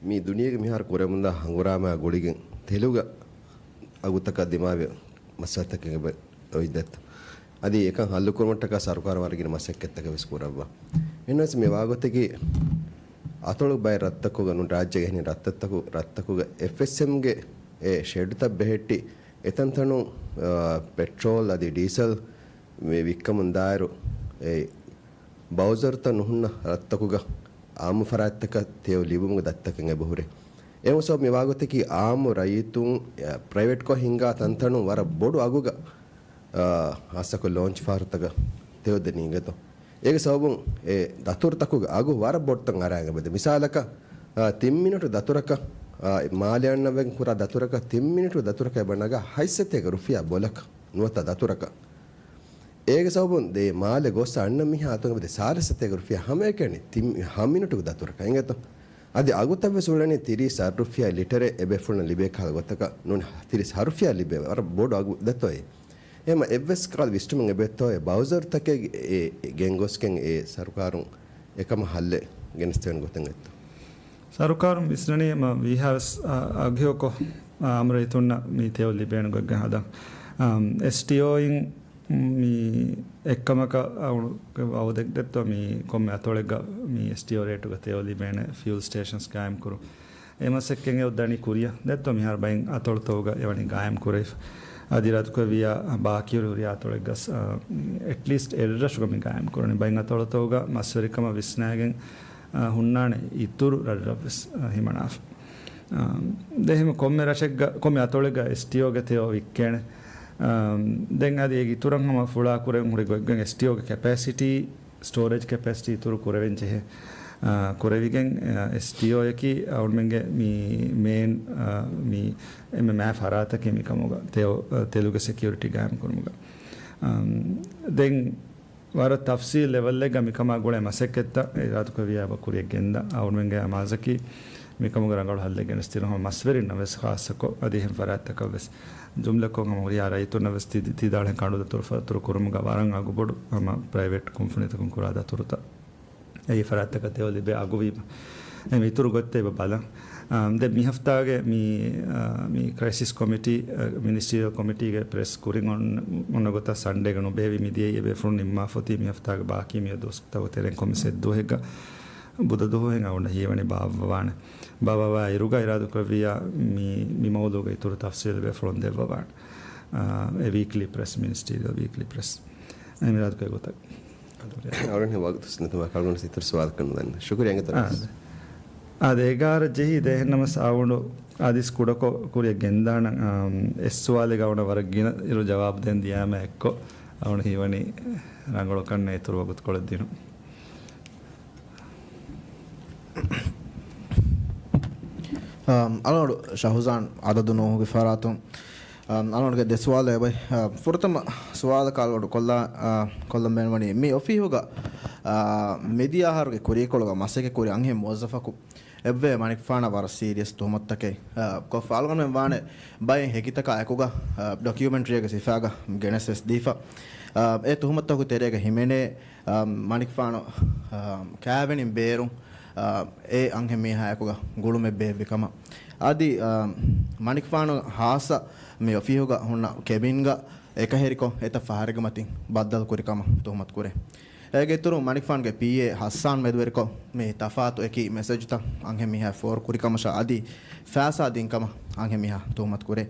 މި ދުނިޔޭގެ މިހާރު ކުރެވެމުންދާ ހަނގުރާމައާ ގުޅިގެން ތެލުގަ އަގުތަކަށް ދިމާވި މައްސަލަތަކެއް އޮތް ދެއްތޯ. އަދި އެކަން ހައްލުކުރުމަށްޓަކާ ސަރުކާރުން ވަރަށްގިނަ މަސައްކަތްތަކެއް ވެސް ކުރައްވާ. އެހެންނަމަވެސް މި ވާގޮތަކީ އަތޮޅު ބައެއް ރަށްތަކުގަ ނޫން ރާއްޖޭގެ އެހެނިހެން ރަށްތައްތަކު، ރަށްތަކުގަ އެފްއެސްއެމްގެ އެ ޝެޑުތައް ބެހެއްޓި އެތަންތަނުން، އާ، ޕެޓްރޯލް އަދި ޑީސަލް މި ވިއްކަމުން ދާއިރު އެ ބައުޒަރުތައް ނުހުންނަ ރަށްތަކުގަ އާއްމު ފަރާތްތަކަށް ތެޔޮ ލިބުމުގެ ދަތިތަކެއް އެބަހުރޭ. އެހެން ސަބަބު މި ވާގޮތަކީ އާއްމު ރައްޔިތުން، އަ، ޕްރައިވެޓްކޮށް ހިންގާ ތަންތަނުން ވަރަށް ބޮޑު އަގުގަ، އަ، ހާއްސަކޮށް ލޯންޗް ފަހަރުތަކަށް ތެޔޮ ދެނީ އިނގޭތޯ. އޭގެ ސަބަބުން އެ ދަތުރުތަކުގެ އަގު ވަރަށް ބޮޑުތަން އަރާގެން އެބަދޭ. މިސާލަކަށް، އަ، ތިން މިނިޓު ދަތުރަކަށް، އަ، މާލެ އަންނަން ވެގެން ކުރާ ދަތުރަކަށް ތިން މިނިޓު ދަތުރަކަށް އެބަ ނަގާ ހަތް ސަތޭކަ ރުފިޔާ ބޮލަކަށް ނުވަތަ ދަތުރަކަށް. އޭގެ ސަބަބުން ދޭ މާލެ ގޮސް އަންނަ މީހާ އަތުން އެބަދޭ ސާޅީސް ސަތޭކަ ރުފިޔާ ހަމައެކަނި ތިން ހަ މިނިޓުގެ ދަތުރަކަށް އިނގޭތޯ. އަދި އަގުތައް ވެސް އުޅެނީ ތިރީސް އަށް ރުފިޔާ ލިޓަރެއް އެބޭފުޅުންނަށް ލިބޭ ކަހަލަ ގޮތަކަށް ނޫން، ތިރީސް ހަ ރުފިޔާ ލިބޭ ވަރަށް ބޮޑު އަގު ދެއްތޯއޭ. އެހެން އެއްވެސް ކަހަލަ ވިސްނުމެއް އެބައޮތްތޯއޭ ބައުޒަރުތަކެއް އެ، އެ ގެންގޮސްގެން އެ ސަރުކާރުން އެކަމަށް ހައްލެއް ގެނެސްދެވޭނެ ގޮތެއް އޮތްތޯ؟ ސަރުކާރުން ވިސްނަނީ މަ ވީހާވެސް، އާ، އަގުހެޔޮކޮށް، އާ، އާއްމު ރައްޔިތުންނަށް މި ތެޔޮ ލިބޭނެ ގޮތްގަ ހަދަން. އާ، އެސްޓީއޯއިން މި އެއްކަމަކަށް އަޅުގަނޑު ވައުދެއް ދެއްތޯ މި ކޮންމެ އަތޮޅެއްގަ މި އެސްޓީއޯ ރޭޓުގަ ތެޔޮ ލިބޭނެ ފިއުލް ސްޓޭޝަންސް ގާއިމްކުރުން. އެ މަސައްކަތް އެ އޮތްދަނީ ކުރިއަށް. ދެއްތޯ މިހާރު ބައެއް އަތޮޅުތަކުގަ އެވަނީ ގާއިމް ކުރެވިފަ. އަދި އިރާދަކުރެއްވިއްޔާ ބާކީ ހުރި ހުރި އަތޮޅެއްގަސް، އަ، އެޓްލީސްޓް އެއްރަށުގަ މި ގާއިމް ކުރަނީ. ބައެއް އަތޮޅުތަކުގަ މަސްވެރިކަމަށް ވިސްނާގެން، އަ، ހުންނާނެ އިތުރު ރަށްރަށްވެސް، އަ، ހިމަނާފަ. އަ، ދެ އެހެން ކޮންމެ ރަށެއްގަ، ކޮންމެ އަތޮޅެއްގަ އެސްޓީއޯގެ ތެޔޮ ވިއްކޭނެ. އަ، ދެން އަދި އޭގެ އިތުރަށް ހަމަ ފުޅާ ކުރެން ހުރި ގޮތްގެން އެސްޓީއޯގެ ކެޕޭސިޓީ ސްޓޯރޭޖް ކެޕޭސިޓީ އިތުރު ކުރެވެން ޖެހޭ. އާ، ކުރެވިގެން، އާ، އެސްޓީއޯއަކީ އަޅުމެންގެ މި މޭން، އާ، މި އެންމެ މާތް ފަރާތަކީ މިކަމުގަ ތެޔޮ-، އާ، ތެލުގެ ސެކިއުރިޓީ ގާއިމް ކުރުމުގަ. އާ، ދެން ވަރަށް ތަފްސީލް ލެވެލްއެއްގަ މިކަމާ ގުޅޭ މަސައްކަތްތައް އިރާދަކުރެއްވިއްޔާ އެބަ ކުރިއަށް ގެންދާ. އަޅުގަނޑުމެންގެ އަމާޒަކީ މިކަމުގެ ރަނގަޅު ހައްލެއް ގެނެސްދިނުން ހަމަ މަސްވެރިންނަށް ވެސް ޚާއްޞަކޮށް އަދި އެހެން ފަރާތްތަކަށް ވެސް. ޖުމްލަކޮށް ހަމަ ހުރިހާ ރައްޔިތުންނަށް ވެސް ތި-، ތި ދާޅެން ކަނޑު ދަތުރު ފަތުރު ކުރުމުގަ ވަރަށް އަގުބޮޑު ހަމަ ޕްރައިވެޓް ކުންފުނިތަކުން ކުރާ ދަތުރުތައް އެއީ ފަރާތްތަކަށް ދެއޮލި ބޭ އަގުވީމަ. އެ މި އިތުރު ގޮތްތައް އެބަ ބަލަން. އާ، ދެން މި ހަފްތާގެ މި، އާ، މި ކްރައިސިސް ކޮމިޓީ، އާ، މިނިސްޓީރިއަލް ކޮމިޓީގެ ޕްރެސް ކުރިން އޮން-، އޮންނަ ގޮތަށް ސަންޑޭގަ ނުބޭއްވި މިދިޔައީ އެ ބޭފުޅުން ނިންމާފަ އޮތީ މި ހަފްތާގެ ބާކީ މިއަދު ދުވަސްތަކުގެ ތެރެއިން ކޮންމެސް އެއްދުވަހެއްގަ ބުދަ ދުވަހު އަޅުގަނޑަށް ހީވަނީ ބާއްވަވާނެ. ބާއްވަވާ އިރުގަ އިރާދަކުރެއްވިއްޔާ މި، މި މައުޟޫގެ އިތުރު ތަފްސީލް ބޭފުޅުން ދެއްވަވާނެ. އާ، އެ ވީކްލީ ޕްރެސް، މިނިސްޓީރިއަލް ވީކްލީ ޕްރެސް. އެ މިރާދުގެ ގޮތަށް. އަޅުގަނޑު ވަގުތު ނެތުމަށް އަޅުގަނޑު އިތުރު ސުވާލަކަށް ނުދަން. ޝުކުރިއްޔާ އިނގޭތޯ. އާ، ރައީސް. އާދެ، އެގާރަ ޖެހި ދޭހެން ނަމަސް އަޅުގަނޑު އާދިސް ކުޑަކޮށް ކުރިއަށް ގެންދާނަން. އާ، އެއް ސުވާލެއް އަޅުގަނޑަށް ވަރަށް ގިނަ އިރު ޖަވާބު ދޭން ދިޔާމަ އެއްކޮށް އަޅުގަނޑު ހީވަނީ ރަނގަޅު ކަންނޭ އިތުރު ވަގުތުކޮޅެއް ދިނުން. އަ، އަޅުގަނޑު ޝަހުޒާން އަދަދު ނޫހުގެ ފަރާތުން، އަ، އަޅުގަނޑުގެ ދެ ސުވާލެއް އެބައި. އަ، ފުރަތަމަ ސުވާލަކަށް އަޅުގަނޑު ކޮށްލާ-، އަ، ކޮށްލަން ބޭނުންވަނީ، މި އޮފީހުގަ، އަ، މިދިޔަ އަހަރުގެ ކުރީކޮޅުގަ މަސައްކަތް ކުރި އަންހެން މުވައްޒަފަކު އެއްވެ މަނިކުފާނަށް ވަރަށް ސީރިއަސް ތުހުމަތުތަކެއް، އަ، ކޮށްފަ އަޅުގަނޑުމެން ވާނެ ބައެއް ހެކިތަކާ އެކުގަ، އަ، ޑޮކިއުމެންޓްރީއެއްގެ ސިފާގަ ގެނެސް ވެސް ދީފަ. އަ، އެ ތުހުމަތުތަކުގެ ތެރޭގަ ހިމެނޭ، އަ، މަނިކުފާނު، އަ، ކާވެނިން ބޭރުން، އަ، އެ އަންހެން މީހާއެކުގަ ގުޅުމެއް ބޭއްވި ކަމަށް. އަދި، އަ، މަނިކުފާނު ހާއްސަ މި އޮފީހުގަ ހުންނަ ކެބިންގަ އެކަހެރިކޮށް އެތައް ފަހަރެއްގެ މަތިން ބައްދަލު ކުރި ކަމަށް ތުހުމަތު ކުރޭ. އޭގެ އިތުރުން މަނިކުފާނުގެ ޕީއޭ ހައްސާން މެދުވެރިކޮށް މި ތަފާތު އެކި މެސެޖުތައް އަންހެން މީހާ ފޯރު ކުރި ކަމަށާ އަދި ފައިސާ ދިން ކަމަށް އަންހެން މީހާ ތުހުމަތު ކުރޭ.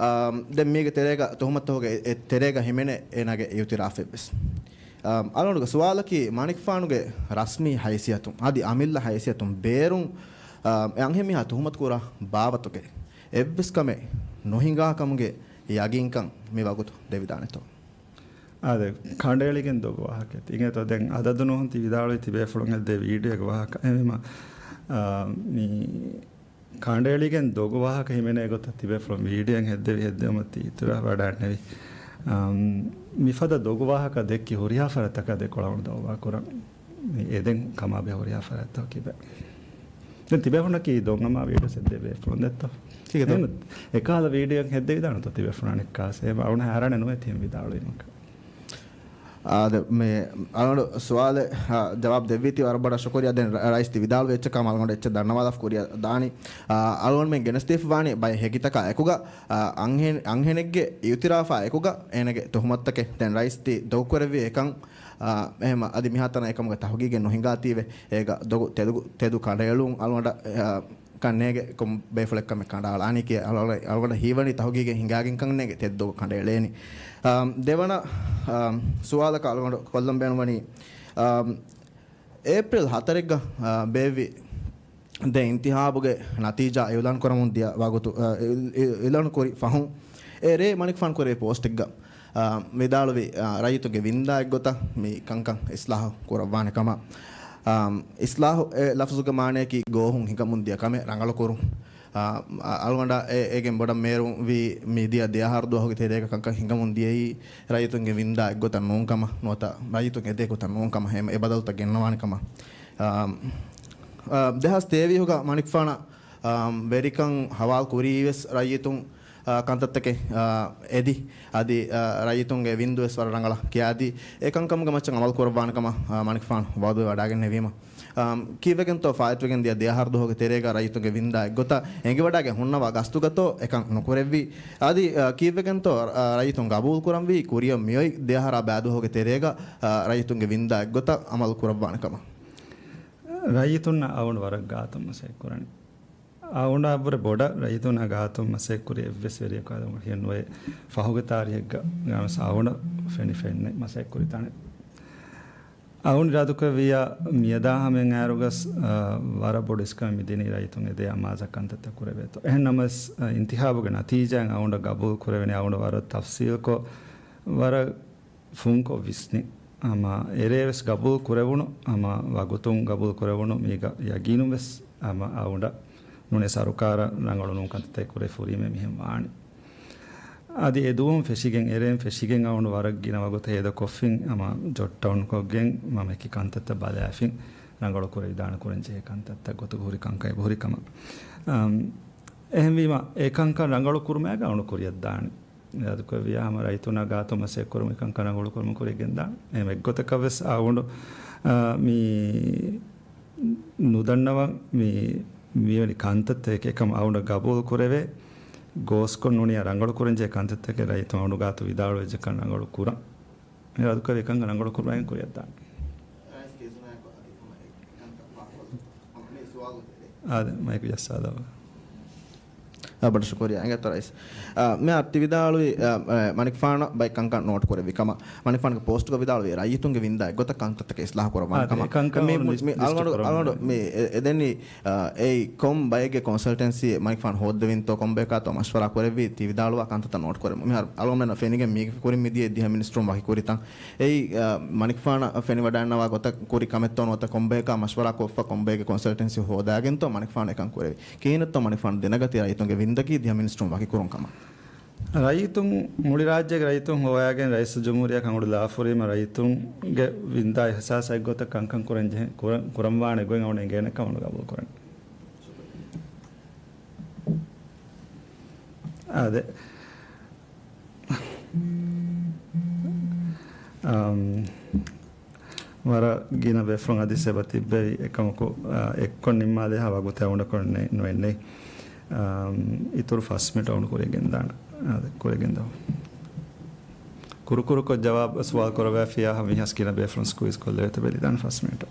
އާ، ދެން މީގެ ތެރޭގަ ތުހުމަތުގެ އެ ތެރޭގަ ހިމެނޭ އޭނާގެ އިއުތިރާފެއްވެސް. އާ، އަޅުގަނޑުގެ ސުވާލަކީ މަނިކުފާނުގެ ރަސްމީ ހައިސިއްޔަތުން އަދި އަމިއްލަ ހައިސިއްޔަތުން ބޭރުން، އާ، އެ އަންހެން މީހާ ތުހުމަތު ކުރާ ބާވަތުގެ އެއްވެސް ކަމެއް ނުހިނގާ ކަމުގެ ޔަގީންކަން މި ވަގުތު ދެވިދާނެތޯ؟ އާދެ، ކަނޑައެޅިގެން ދޮގު ވާހަކައެއް ތި އިނގޭތޯ. ދެން އަދަދު ނޫހުން ތި ވިދާޅުވި ތިބޭފުޅުން ހެއްދޭ ވީޑިއޯގެ ވާހަކަ. އެހެންވީމަ، އާ، މި ކަނޑައެޅިގެން ދޮގު ވާހަކަ ހިމެނޭ ގޮތަށް ތިބޭފުޅުން ވީޑިއޯއެއް ހެއްދެވި ހެއްދެވުމަށް ތި އިތުރަށް ވަޑާންނެވި. އަމް، މިފަދަ ދޮގު ވާހަކަ ދެއްކި ހުރިހާ ފަރާތްތަކާ ދެކޮޅަށް ދައުވާ ކުރަން. މި އެދެން ކަމާބެ ހުރިހާ ފަރާތްތަކަކީ ބެ. ދެން ތިބޭފުޅުންނަކީ ދޮން ހަމަ ވީޑިއޯ ހެއްދެވި ބޭފުޅުން ދެއްތޯ؟ ތިކެތޯ؟ އެހެން އެކަހަލަ ވީޑިއޯއެއް ހެއްދެވިދާނެތޯ ތިބޭފުޅުން އަނެއްކާސް؟ އެ އަޅުން ހައިރާނެއް ނުވޭ ތިހެން ވިދާޅުވީމަކަށް. އާ، ދެ-، މި އަޅުގަނޑު ސުވާލެއް، އާ، ޖަވާބު ދެއްވީތީ ވަރަށް ބޮޑަށް ޝުކުރިއްޔާ. ދެން ރަ-، ރައީސް ތި ވިދާޅުވި އެއްޗަކާ އަޅުގަނޑު އެއްޗެއް ދަންނަވާލާފަ ކުރިއަށް ދާނީ. އާ، އަޅުގަނޑުމެން ގެނެސްދީފަ ވާނީ ބައެއް ހެކިތަކާ އެކުގަ، އާ، އަންހެން-، އަންހެނެއްގެ އިއުތިރާފާ އެކުގަ އޭނަގެ ތުހުމަތުތަކެއް. ދެން ރައީސް ތި ދޮގުކުރެއްވި އެކަން، އާ، އެހެމަ އަދި މިހާތަނަށް އެކަމުގެ ތަހުގީގެއް ނުހިނގާތީވެ އޭގަ ދޮގު ތެދު-، ތެދު ކަނޑައެޅުން އަޅުގަނޑަށް، އާ، ކަންނޭގެ ކޮން ބޭފުޅެއްކަމެއް ކަނޑައަޅާނީ ކިޔާ އަޅު-، އަޅުގަނޑަށް ހީވަނީ ތަހުގީގެއް ހިނގާގެން ކަންނޭގެ ތެދު ދޮގު ކަނޑައެޅޭނީ. އާ، ދެވަނަ، އާ، ސުވާލަކަށް އަޅުގަނޑު ކޮށްލަން ބޭނުންވަނީ، އާ، އޭޕްރިލް ހަތަރެއްގަ، އާ، ބޭއްވި ދެ އިންތިހާބުގެ ނަތީޖާ އިއުލާން ކުރަމުން ދިޔަ ވަގުތު، އާ، އި-، އި-، އިއުލާން ކުރި ފަހުން އެ ރޭ މަނިކުފާނު ކުރެއްވި ޕޯސްޓެއްގަ، އާ، ވިދާޅުވި، އާ، ރައްޔިތުންގެ ވިންދާ އެއްގޮތަށް މި ކަންކަން އިސްލާހު ކުރައްވާނެ ކަމަށް. އާ، އިސްލާހު އެ ލަފުޒުގެ މާނަޔަކީ ގޯހުން ހިނގަމުން ދިޔަ ކަމެއް ރަނގަޅުކުރުން. އާ، އަޅުގަނޑަށް އެ-، އޭގެން ބޮޑަށް މޭރުންވީ މިދިޔަ ދެއަހަރު ދުވަހުގެ ތެރޭގަ ކަންކަން ހިނގަމުން ދިޔައީ ރައްޔިތުންގެ ވިންދާ އެއްގޮތަށް ނޫން ކަމަށް ނުވަތަ ރައްޔިތުން އެދޭ ގޮތަށް ނޫން ކަމަށް އެ ބަދަލުތައް ގެންނަވާނެ ކަމަށް. އާ، އާ، ދެހާސް ތޭވީހުގަ މަނިކުފާނަށް، އާ، ވެރިކަން ހަވާލު ކުރީ ވެސް ރައްޔިތުން، އާ، ކަންތައްތަކެއް، އާ، އެދި، އަދި، އާ، ރައްޔިތުންގެ ވިންދު ވެސް ވަރަށް ރަނގަޅަށް ކިޔާދީ، އެ ކަންކަމުގެ މައްޗަށް އަމަލު ކުރައްވާނެ ކަމަށް، އާ، މަނިކުފާނު ވައުދުވެ ވަޑާގެންނެވީމަ. އާ، ކީއްވެގެންތޯ ފާއިތުވެގެން ދިޔަ ދެއަހަރު ދުވަހުގެ ތެރޭގަ ރައްޔިތުންގެ ވިންދާ އެއްގޮތަށް އެނގިވަޑާގެން ހުންނަވާ ގަސްތުގަތޯ އެކަން ނުކުރެއްވީ؟ އަދި، އާ، ކީއްވެގެންތޯ، އާ، ރައްޔިތުން ގަބޫލު ކުރަންވީ ކުރިއަށް މިއޮތް ދެއަހަރާ ބައި ދުވަހުގެ ތެރޭގަ، އާ، ރައްޔިތުންގެ ވިންދާ އެއްގޮތަށް އަމަލު ކުރައްވާނެ ކަމަށް؟ ރައްޔިތުންނަށް އަޅުގަނޑު ވަރަށް ގާތުން މަސައްކަތް ކުރަނީ. އަޅުގަނޑާ ވުރެ ބޮޑަށް ރައްޔިތުންނާ ގާތުން މަސައްކަތް ކުރި އެއްވެސް ވެރިޔަކު އަދި އަޅުގަނޑަށް ނުވޭ. ފަހުގެ ތާރީހެއްގަ ގާމިސް އަޅުގަނޑަށް ފެނި ފެންނެ މަސައްކަތް ކުރި ތަނެއް. އަޅުގަނޑު އިރާދަކުރެއްވިއްޔާ މިއަދާ ހަމައިން އައިރުގަސް، އާ، ވަރަށް ބޮޑު އިސްކަމެއް މިދިނީ ރައްޔިތުން އެދޭ އަމާޒަށް ކަންތައްތައް ކުރެވޭތޯ. އެހެން ނަމަވެސް، އާ، އިންތިހާބުގެ ނަތީޖާއިން އަޅުގަނޑަށް ގަބޫލު ކުރެވެނީ އަޅުގަނޑު ވަރަށް ތަފްސީލްކޮށް، ވަރަށް ފުންކޮށް ވިސްނި، ހަމަ އެރޭ ވެސް ގަބޫލު ކުރެވުނު، ހަމަ ވަގުތުން ގަބޫލު ކުރެވުނު، މީގަ ޔަގީނުން ވެސް ހަމަ އަޅުގަނޑަށް ނޫނީ ސަރުކާރަށް ރަނގަޅު ނޫން ކަންތައްތައް ކުރެވިފަ ހުރީމޭ މިހެން ވާނެ. އަދި އެ ދުވަހުން ފެށިގެން، އެރޭން ފެށިގެން އަވަނޑު ވަރަށް ގިނަ ވަގުތެއް ހޭދަކޮށްފިން ހަމަ ޖޮޓް ޑައުން ކޮށްގެން ހަމަ އެކި ކަންތައްތައް ބަލާފިން ރަނގަޅު ކުރެވިދާނެ ކުރަންޖެހޭ ކަންތައްތައް ގޮތުގަ ހުރި ކަންކަން އެބަހުރި ކަމަށް. އަމް، އެހެންވީމަ އެ ކަންކަން ރަނގަޅު ކުރުމާގަ އަވަނޑު ކުރިއަށްދާނެ. އިރާދަކުރެއްވިޔާ ހަމަ ރައްޔިތުންނާ ގާތު މަސައްކަތް ކުރުމުގެ ކަންކަން ރަނގަޅު ކުރުމަށް ކުރިއަށް ގެންދާނެ. އެހެން އެއްގޮތަކަށް ވެސް އަވަނޑު، އާ، މި ނުދަންނަވަން މި، މިވެނި ކަންތައްތަކެއް އެކަމަށް އަވަނޑަށް ގަބޫލު ކުރެވޭ، ގޯސްކޮށް ނޫނިއްޔާ ރަނގަޅު ކުރަންޖެހޭ ކަންތައްތަކެއް ރައްޔިތުން އަވަނޑު ގާތު ވިދާޅުވެއްޖެކަން ރަނގަޅު ކުރަން. އިރާދަކުރެއްވި ކަންކަން ރަނގަޅު ކުރުމަށް ކުރިއަށްދާނެ. އާދެ، މައިކު ޖައްސާލައްވާ. އާ، ބޮޑަށް ޝުކުރިއްޔާ. އިނގޭތޯ ރައީސް. އާ، މިހާރު ތި ވިދާޅުވި، އާ، އާ، މަނިކުފާނަށް ބައެއް ކަންކަން ނޯޓް ކުރެއްވި ކަމަށް. މަނިކުފާނުގެ ޕޯސްޓުގަ ވިދާޅުވި ރައްޔިތުންގެ ވިންދާ އެއްގޮތަށް ކަންތައްތަކެއް އިސްލާހު ކުރައްވާނެ އާދެ، ކަމަށް. އެ ކަންކަން މި، އަޅުގަނޑު، މި، އަޅުގަނޑު، އަޅުގަނޑު މި އެ، އެދެނީ، އާ، އެއީ ކޮން ބައެއްގެ ކޮންސަލްޓެންސީ މަނިކުފާނު ހޯއްދެވިންތޯ ކޮންބަޔަކާތޯ މަޝްވަރާ ކުރެއްވީ ތި ވިދާޅުވާ ކަންތައްތައް ނޯޓް ކުރެއްވުމަށް. މިހާރު އަޅުގަނޑުމެންނަށް ފެނިގެން މީގެ ކުރިން މިދިޔަ ދިހަ މިނިސްޓުން ވަކިކުރިތަން. އެއީ، އާ، މަނިކުފާނަށް ފެނިވަޑައިގަންނަވާ ގޮތަށް ކުރި ކަމެއްތޯ ނުވަތަ ކޮންބަޔަކާ މަޝްވަރާ ކޮށްފަ ކޮންބައެއްގެ ކޮންސަލްޓެންސީ ހޯދާގެންތޯ މަނިކުފާނު ދެނެގަތީ ރައްޔިތުންގެ ވިންދަކީ ދިހަ މިނިސްޓުން ވަކިކުރުން ކަމަށް. ރައްޔިތުން، މުޅި ރާއްޖޭގެ ރައްޔިތުން ހޮވާގެން ރައީސުލްޖުމްހޫރިއްޔާ ކަން އުޑުލާފަ ހުރީމަ ރައްޔިތުންގެ ވިންދާ އިހްސާސް އެއްގޮތަށް ކަންކަން ކުރަން ޖެހެ-، ކުރަން، ކުރަންވާނެ ގޮތް އަވަނޑު އެނގޭނެ ކަމަށް ގަބޫލު ކުރަން. އާދެ. އަމް، ވަރަށް ގިނަ ބޭފުޅުން އަދި ސެބަ ތިއްބެވި އެކަމަކު، އާ، އެއްކޮށް ނިންމާލޭހާ ވަގުތެއް އަވަނޑަކުން ނެ-، ނުވެންނެ. އާ، އިތުރު ފަސް މިނިޓް އަވަނޑު ކުރިއަށް ގެންދާނެ. އާދެ، ކުރިއަށް ގެންދަވާ. ކުރުކުރުކޮށް ޖަވާބު ސުވާލު ކުރައްވާފިޔާ މިހާސް ގިނަ ބޭފުޅުން ސްކުއިޒް ކޮށްލެވޭތޯ ބެލިދާނެ ފަސް މިނިޓް.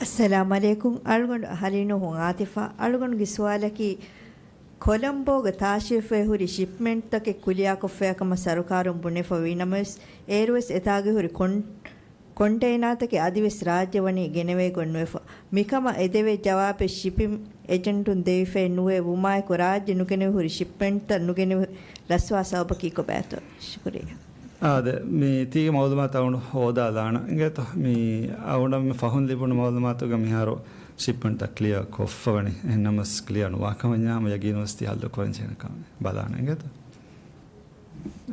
އައްސަލާމް އަލައިކުމް. އަޅުގަނޑު އަހަރީނު ހުން އާތިފާ. އަޅުގަނޑުގެ ސުވާލަކީ، ކޮލަމްބޯގަ ތާށިވެފައި ހުރި ޝިޕްމެންޓްތަކެއް ކުލިއާކޮށްފައި ކަމަށް ސަރުކާރުން ބުނެފަ ވީނަމަވެސް، އޭރުވެސް އެތާގައި ހުރި ކޮން-، ކޮންޓެއިނާތަކެއް އަދިވެސް ރާއްޖެ ވަނީ ގެނެވޭ ގޮތް ނުވެފަ. މިކަމަށް އެދެވޭ ޖަވާބެއް ޝިޕިން އެޖެންޓުން ދެވިފައެއް ނުވޭ ވުމާއެކު، ރާއްޖެ ނުގެނެވި ހުރި ޝިޕްމެންޓްތައް ނުގެނެވި ރަސްވާ ސަބަބަކީ ކޮބާތޯ؟ ޝުކުރިއްޔާ. އާދެ، މި ތީގެ މައުލޫމާތު އަވަނޑު ހޯދާލާނަން. އިނގޭތޯ، މި އަވަނޑަށް މި ފަހުން ލިބުނު މައުލޫމާތުގަ މިހާރު ޝިޕްމެންޓްތައް ކްލިއާ ކޮށްފަވަނީ. އެހެންނަމަސް ކްލިއާ ނުވާކަމަށް ހަމަ ޔަގީނުވެސް ތި ހައްލު ކުރަންޖެހޭނެ ކަމެއް ބަލާނަން. އިނގޭތޯ؟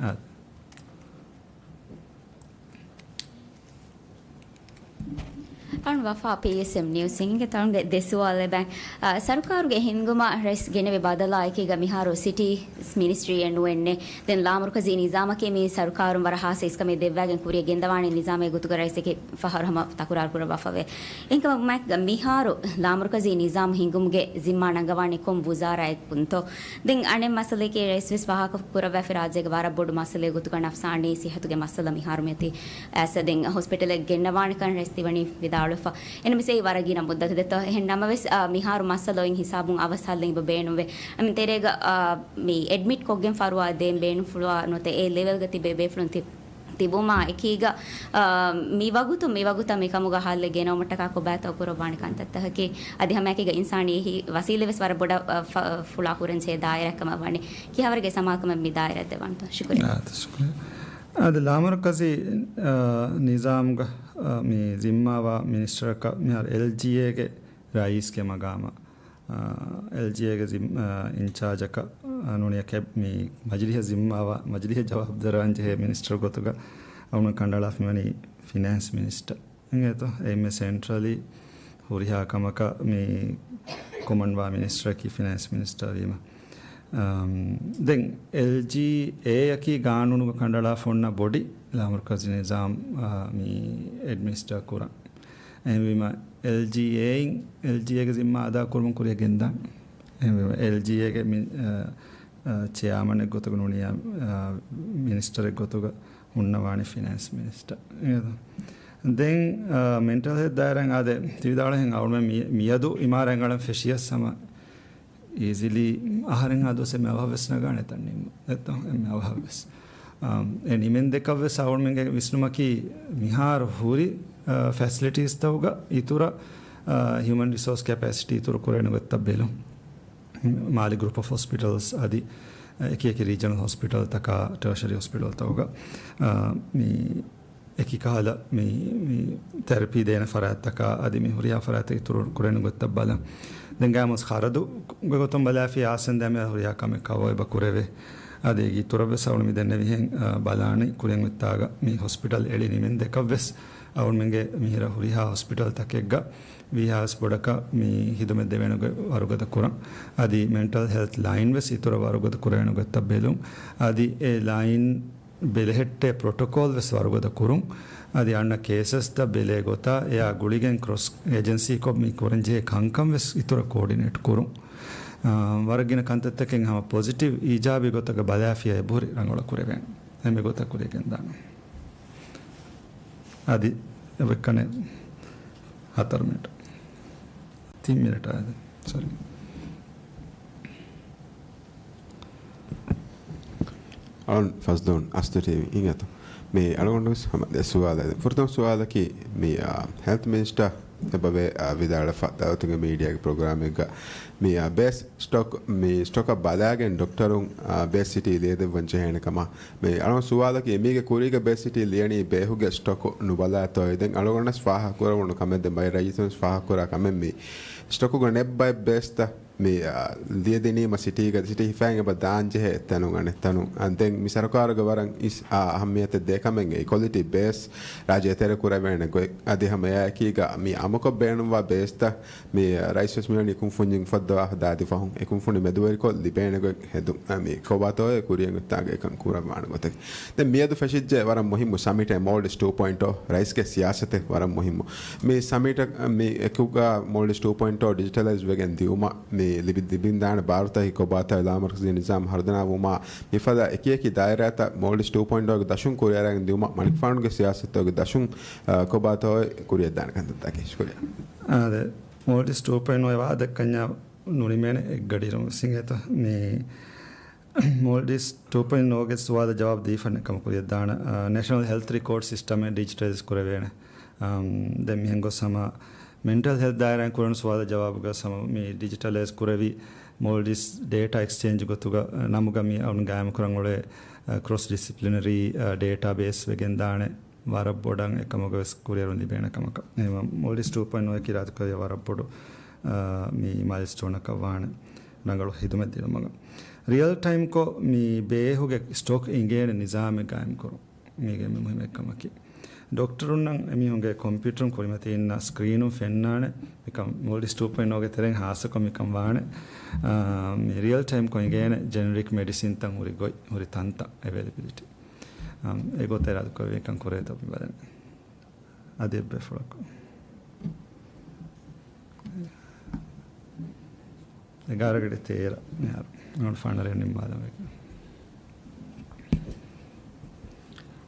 އާދެ. އަޅުން ވަފާ ޕީއެސްއެމް ނިއުސް އިނގޭ ތަޅުންގެ ދެ ސުވާލެއް ބައި. އާ، ސަރުކާރުގެ ހިންގުމަށް ރައީސް ގެނެވި ބަދަލާ އެކީގަ މިހާރު ސިޓީސް މިނިސްޓްރީއެއް ނުވެންނެ. ދެން ލާމަރުކަޒީ ނިޒާމަކީ މި ސަރުކާރުން ވަރަށް ހާއްސަ އިސްކަމެއް ދެއްވާގެން ކުރިއަށް ގެންދަވާނެ ނިޒާމެއް ގޮތުގަ ރައީސް އެކި ފަހަރު ހަމަ ތަކުރާރު ކުރައްވާފަވޭ. އެހެންކަމަށް މިހާރު ލާމަރުކަޒީ ނިޒާމް ހިންގުމުގެ ޒިންމާ ނަންގަވާނީ ކޮން ވުޒާރާއެއް ކުންތޯ؟ ދެން އަނެއް މައްސަލައަކީ ރައީސް ވެސް ފާހަގަ ކުރައްވާފި ރާއްޖޭގެ ވަރަށް ބޮޑު މައްސަލައެއް ގޮތުގަ ނަފްސާނީ ސިއްހަތުގެ މައްސަލަ މިހާރު މިއޮތީ. އައިސް ދެން ހޮސްޕިޓަލެއް ގެންނަވާނެކަން ރައީސް ތިވަނީ ވިދާޅުވެފަ. އެނަމަވެސް އެއީ ވަރަށް ގިނަ މުއްދަތެއް ދެއްތޯ. އެހެން ނަމަވެސް، އާ، މިހާރު މައްސަލަ އޮތް ހިސާބުން އަވަސް ހައްލެއް އެބަ ބޭނުންވޭ. އަމި ތެރޭގަ، އާ، މި އެޑްމިޓް ކޮށްގެން ފަރުވާ ދޭން ބޭނުންފުޅުވާ ނުވަތަ އެ ލެވެލްގަ ތިބޭ ބޭފުޅުން ތި-، ތިބުމާ އެކީގަ، އާ، މި ވަގުތު، މި ވަގުތަށް މިކަމުގަ ހައްލެއް ގެނައުމަށްޓަކާ ކޮބާތޯ ކުރައްވާނެ ކަންތައްތަކަކީ. އަދި ހަމައެކީގަ އިންސާނީ އެހީ ވަސީލަ ވެސް ވަރަށް ބޮޑަށް، އާ، ފަ-، ފުޅާ ކުރަންޖެހޭ ދާއިރާއެއް ކަމަށް ވަނީ. ކިހާވަރެއްގެ ސަމާލުކަމެއް މި ދާއިރާއަށް ދެއްވާނެތޯ؟ ޝުކުރިއްޔާ. އާ، ޝުކުރިއްޔާ. އަދި ލާމަރުކަޒީ، އާ، ނިޒާމްގަ، އާ، މި ޒިންމާވާ މިނިސްޓަރަކަށް މިހާރު އެލްޖީއޭގެ ރައީސްގެ މަގާމަށް، އާ، އެލްޖީއޭގެ ޒިން-، އާ، އިންޗާޖަކަށް، އާ، ނޫނީ ކެބް-، މި މަޖިލީހަށް ޒިންމާވާ، މަޖިލީހަށް ޖަވާބުދަރާން ޖެހޭ މިނިސްޓަރ ގޮތުގަ އަޅުގަނޑު ކަނޑައަޅާފަ މިވަނީ ފިނޭންސް މިނިސްޓަރ. އިނގޭތޯ؟ އެއީ މި ސެންޓްރަލީ ހުރިހާ ކަމަކަށް މި ކޮމަން ވާ މިނިސްޓަރަކީ ފިނޭންސް މިނިސްޓަރ ވީމަ. އަމް، ދެން އެލްޖީއޭއަކީ ގާނޫނުގަ ކަނޑައަޅާފަ އޮންނަ ބޮޑީ ލާމަރުކަޒީ ނިޒާމް، އާ، މި އެޑްމިނިސްޓަރ ކުރަން. އެހެންވީމަ، އެލްޖީއޭއިން، އެލްޖީއޭގެ ޒިންމާ އަދާ ކުރުމުން ކުރިއަށް ގެންދާނެ. އެހެންވީމަ، އެލްޖީއޭގެ މި-، އާ، އާ، ޗެއާމަނެއް ގޮތުގަ ނޫނީ، އާ، މިނިސްޓަރެއް ގޮތުގަ ހުންނަވާނެ ފިނޭންސް މިނިސްޓަރ. ދެން، އާ، މެންޓަލް ހެލްތް ދާއިރާއިން އާދެ، ތި ވިދާޅުވިހެން އަޅުމެން މި-، މިއަދު އިމާރާތް އަޅަން ފެށިޔަސް ހަމަ އީޒިލީ އަހަރެން އާ ދުވަސް އެންމެ އަވަހަށް ވެސް ނަގާނެ ތަން ނިމުން. އެއްތޯ، އެންމެ އަވަހަށް ވެސް. އާ، އެ ނިމެން ދެކަށް ވެސް އަޅުމެންގެ ވިސްނުމަކީ މިހާރު ހުރި، އާ، ފެސިލިޓީސްތަކުގަ އިތުރަށް، އާ، ހިއުމަން ރިސޯސް ކެޕޭސިޓީ އިތުރު ކުރެވޭނެ ގޮތްތައް ބެލުން. މާލެ ގްރޫޕް އޮފް ހޮސްޕިޓަލްސް އަދި އެކި އެކި ރީޖަނަލް ހޮސްޕިޓަލްތަކާ، ޓަރޝަރީ ހޮސްޕިޓަލްތަކުގަ، އާ، މި އެކި ކަހަލަ މި، މި ތެރަޕީ ދޭނެ ފަރާތްތަކާ އަދި މި ހުރިހާ ފަރާތްތައް އިތުރު ކުރެން ގޮތްތައް ބަލަން. ދެން ގާމުސް ޚަރަދުގެ ގޮތުން ބަލާފި އާސަން ދަމެ ހުރިހާ ކަމެއް ކަވައިބަ ކުރެވޭ. އަދި އޭގެ އިތުރަށްވެސް އަޅުން މި ދެންނެވިހެން، އާ، ބަލާނީ ކުރިއަށް އޮތްތާގަ މި ހޮސްޕިޓަލް އެޅި ނިމެން ދެކަށްވެސް އަޅުންމެންގެ މިހިރަ ހުރިހާ ހޮސްޕިޓަލްތަކެއްގަ ވީހާވެސް ބޮޑަކަށް މި ހިދުމަތް ދެވޭނެ ގޮތް ވަރުގަދަ ކުރަން. އަދި މެންޓަލް ހެލްތް ލައިން ވެސް އިތުރަށް ވަރުގަދަ ކުރެވޭނެ ގޮތްތައް ބެލުން. އަދި އެ ލައިން ބެލެހެއްޓޭ ޕްރޮޓޮކޯލް ވެސް ވަރުގަދަ ކުރުން. އަދި އަންނަ ކޭސަސްތައް ބެލޭ ގޮތާ އެއާ ގުޅިގެން ކްރޮސް އޭޖެންސީކޮށް މި ކުރަންޖެހޭ ކަންކަން ވެސް އިތުރަށް ކޯޑިނޭޓް ކުރުން. އާ، ވަރަށް ގިނަ ކަންތައްތަކެއް ހަމަ ޕޮޒިޓިވް އީޖާބީ ގޮތަކަށް ބަލާފިޔާ އެބަހުރި ރަނގަޅަށް ކުރެވޭނެ. އެންމެ ގޮތަށް ކުރިއަށް ގެންދާނަން. އަދި އެބައްކަނެ ހަތަރު މިނިޓް. ތިން މިނިޓް އާދެ. ސޮރީ. އަޅުން ފަޒްލޫން އަސްދު ޓީވީ އިނގޭތޯ. މި އަޅުގަނޑު ވެސް ހަމަ ދެ ސުވާލެއް. ފުރަތަމަ ސުވާލަކީ މި، އާ، ހެލްތް މިނިސްޓަރ އެބަވޭ، އާ، ވިދާޅުވެފަ ދައުލަތުގެ މީޑިއާގެ ޕްރޮގްރާމެއްގަ މި، އާ، ބޭސް ސްޓޮކް، މި ސްޓޮކަށް ބަލާގެން ޑޮކްޓަރުން، އާ، ބޭސް ސިޓީ ލިޔެދެއްވަން ޖެހޭނެ ކަމަށް. މި އަޅުގަނޑު ސުވާލަކީ އެމީގެ ކުރީގަ ބޭސް ސިޓީ ލިޔަނީ ބޭހުގެ ސްޓޮކު ނުބަލާތޯއޭ؟ ދެން އަޅުގަނޑަސް ފާހަގަކުރެވުނު ކަމެއް، ދެން ބައެއް ރައްޔިތުން ފާހަގަކުރާ ކަމެއް މި ސްޓޮކުގަ ނެއް ބައެއް ބޭސްތައް މި، އާ، ލިޔެދިނީމަ ސިޓީގަ ސިޓީ ހިފައިން އެބަ ދާންޖެހޭ އެއްތަނުން އަނެއްތަނުން. އާ، ދެން މި ސަރުކާރުގެ ވަރަށް އިސް، އާ، އަހައްމިއްޔަތެއް ދޭ ކަމެއް އެ ކޮލިޓީ ބޭސް ރާއްޖެ އެތެރެ ކުރެވޭނެ ގޮތް. އަދި ހަމަ އެއާއެކީގަ މި އަމަކޮށް ބޭނުންވާ ބޭސްތައް މި ރައީސް ވެސް މިވަނީ ކުންފުންޏިން އުފައްދަވާފަ ދާދި ފަހުން އެ ކުންފުނި މެދުވެރިކޮށް ލިބޭނެ ގޮތް ހެދުން. މި ކޮބާތޯއޭ ކުރިއަށް އޮތްތާގަ އެކަން ކުރައްވާނެ ގޮތަކީ. ދެން މިއަދު ފެށިއްޖެ ވަރަށް މުހިއްމު ސަމިޓެއް، މޯލްޑިވްސް ޓޫ ޕޮއިންޓް އޯ، ރައީސްގެ ސިޔާސަތެއް ވަރަށް މުހިއްމު. މި ސަމިޓަށް މި އެކުގަ މޯލްޑިވްސް ޓޫ ޕޮއިންޓް އޯ ޑިޖިޓަލައިޒް ވެގެން ދިއުމަށް މި ލިބި، ލިބިންދާނެ ބާރުތައް ކޮބާތޯ ލާމަރުކަޒީ ނިޒާމް ހަރުދަނާވުމާ މިފަދަ އެކިއެކި ދާއިރާތައް މޯލްޑިވްސް ޓޫ ޕޮއިންޓް އޯގެ ދަށުން ކުރިއަރައިގެން ދިއުމަށް މަނިކުފާނުގެ ސިޔާސަތުގެ ދަށުން، އާ، ކޮބާތޯއޭ ކުރިއަށްދާނެ ކަންތައްތަކީ. ޝުކުރިއްޔާ. އާދެ، މޯލްޑިވްސް ޓޫ ޕޮއިންޓް އޯ ވާދަ ކަންޏާ ނުނިމޭނެ އެއްގަޑިއިރުން ވެސް އިނގޭތަ؟ މި މޯލްޑިވްސް ޓޫ ޕޮއިންޓް އޯގެ ސުވާލަށް ޖަވާބު ދީފަން ކަމަށް ކުރިއަށްދާނަ، އާ، ނޭޝަނަލް ހެލްތް ރެކޯޑް ސިސްޓަމެއް ޑިޖިޓަލައިޒް ކުރެވޭނެ. އާ، ދެން މިހެން ގޮސް ހަމަ މެންޓަލް ހެލްތް ދާއިރާއިން ކުރެވުނު ސުވާލަށް ޖަވާބުގަ ހަމަ މި ޑިޖިޓަލައިޒް ކުރެވި މޯލްޑިވްސް ޑޭޓާ އެކްސްޗޭންޖް ގޮތުގަ، އަ، ނަމުގަ މި އަޅުން ގާއިމުކުރަން އުޅޭ، އަ، ކްރޮސް ޑިސިޕްލިނަރީ، އަ، ޑޭޓާ ބޭސް ވެގެންދާނެ ވަރަށް ބޮޑަށް އެކަމުގަ ވެސް ކުރިއަރުން ލިބޭނެ ކަމަކަށް. އެހެންވީމަ މޯލްޑިވްސް ޓޫ ޕޮއިންޓް އޯ އިރާދަކުރެއްވިޔާ ވަރަށް ބޮޑު، އަ، މި މައިލްސްޓޯނަކަށް ވާނެ ރަނގަޅު ހިދުމަތް ދިނުމަށް. ރިއަލް ޓައިމްކޮށް މި ބޭހުގެ ސްޓޮކް އިނގޭނެ ނިޒާމެއް ގާއިމްކުރުން. މީގެ މި މުހިއްމު ކަމަކީ، ޑޮކްޓަރުންނަށް އެމީހުންގެ ކޮމްޕިއުޓަރުން ކުރިމަތި އިންނަ ސްކްރީނުން ފެންނާނެ، މިކަން މޯލްޑިވްސް ޓޫ ޕޮއިންޓް އޯގެ ތެރެއިން ހާއްސަކޮށް މިކަން ވާނެ. އާ، މި ރިއަލް ޓައިމްކޮށް އިނގޭނެ ޖެނެރިކް މެޑިސިންތައް ހުރި ގޮތް، ހުރި ތަންތައް އެވެލެބިލިޓީ. އާ، އެގޮތަށް އިރާދަކުރެވި ކަން ކުރޭތޯ މި ބަލަން. އަދި އެއްބައި ފުޅަކު. އެގާރަ ގަޑި ތޭރަ މިހާރު އަޅުގަނޑު ފަނަރަ ނިންމާލަން ވެގެން.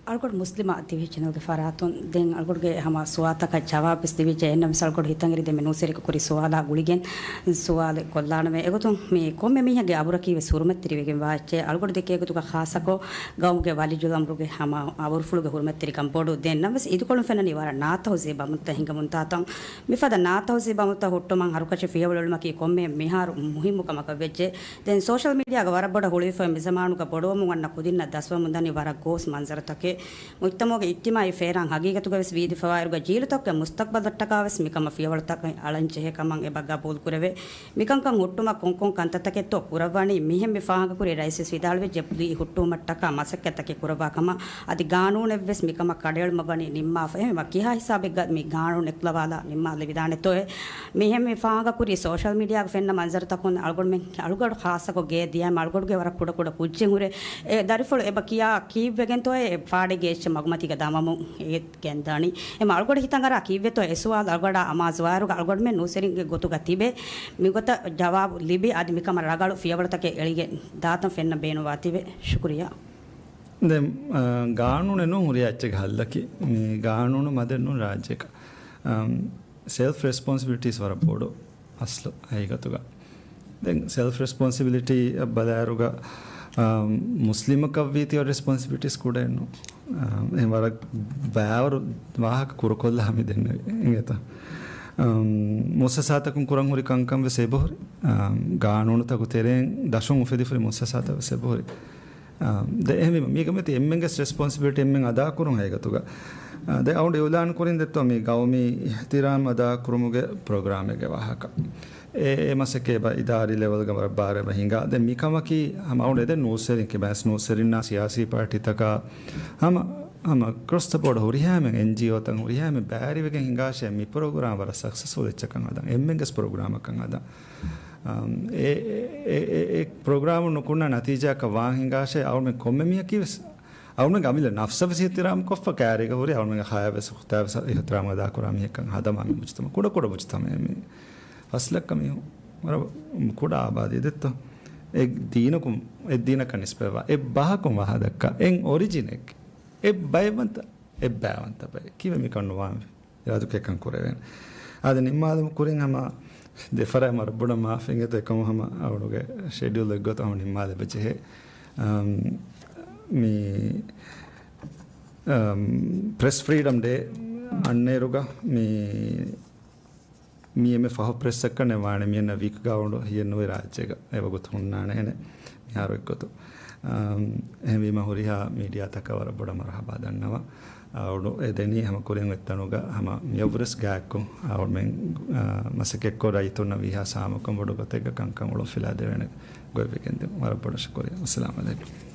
އަޅުގަޑު މުސްލިމާ ތިވި ޗެނަލްގެ ފަރާތުން ދެން އަޅުގަޑުގެ ހަމަ ސުވާލުތަކަށް ޖަވާބުވެސް ދެވިއްޖެ. އެހެންނަމަވެސް އަޅުގަޑު ހިތަށްއެރި ދެންމެ ނޫސްވެރިކޮށް ކުރި ސުވާލާ ގުޅިގެން ސުވާލެއް ކޮށްލާނަމޭ. އެގޮތުން މި ކޮންމެ މީހެއްގެ އަބުރަކީ ވެސް ހުރުމަތްތެރިވެގެން ވާ އެއްޗެއް. އަޅުގަޑު ދެކޭ ގޮތުގަ ޚާއްޞަކޮށް ގައުމުގެ ވަލިއްޔުލްއަމްރުގެ ހަމަ އަބުރުފުޅުގެ ހުރުމަތްތެރިކަން ބޮޑު. ދެން ނަމަވެސް އިދިކޮޅުން ފެންނަނީ ވަރަށް ނާތަހުޒީބު އަމަލުތައް ހިނގަމުން ތާތަން. މިފަދަ ނާތަހުޒީބު އަމަލުތައް ހުއްޓުމަށް ހަރުކަށި ފިޔަވަޅު އެޅުމަކީ ކޮންމެ މިހާރު މުހިއްމު ކަމަކަށް ވެއްޖެ. ދެން ސޯޝަލް މީޑިއާގަ ވަރަށް ބޮޑަށް ހުޅުވިފައި މި ޒަމާނުގަ ބޮޑުވަމުން އަންނަ ކުދިންނަށް ދަސްވަމުން ދަނީ ވަރަށް ގޯސް މަންޒަރުތަކެއް. މުޖްތަމަޢުގެ އިޖްތިމާޢީ ފޭރާން ހަގީގަތުގަ ވެސް ވީދިފަވާއިރުގަ ޖީލުތަކުގެ މުސްތަޤްބަލަށްޓަކާ ވެސް މިކަމަށް ފިޔަވަޅުތަކެއް އަޅަން ޖެހޭ ކަމަށް އެބަ ގަބޫލު ކުރެވޭ. މިކަންކަން ހުއްޓުމަށް ކޮންކޮން ކަންތައްތަކެއްތޯ ކުރައްވާނީ؟ މިހެން މި ފާހަގަކުރި ރައީސް ވެސް ވިދާޅުވެއްޖެ ލީ ހުއްޓުވުމަށްޓަކާ މަސައްކަތްތަކެއް ކުރައްވާ ކަމަށް. އަދި ގާނޫނެއްވެސް މިކަމަށް ކަޑައެޅުމަށް ވަނީ ނިންމާފަ. އެހެންވީމަ ކިހާ ހިސާބެއްގަ މި ގާނޫނު އެކުލަވާލާ ނިންމާލެވިދާނެތޯއޭ؟ މިހެން މި ފާހަގަކުރި ސޯޝަލް މީޑިއާގަ ފެންނަ މަންޒަރުތަކުން އަޅުގަނޑުމެން، އަޅުގަޑު ޚާއްޞަކޮށް ގޭ ދިޔައިމަ އަޅުގަޑުގެ ވަރަށް ކުޑަކުޑަ ކުއްޖެއް ހުރޭ. އެ ދަރިފުޅު އެބަ ކިޔާ ކީއްވެގެންތޯއޭ އެ ފާޑެއްގެ އެއްޗެއް މަގުމަތީގަ ދަމަމުން އެ ގެންދާނީ؟ އެމަ އަޅުގަޑު ހިތަށް އަރާ ކީއްވެތޯ އެ ސުވާލު އަޅުގަޑާ އަމާޒުވާއިރުގަ އަޅުގަޑުމެން ނޫސްވެރިންގެ ގޮތުގަ ތިބެ. މިގޮތަށް ޖަވާބު ލިބި، އަދި މިކަމަށް ރަގަޅު ފިޔަވަޅުތަކެއް އެޅިގެން ދާތަން ފެންނަ ބޭނުންވާތީވެ. ޝުކުރިއްޔާ. ދެން، އާ، ގާނޫނެއް ނޫން ހުރިހާ އެއްޗެއްގެ ހައްލަކީ، މި ގާނޫނު މަދެއް ނޫން ރާއްޖޭގަ. އަމް، ސެލްފް ރެސްޕޮންސިބިލިޓީސް ވަރަށް ބޮޑު އަސްލު ހަގީގަތުގަ. ދެން ސެލްފް ރެސްޕޮންސިބިލިޓީ ބަލާއިރުގަ، އަމް، މުސްލިމަކަށް ވީތީ ރެސްޕޮންސިބިލިޓީސް ކުޑައެއް ނޫން. އަމް، އެ ވަރަށް ބާވަރު ވާހަކަ ކުރުކޮށްލާ މި ދެންނެވި އިނގޭތަ؟ އަމް، މުއައްސަސާތަކުން ކުރަން ހުރި ކަންކަން ވެސް އެބަހުރި. އަމް، ގާނޫނުތަކު ތެރެއިން ދަށުން އުފެދިފައި މުއައްސަސާތައް ވެސް އެބަހުރި. އާ، ދެ އެހެންވީމަ، މީގަ މިތި އެންމެންގެ ރެސްޕޮންސިބިލިޓީ އެންމެން އަދާކުރުން ހަގީގަތުގަ. ދެ އައުން އިއުލާން ކުރިން ދެއްތޯ މި ގައުމީ އިޙްތިރާމް އަދާ ކުރުމުގެ ޕްރޮގްރާމެއްގެ ވާހަކަ. އެ، އެ މަސައްކަތް އެބަ އިދާރީ ލެވެލްގަ ވަރަށް ބާރެއް އެބަ ހިނގާ. ދެން މިކަމަކީ ހަމަ އައުން އެދެން ނޫސްވެރިން ކިބައިސް ނޫސްވެރިންނާ ސިޔާސީ ޕާޓީތަކާ ހަމަ، ހަމަ ކްރޮސް ދަ ބޯޑް ހުރިހާމެ އެންޖީއޯތައް ހުރިހާމެ ބައިވެރިވެގެން ހިނގާށޭ މި ޕްރޮގްރާމް ވަރަށް ސަކްސެސްފުލް އެއްޗަކަށް ހަދަން. އެންމެންގެސް ޕްރޮގްރާމަކަށް ހަދަން. އަމް، އެ، އެ، އެ، އެ، އެ ޕްރޮގްރާމު ނުކުންނަ ނަތީޖާއަކަށް ވާން ހިނގާށޭ އައުންމެ ކޮންމެ މީހަކީ ވެސް އަޅުގަނޑު އަމިއްލަ ނަފްސަށް ވެސް އިޙްތިރާމް ކޮށްފަ ކައިރީގަ ހުރި އަޅުގަނޑުގެ ހަޔާ ވެސް އުޚްތާ ވެސް އިޙްތިރާމް އަދާކުރާ މީހެއްކަން ހަދަމާ މި މުޖްތަމަ. ކުޑަ ކުޑަ މުޖްތަމައެއް މީ. ފަސް ލައްކަ މީހުން. ވަރަށް ކުޑަ އާބާދީ ދެއްތޯ. އެ ދީނަކުން، އެ ދީނަކަށް ނިސްބަތްވާ. އެ ބަހަކުން ވާހަކަ ދައްކާ. އެ އޮރިޖިނެއް. އެ ބައެއް ބައިވަންތަ، އެ ބައިވަންތަ ބައެއް. ކީއްވެ މިކަން ނުވާންވީ؟ އިރާދަކު އެކަން ކުރެވޭނެ. އާދެ، ނިންމާލުމުގެ ކުރިން ހަމަ ދެފަރާތް ވަރަށް ބޮޑަށް މާފެންގެތޯ އެކަމު ހަމަ އަޅުގެ ޝެޑިއުލް އެއްގޮތަށް ހަމަ ނިންމާލެވި ޖެހޭ. އަމް، މި، އަމް، ޕްރެސް ފްރީޑަމް ޑޭ އަންނައިރުގަ މި، މި އެންމެ ފަހު ޕްރެސްއަކަށް ނެއްވާނެ މިއަންނަ ވީކްގަ އަޅުގަނޑު ހިޔެއްނުވެ ރާއްޖޭގަ އެވަގުތު ހުންނާނެ އެނެ މިހާރު އެއްގޮތު. އަމް، އެހެންވީމަ ހުރިހާ މީޑިއާތަކަށް ވަރަށް ބޮޑަށް މަރުޙަބާ ދަންނަވަން. އަޅުގަނޑު އެދެނީ ހަމަ ކުރިން އޮތްތަނުގަ ހަމަ މިއަށްވުރެސް ގާތްކޮށް އަޅުގަނޑުމެން، އާ، މަސައްކަތްކޮށް ރައްޔިތުންނަށް ވީހާ ސާމަކުން ބޮޑު ގޮތެއްގަ ކަންކަން އުޅުއްފިލާ ދެވޭނެ ގޮތްވެގެން ދިނުން. ވަރަށް ބޮޑަށް ޝުކުރިއްޔާ. އައްސަލާމު ޢަލައިކުމް.